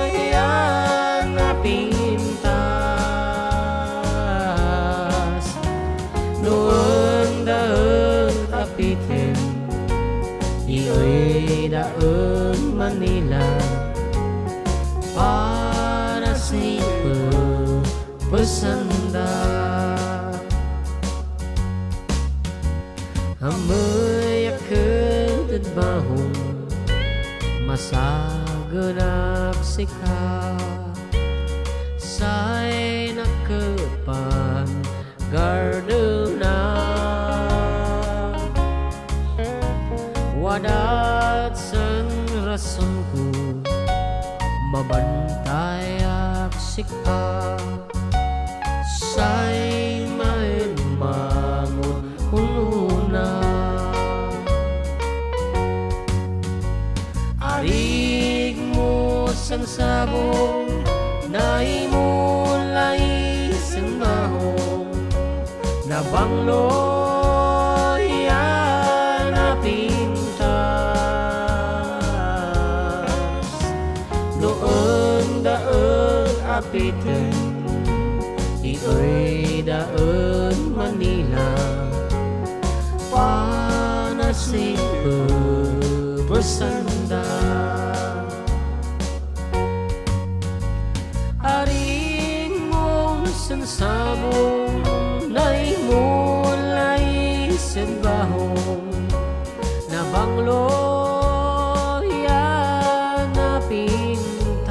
yan napintas. No enda et apiten, ieyda en Manila. Panasipe, pesanda. Ameyak ed bahong, masagenak sika. Saynak eppan gardena. Wada et san rasonko, mabantayak sika. Say maed mangon ununa. Arigmo sen sabong, naimulay sen bahong, nabanglo yan napintas. No enda et apiten, ieyda en Manila. Panasipe, pesanda. Arigmo sen sabong, naimulay sen bahong, nabanglo yan napintas.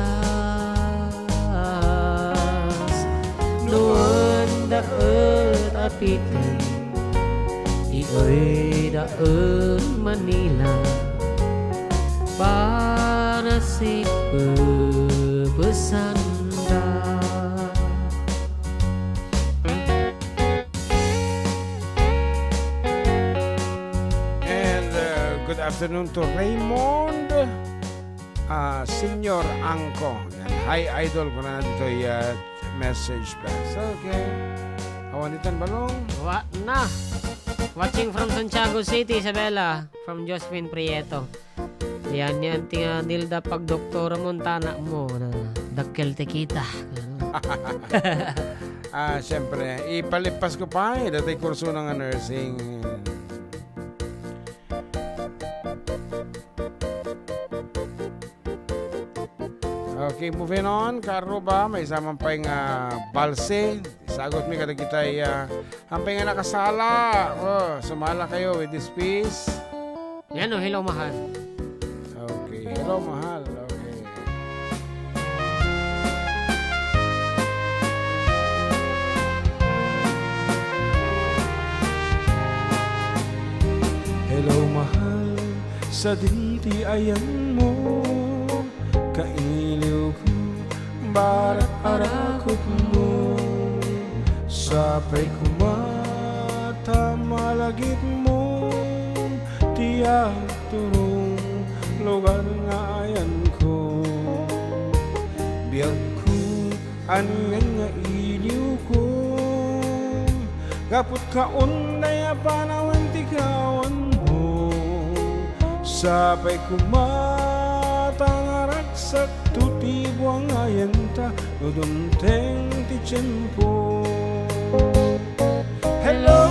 No enda et apiten, ieyda en Manila. Panasipe, pesanda. And, uh, good afternoon to Raymond, uh, Senior Angko. Yan. Hi, Idol. Kuna dito, uh, message box. Okay. Awan itan balong. Wa na. Watching from Santiago City, Isabela. From Josephine Prieto. Yan, yan, ti nga Nilda pagdoktora mo, tana mo, na dakkel ti kita. Ah, siyempre, ipalipas ko pa, eh, datay kurso na nga nursing. Okay, moving on. Karuba, maysa man pay nga balse. Isagutmi kadagitay, ah, ampay nga nakasala. Oh, sumala kayo with this piece. Yan, oh, hello, mahal. Okay, hello, mahal. Okay. Hello, mahal. Sadin ti ayanmo, kailiwko, barak arakutmo. Sapay koma ta malagipmo ti agturong lugar nga ayanko. Biagko, anian nga iliwko, gapu ta kaunday a panawen ti kawanmo. Sapay koma ta naragsakto ti buangayanta no dumteng ti tiempo. Hello,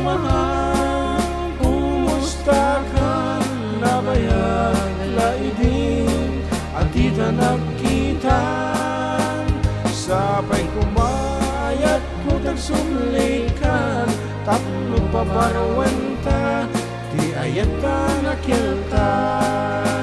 mahal, kumusta ka? Nabayag la idin a dita nagkitan. Sapay koma ayatko ti agsumlikan tapno pabaruenta ti ayat a nakeltan.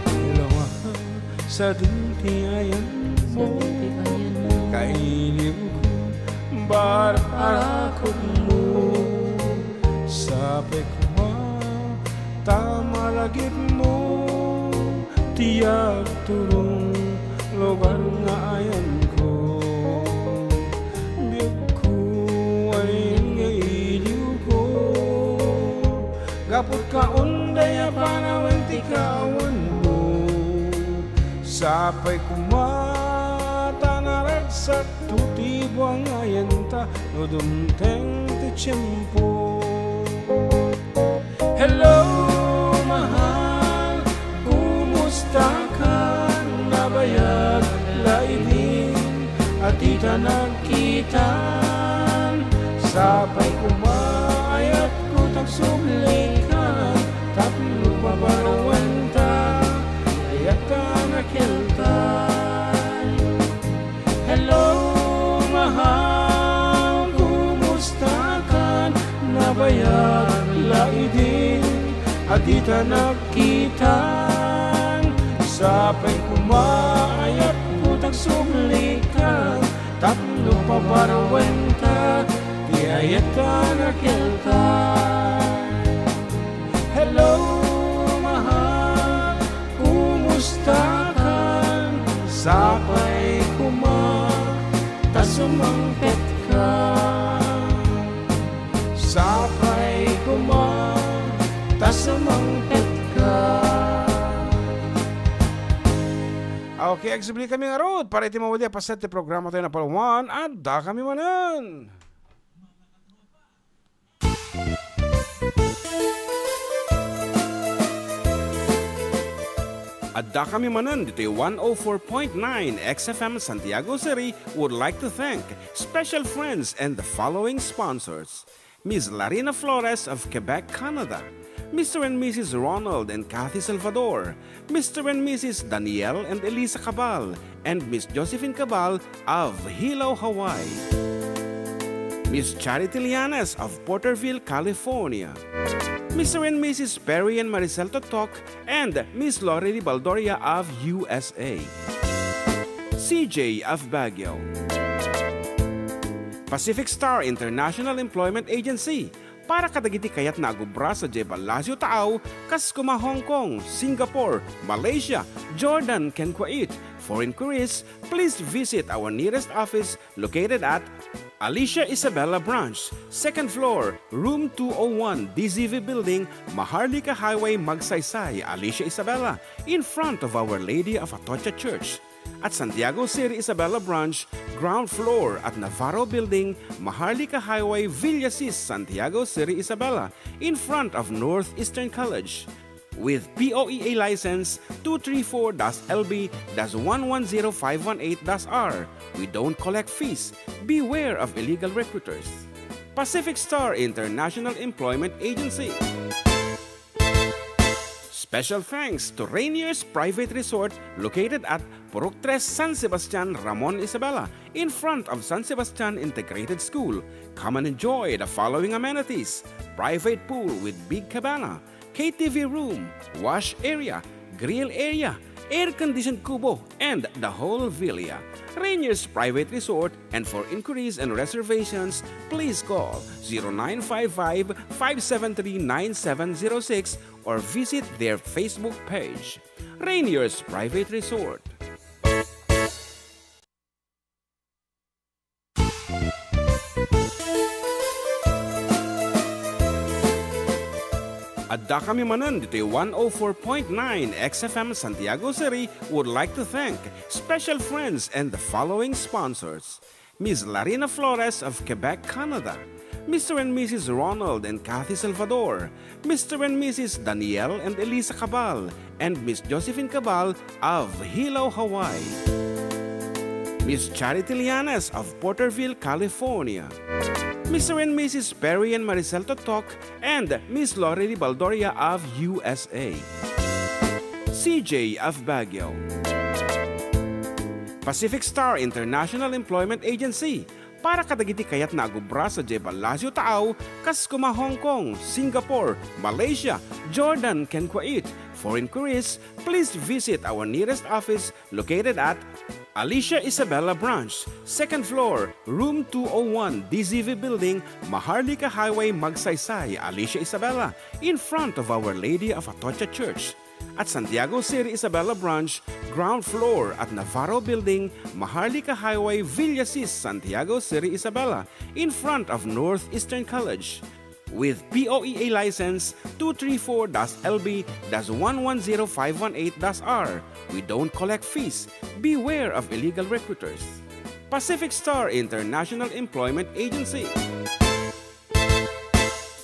Hello, mahal. Sadin ti ayanmo, kailiwko, barak arakutmo. Sapay koma ta malagipmo ti agturong lugar nga ayanko. Biagko, anian nga iliwko, gapu ta kaunday a panawen ti kawanmo. Sapay koma ta naragsakto ti buangayanta no dumteng ti tiempo. Hello, mahal, kumusta ka? Nabayag la idin a dita nagkitan. Sapay koma ayatko ti agsumlikan tapno pabaruenta ti ayat a nakeltan. Hello, mahal, kumusta ka? Nabayag la idin a dita nagkitan. Sapay koma ayatko ti agsumlikan tapno pabaruenta ti ayat a nakeltan. Hello, mahal, kumusta ka? Sapay koma ta sumangpet ka. Sapay koma ta sumangpet ka. Okay, agsubli kami ngarud para iti mawali a paset ti programa tayo na Palawan, adda kami manen. Adda kami manen ditoy one oh four point nine X F M Santiago City would like to thank special friends and the following sponsors: Miss Larina Flores of Quebec, Canada, Mister and Missus Ronald and Kathy Salvador, Mister and Missus Daniel and Elisa Cabal, and Miss Josephine Cabal of Hilo, Hawaii. Miss Charity Lianes of Porterville, California. Mister and Missus Perry and Maricel Totok and Miss Lorely Baldoria of U S A. C J of Baguio. Pacific Star International Employment Agency, para kadagiti kayatna a gubra sadiay Palacio Taaw, kas kuma Hong Kong, Singapore, Malaysia, Jordan, ken Kuwait. For inquiries, please visit our nearest office located at Alicia Isabela Branch, second floor, room two oh one, D Z V Building, Maharlika Highway, Magsaysay, Alicia Isabela, in front of Our Lady of Atocha Church. At Santiago City Isabela Branch, ground floor at Navarro Building, Maharlika Highway, Villasis, Santiago City Isabela, in front of Northeastern College. With P O E A license two three four dash L B dash one one zero five one eight dash R, we don't collect fees. Beware of illegal recruiters. Pacific Star International Employment Agency. Special thanks to Rainier's Private Resort located at Purok Tres, San Sebastian, Ramon Isabela, in front of San Sebastian Integrated School. Come and enjoy the following amenities: private pool with big cabana, K T V room, wash area, grill area, air-conditioned kubo, and the whole villa. Rainier's Private Resort, and for inquiries and reservations, please call zero nine five five, five seven three, nine seven zero six or visit their Facebook page. Rainier's Private Resort. Addakami manen ditoy one oh four point nine X F M Santiago City would like to thank special friends and the following sponsors: Miss Larina Flores of Quebec, Canada, Mister and Missus Ronald and Kathy Salvador, Mister and Missus Daniel and Elisa Cabal, and Miss Josephine Cabal of Hilo, Hawaii, Miss Charity Lianes of Porterville, California, Mister and Missus Perry and Maricel Totok, and Miss Lorely Baldoria of U S A, C J of Baguio, Pacific Star International Employment Agency, para kadagiti kayatna agubra sadiay ballasiw taaw, kas kuma Hong Kong, Singapore, Malaysia, Jordan, ken Kuwait. For inquiries, please visit our nearest office located at Alicia Isabela Branch, second floor, room two oh one, D Z V Building, Maharlika Highway, Magsaysay, Alicia Isabela, in front of Our Lady of Atocha Church. At Santiago City Isabela Branch, ground floor at Navarro Building, Maharlika Highway, Villasis, Santiago City Isabela, in front of Northeastern College. With P O E A license two three four dash L B dash one one zero five one eight dash R, we don't collect fees. Beware of illegal recruiters. Pacific Star International Employment Agency.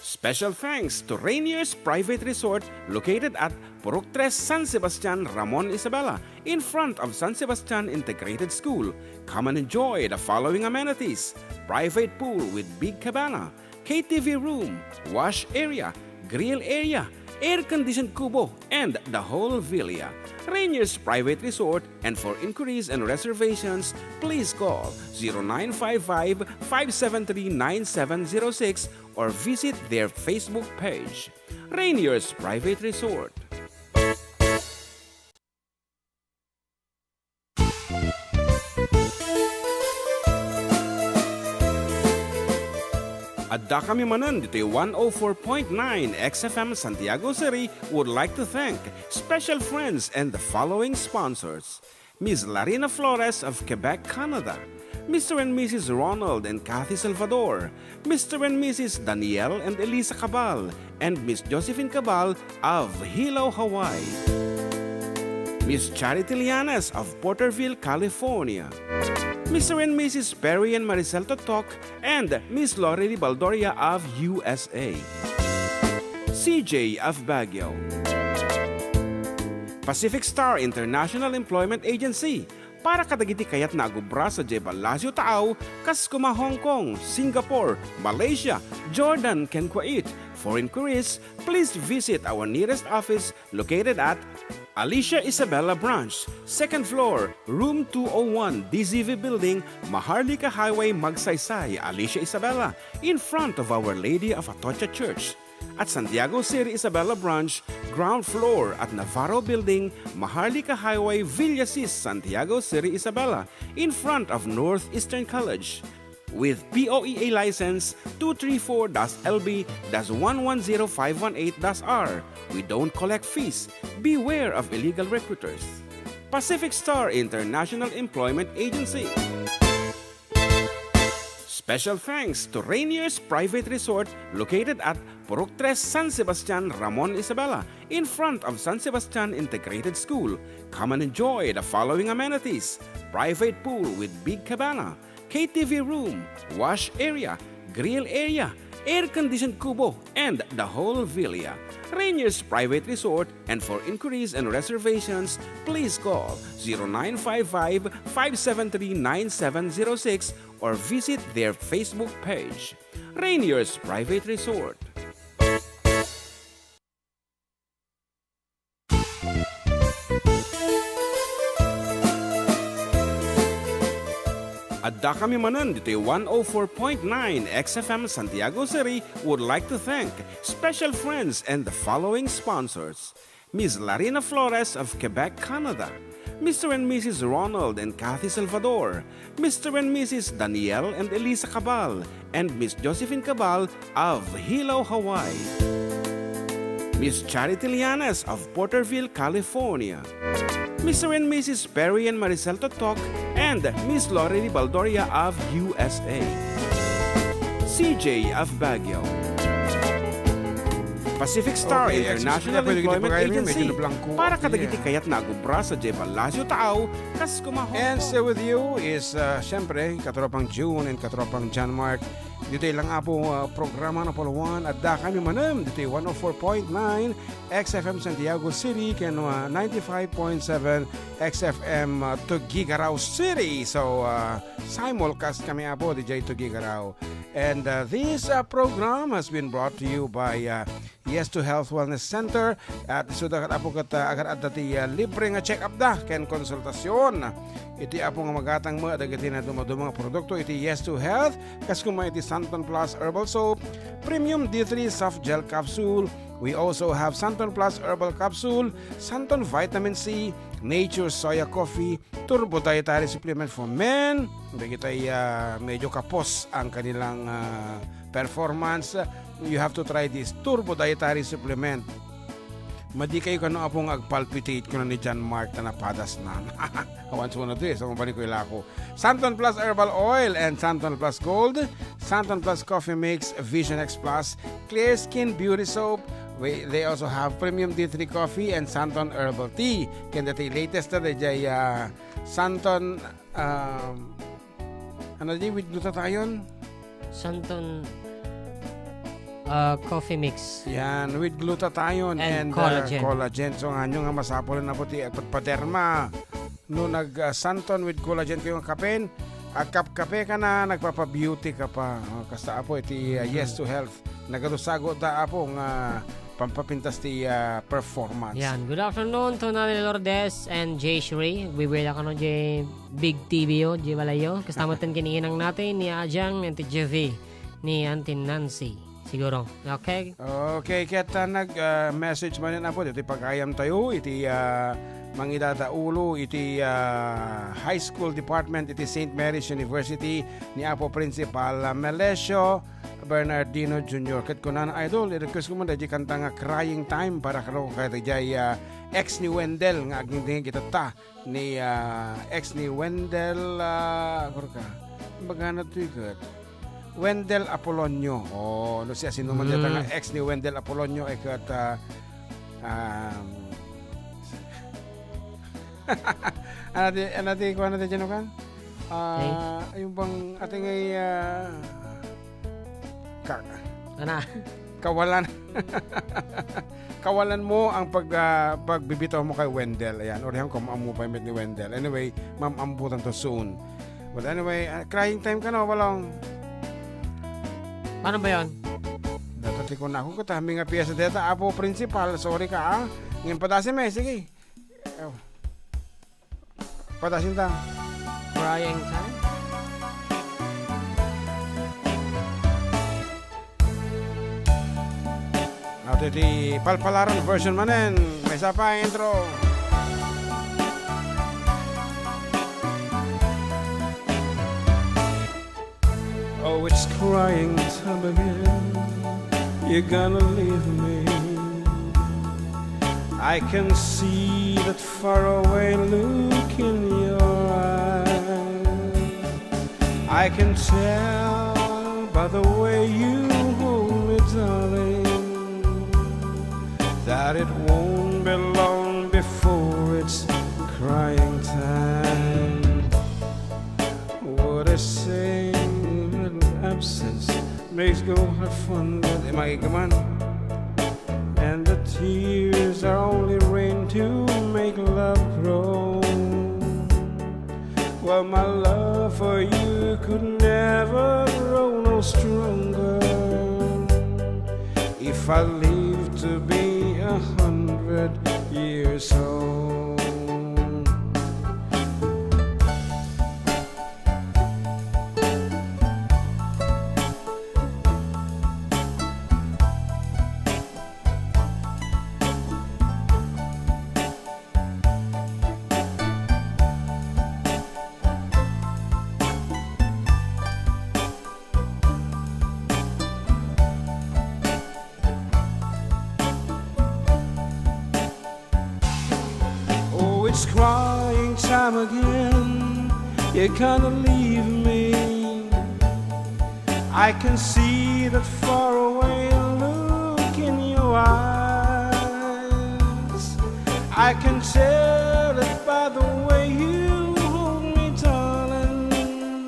Special thanks to Rainier's Private Resort located at Purok Tres, San Sebastian, Ramon Isabela, in front of San Sebastian Integrated School. Come and enjoy the following amenities: private pool with big cabana, K T V room, wash area, grill area, air-conditioned kubo, and the whole villa. Rainier's Private Resort, and for inquiries and reservations, please call zero nine five five, five seven three, nine seven zero six or visit their Facebook page, Rainier's Private Resort. Addakami manen ditoy one oh four point nine X F M Santiago City would like to thank special friends and the following sponsors: Miss Larina Flores of Quebec, Canada, Mister and Missus Ronald and Kathy Salvador, Mister and Missus Daniel and Elisa Cabal, and Miss Josephine Cabal of Hilo, Hawaii, Miss Charity Lianes of Porterville, California, Mister and Missus Perry and Maricel Totok, and Miss Lorely Baldoria of U S A, C J of Baguio, Pacific Star International Employment Agency, para kadagiti kayatna agubra sadiay ballasiw taaw, kas kuma Hong Kong, Singapore, Malaysia, Jordan, ken Kuwait. For inquiries, please visit our nearest office located at Alicia Isabela Branch, second floor, room two oh one, D Z V Building, Maharlika Highway, Magsaysay, Alicia Isabela, in front of Our Lady of Atocha Church. At Santiago City Isabela Branch, ground floor at Navarro Building, Maharlika Highway, Villasis, Santiago City Isabela, in front of Northeastern College. With P O E A license two three four dash L B dash one one zero five one eight dash R, we don't collect fees. Beware of illegal recruiters. Pacific Star International Employment Agency. Special thanks to Rainier's Private Resort located at Purok Tres, San Sebastian, Ramon Isabela, in front of San Sebastian Integrated School. Come and enjoy the following amenities: private pool with big cabana, K T V room, wash area, grill area, air-conditioned kubo, and the whole villa. Rainier's Private Resort, and for inquiries and reservations, please call zero nine five five, five seven three, nine seven zero six or visit their Facebook page. Rainier's Private Resort. Addakami manen ditoy one oh four point nine X F M Santiago City would like to thank special friends and the following sponsors: Miss Larina Flores of Quebec, Canada, Mister and Missus Ronald and Kathy Salvador, Mister and Missus Daniel and Elisa Cabal, and Miss Josephine Cabal of Hilo, Hawaii, Miss Charity Lianes of Porterville, California, Mister and Missus Perry and Maricel Totok, and Miss Lori Baldoria of U S A, C J of Baguio, Pacific Star Okay, International Employment Agency, para kadagiti kayat nga agubra sadiay Palacio Taaw, kas kuma And still with you is, uh, siyempre, katropang June and katropang John Mark. Ditoy lang, Apo, uh, programa na puluan. Addakami manen ditoy one oh four point nine X F M Santiago City ken, uh, ninety-five point seven X F M, uh, Tuguegarao City. So, uh, simulcast kami, Apo, didiay Tuguegarao. And, uh, this, uh, program has been brought to you by, uh, Yes to Health Wellness Center. At isuda ket, Apo, ket, uh, agar-adda ti, uh, libre nga check-up da ken konsultasyon. Iti, Apo, nga magatang met dagiti nadumaduma nga produkto iti Yes to Health, kas kuma iti Santon Plus Herbal Soap, Premium D three Soft Gel Capsule. We also have Santon Plus Herbal Capsule, Santon Vitamin C, Nature Soya Coffee, Turbo Dietary Supplement for Men. Dagitay, ah, medyo kapos ang kanilang, ah, performance. You have to try this Turbo Dietary Supplement. Madi kayo kano, Apo, nga agpalpitate, kuna ni John Mark, ta napadasnan. Awan suna to, eh. So, mabalik ko ilako. Santon Plus Herbal Oil and Santon Plus Gold, Santon Plus Coffee Mix, Vision X Plus, Clear Skin Beauty Soap. We, they also have Premium D three Coffee and Santon Herbal Tea. Ken dati latest na dayjay, ah, Santon, um, ano di, with glutathione? Santon, ah, Coffee Mix. Yan, with glutathione And and, ah, collagen. collagen. So, nga nyo nga masapul na po ti pagpaderma. No nag, ah, Santon with collagen kayo nga kapen, agkapkape ka na, nagpapa-beauty ka pa. Oh, kasta, Apo, iti, ah, Mhm. Yes to Health. Nagadusago ta, Apo, nga pampapintas ti, ah, performance. Yan. Good afternoon to Nanay Lourdes and Jay Sheree. Bibida kano Jay Big T V yo, Jay Balayo. Kasta met ti kininang natin ni Ajang and ti J V, ni Auntie Nancy. Siguro. Okay? Okay, ket, ah, nag, ah, message manen, Apo, iti pagayam tayo, iti, ah, mangidadaulo, iti, ah, high school department, iti Saint Mary's University, ni Apo Principal, ah, Melesio Bernardino Junior. Ket kunana, Idol, i-request ko man daydi kanta nga Crying Time para kano kadayjay, ah, ex ni Wendell nga agingdingig itatta ni, ah, ex ni Wendell, ah, kurka. Bagana toy ket. Wendell Apolonio. Oh, no siya sino man dayta nga Mm. ex ni Wendell Apolonio, ay ket, ah, um, ano ti, ano ti, kuwan na ti, Jano kan? Ah, Okay. Yung bang, ate ngay, ah, ka-, Ana. kawalan. Kawalan mo ang pag, ah, pagbibitaw mo kay Wendell. Ayan, oriham ko, maamu pa met ni Wendell. Anyway, maambutan to soon. But anyway, ah, crying time ka na, Balong. Paano ba yun? Dati ko na ako, katami nga piyesa deta, Apo Principal, sorry ka, ah. Ngayon, padasin mo, eh, sige. Oh. Padasin ta. Crying time? At iti palpalaran version manen, may isa pa intro. Oh, it's crying time again. You're gonna leave me. I can see that faraway look in your eyes. I can tell By the way you hold me, darling, that it won't be long before it's crying time. What a shame, little absence makes go hard fun, but am I come on? And the tears are only rain to make love grow. Well, my love for you could never grow no stronger if I live to be a hundred years old. Oh, it's crying time again. You're gonna leave me. I can see that faraway look in your eyes. I can tell it by the way you hold me, darling,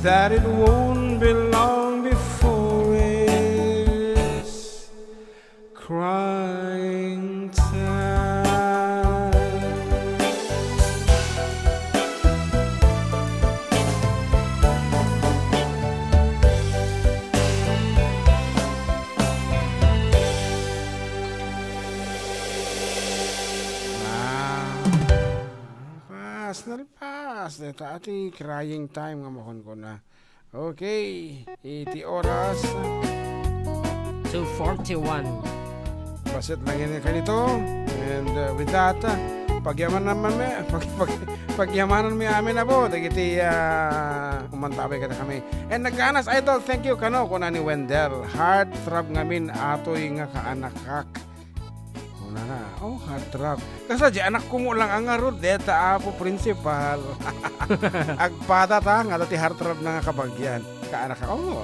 that it won't be long before it's crying time. Wow. Pass, nalpas. Deta ti crying time nga makunkuna. Okay, iti oras. Two forty-one. Paset lang yan kanito. And, uh, with that, uh, pagyamanan mi, pag, pag, pagyamanan mi amin, apo, dagiti, uh, umantabay kada kami. And nagkanas, Idol, thank you, kano, kuna ni Wendell. Heartthrob ngamin, atoy nga kaanakak. Una na. Oh, heartthrob. Kasta, di anak ko mo lang ang ngarud, deta, apo, principal. Agpada ta, nga ti heartthrob na nga kabagyan. Kaanak ka, oh.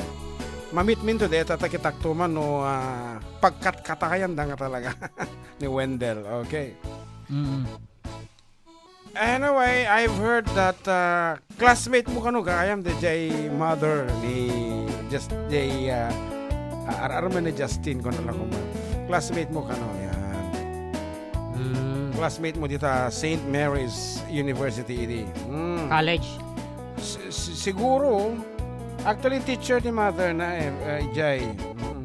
Mamitmin to, deta, ta kitaktuman, no, ah, pagkatkatayan da nga talaga. Ni Wendell, okay. Mm. Anyway, I've heard that, uh, classmate mo kano gayam, D J mother ni Just, J, uh, uh, ar-, arman ni Justin, kung alam ko man. Classmate mo kano, yan. Mm. Classmate mo dita Saint Mary's University, idi. Mm. College. Si-, si-, siguro, actually, teacher ni mother na, eh, uh, Jay. Mm.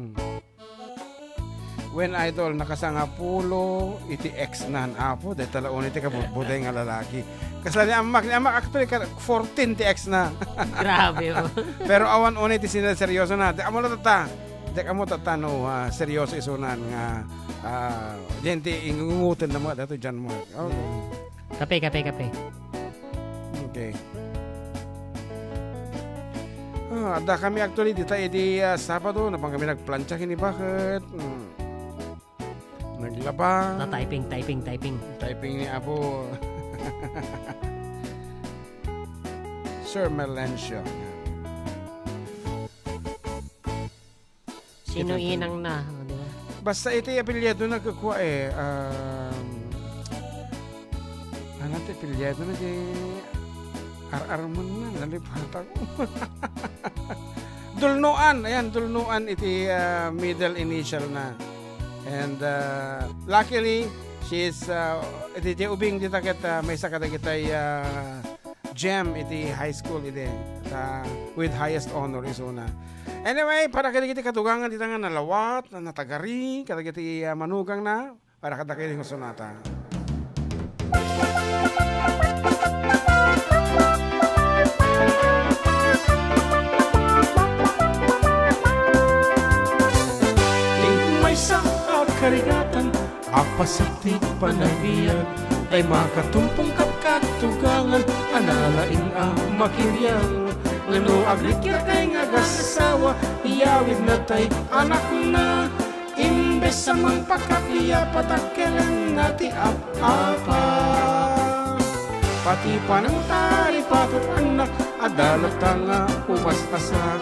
Wen, Idol, nakasangapulo iti ex nan, apo, dayta la unay ti kabutbuteng nga lalaki. Kasla ni Amak, ni Amak, actually, ka-, fourteen ti ex na. Grabe, oh. Pero awan unay ti sinaseryoso na. Di amo la tatta. Di amo tatta, no, ah, seryoso isunan nga, ah, diyan ti ingungutan na mo, dato dyan mo. Oh. Mm. Kape, kape, kape. Okay. Ah, adda kami actually dita idi, ah, Sabado, napan kami nagplancha kini baket. Mm. Naglaba. Ta-, typing, typing, typing. Typing ni Apo. Sir Melencio. Sino inang na, o, di ba? Basta iti apelyido na kukua, eh, um, ano ti apelyido na di ar-armon na, nalipatan ko. Dulnuan, ayan, Dulnuan iti, ah, middle initial na. And, ah, luckily, she is, ah, iti, iti ubing dita ket, ah, maysa kadagitay, ah, gem iti high school iti, ah, with highest honor isuna. Anyway, para kadagiti katugangan dita nga nalawat, natagari, kadagiti, ah, manugangna, para kadagiti nga sonata. Ti maysa a karigatan a paset ti panagbiag, tay makatumpong kat katugangan a nalaing a makiriang. Ngem no agrikiakay nga agassawa, iyawidna tay anakna. Imbes a mangpakapiapatak, kelenna ti ap-apa. Pati panangtaripatok, annak, adda latta nga umas-asak.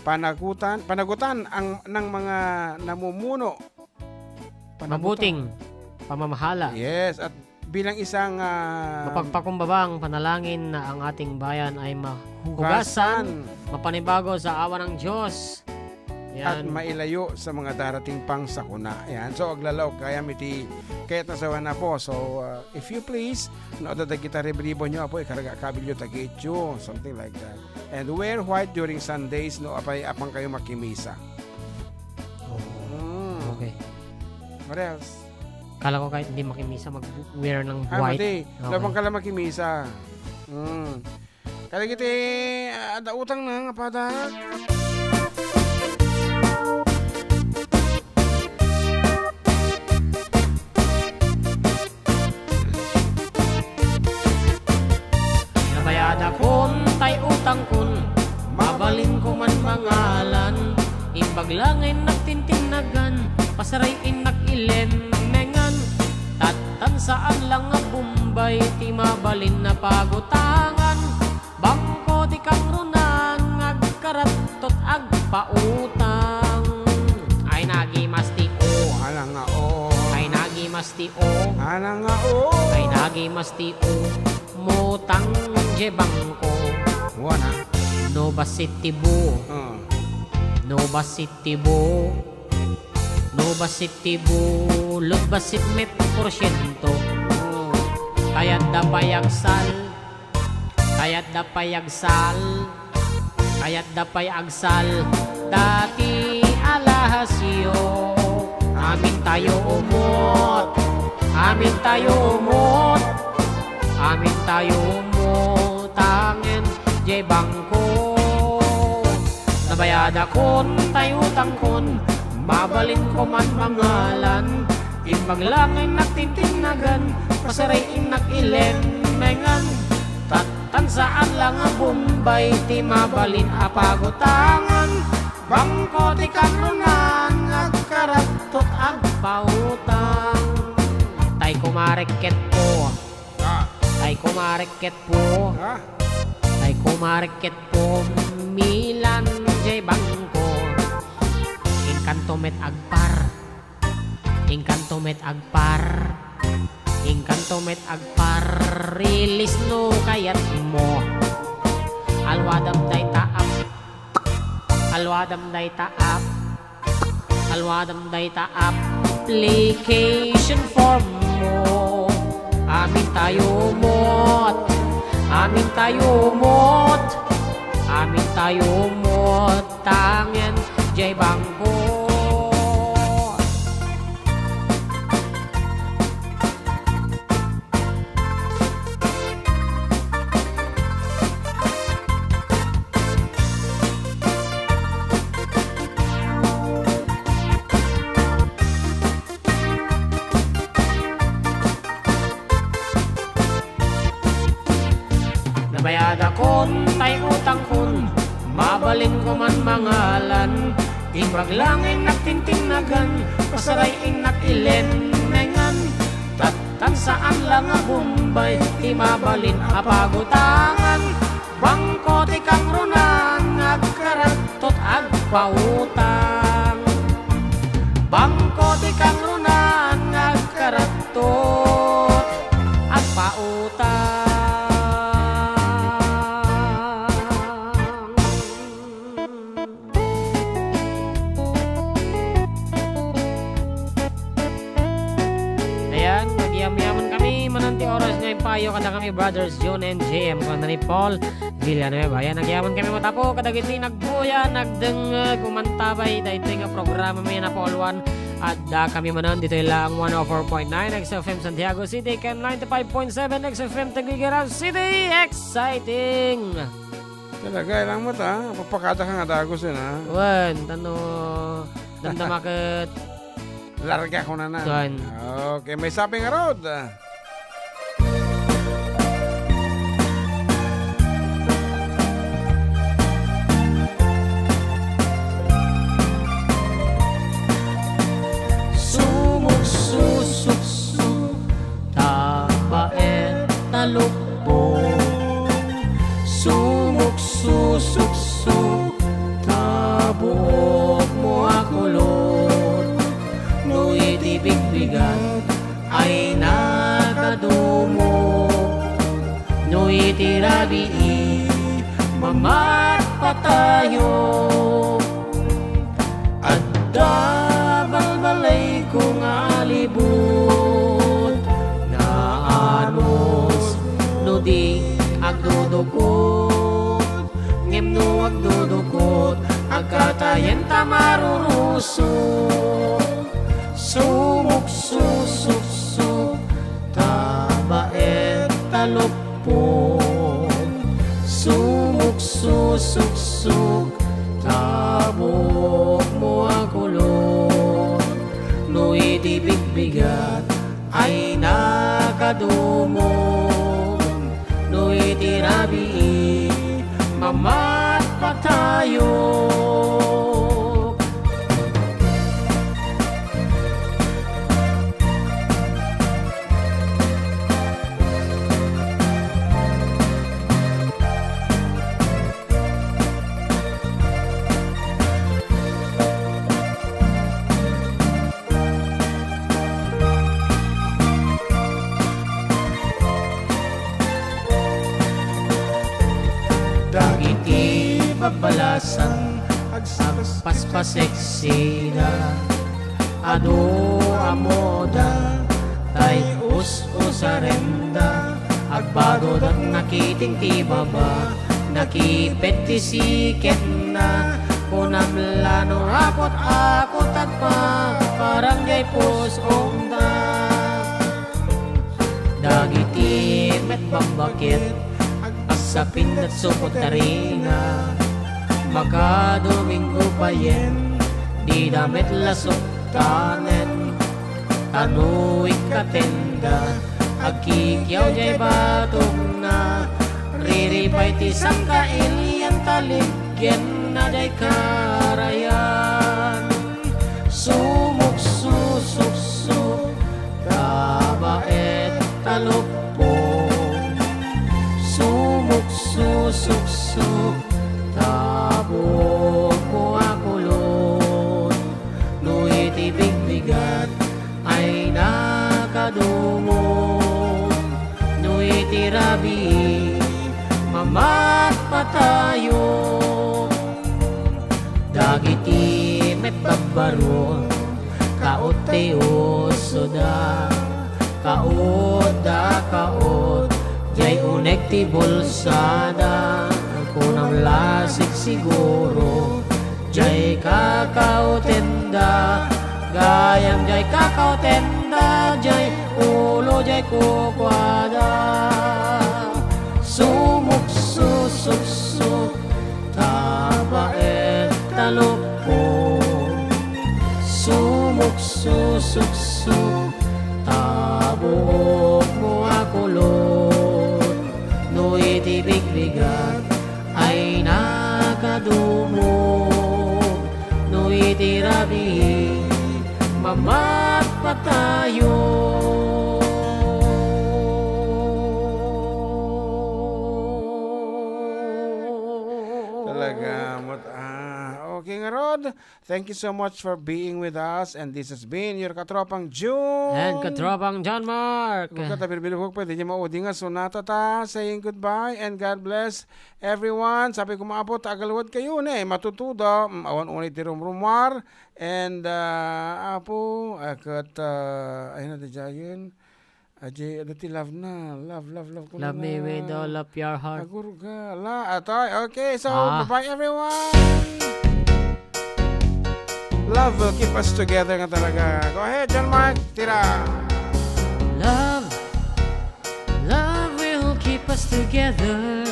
panagutan, panagutan ang, ng mga namumuno. Panagutan. Mabuting pamamahala. Yes, at bilang isang, ah, mapagpakumbabang panalangin na ang ating bayan ay mahugasan, hugasan, mapanibago sa awa ng Diyos. At yan. Mailayo sa mga darating pang sakuna. Yan. So, aglalaw kayam iti ket nasawan na po. So, uh, if you please, no, adda dagita ribribonyo, apo, ikarga kabilyo dagityo, something like that. And wear white during Sundays, no, apay, apang kayo makimisa. Oh. Mm. Okay. What else? Kala ko kahit hindi makimisa, mag-wear ng white. Ah, mati. Okay. Napang ka lang makimisa. Mm. Kadagiti, ah, adda utang na nga pada. Nabayadakon tay utangkon, mabalinko man mangalan. Imbag la nga innak tintinnagan, pasaray innak ilemmengan. Tattan saan la nga Bombay ti mabalin a pagutangan. Bangko ti kangrunan nga agkarattot agpautang. Ay nagimas ti o. Ala nga o. Ay nagimas ti o. Ala nga o. Ay nagimas ti o. Mutang je bangko. Wana. No bassit ti bu. Ah. No bassit ti bu. No bassit ti bu. Lod bassit met porsyento. Oh. Kayat da pay agsal. Kayat da pay agsal, kayat da pay agsal, dati alahasyo. Amin tayo umot, amin tayo umot, amin tayo umot, tangen jay bangko. Nabayadakon tay utangkon, mabalinko man mangalan, imbag la nga innak tintinnagan, pasaray innak ilemmengan. Tattan saan la nga Bombay ti mabalin a pagutangan. Bangko ti kangrunan nga agkarattot agpautang. Tay kumarek ket po. Ah. Tay kumarek ket po. Ah. Tay kumarek ket po. Milan jay bangko. Inkanto met agpar. Inkanto met agpar, inkanto met agpar, rilis no kayatmo. Alwadam dayta app, alwadam dayta app, alwadam dayta application form mo. Amin tayo umot, amin tayo umot, amin tayo umot. Tangen jay bangko. Nabayadakon tay utangkon, mabalinko man mangalan. Imbag la nga innak tintinnagan, pasaray innak ilemmengan. Tattan saan la nga Bombay ti mabalin a pagutangan. Bangko ti kangrunan nga agkarattot agpautang. Bangko ti kangrunan nga agkarattot agpautang. Ayan, nagyamyaman kami. Manen ti oras nga impayo kada kami, Brothers June and J M, kuna ni Paul Villanueva. Ayan, nagyaman kami matapo kadagiti nagbuya, nagdengngeg, umantabay daytoy nga programa mi, Napauluan. Adda kami manen ditoy lang one oh four point nine X F M Santiago City ken ninety-five point seven X F M Tuguegarao City. Exciting! Talaga, ilang mo ta? Papakada ka nga dagus yun, ha? Wen, tano, damdama ket larga ko na na. Tuan. Okay, may sabi nga road. Sumuksusuksuk, tabaet, talukbong. Sumuksusuksuk, ta ay nakadumo. No iti rabii, mamatpatayo. Adda balbalayko nga alibut, naanus no di agdudukot. Ngem no agdudukot, agkatayen ta marurusot. Sumuksusuksuk, tabaet ta luppok. Sumuksusuksuk, tabukmo a kulot. No iti bigbigat, ay nakadumo. No iti rabii, mamatpatayo. Dagiti babbalasan, agpaspaspaseksida, adu a moda, tay us-usarenda, agbagodak nakiting ti baba, nakiped ti sikenna, kunam la no akut-akut agpa-, parang jay pus-ongda. Dagiti met bambaket, agsapindat supot taringa, makadomingo payen, dida met la suktanen. Ta no ikkatenda, agkikiaw jay batongna, riripay ti sangkailian, ta liggenna jay karayan. Sumuksusuksuk, tabaet ta luppok. Sumuksusuksuk, tabukmo a kulot. No iti bigbigat, ay nakadumo. No iti rabii, mamatpatayo. Dagiti met babbaro, kaot ti usoda, kaot da kaot, jay unek ti bulsada, kunam la sigsiguro, jay kakaotenda, gayam jay kakaotenda, jay ulo, jay kukuada. Sumuksusuksuk, tabaet ta luppok. Sumuksusuksuk, tabukmo a kulot. No iti bigbigat, ay nakadumo. No iti rabii, mamatpatayo. Talaga, mat-, ah, okay ngarud. Thank you so much for being with us. And this has been your katropang June. And katropang John Mark. Kung kata, bilbilog pa, di niya maudi nga sonata ta. Saying goodbye and God bless everyone. Sabi ko, maapot, agalwad kayo, ne, matutudo. Mm, awan unay ti rumrumar. And, ah, apo, akat, ah, ayun na, di jayen. Ajay, ada ti love na. Love, love, love ko Love na me na. With all of your heart. Agurga. La, atoy. Okay, so, Ah. Bye-bye, everyone. Love will keep us together nga talaga. Go ahead, John Mark. Tira. Love, love will keep us together.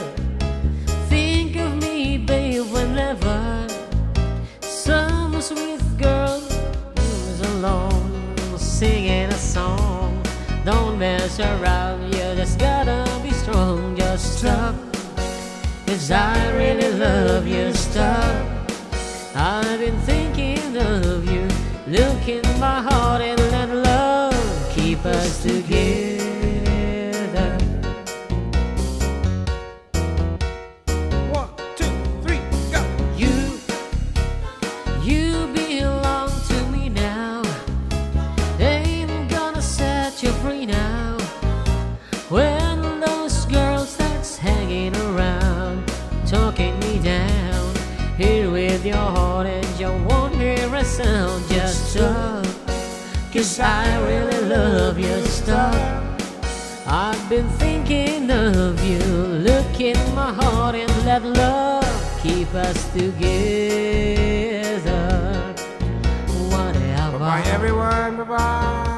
Think of me, babe, whenever some sweet girl who's alone singing a song. Don't mess around, you just gotta be strong. Just stop, 'cause I really love you. Stop. I've been thinking of you. Look in my heart and let love keep us together. One, two, three, go. You, you belong to me now. Ain't gonna set you Your heart and you won't hear a sound. Just stop, 'cause I really love you. Stop. I've been thinking of you. Look in my heart and let love keep us together. Whatever. Bye-bye, everyone. Bye-bye.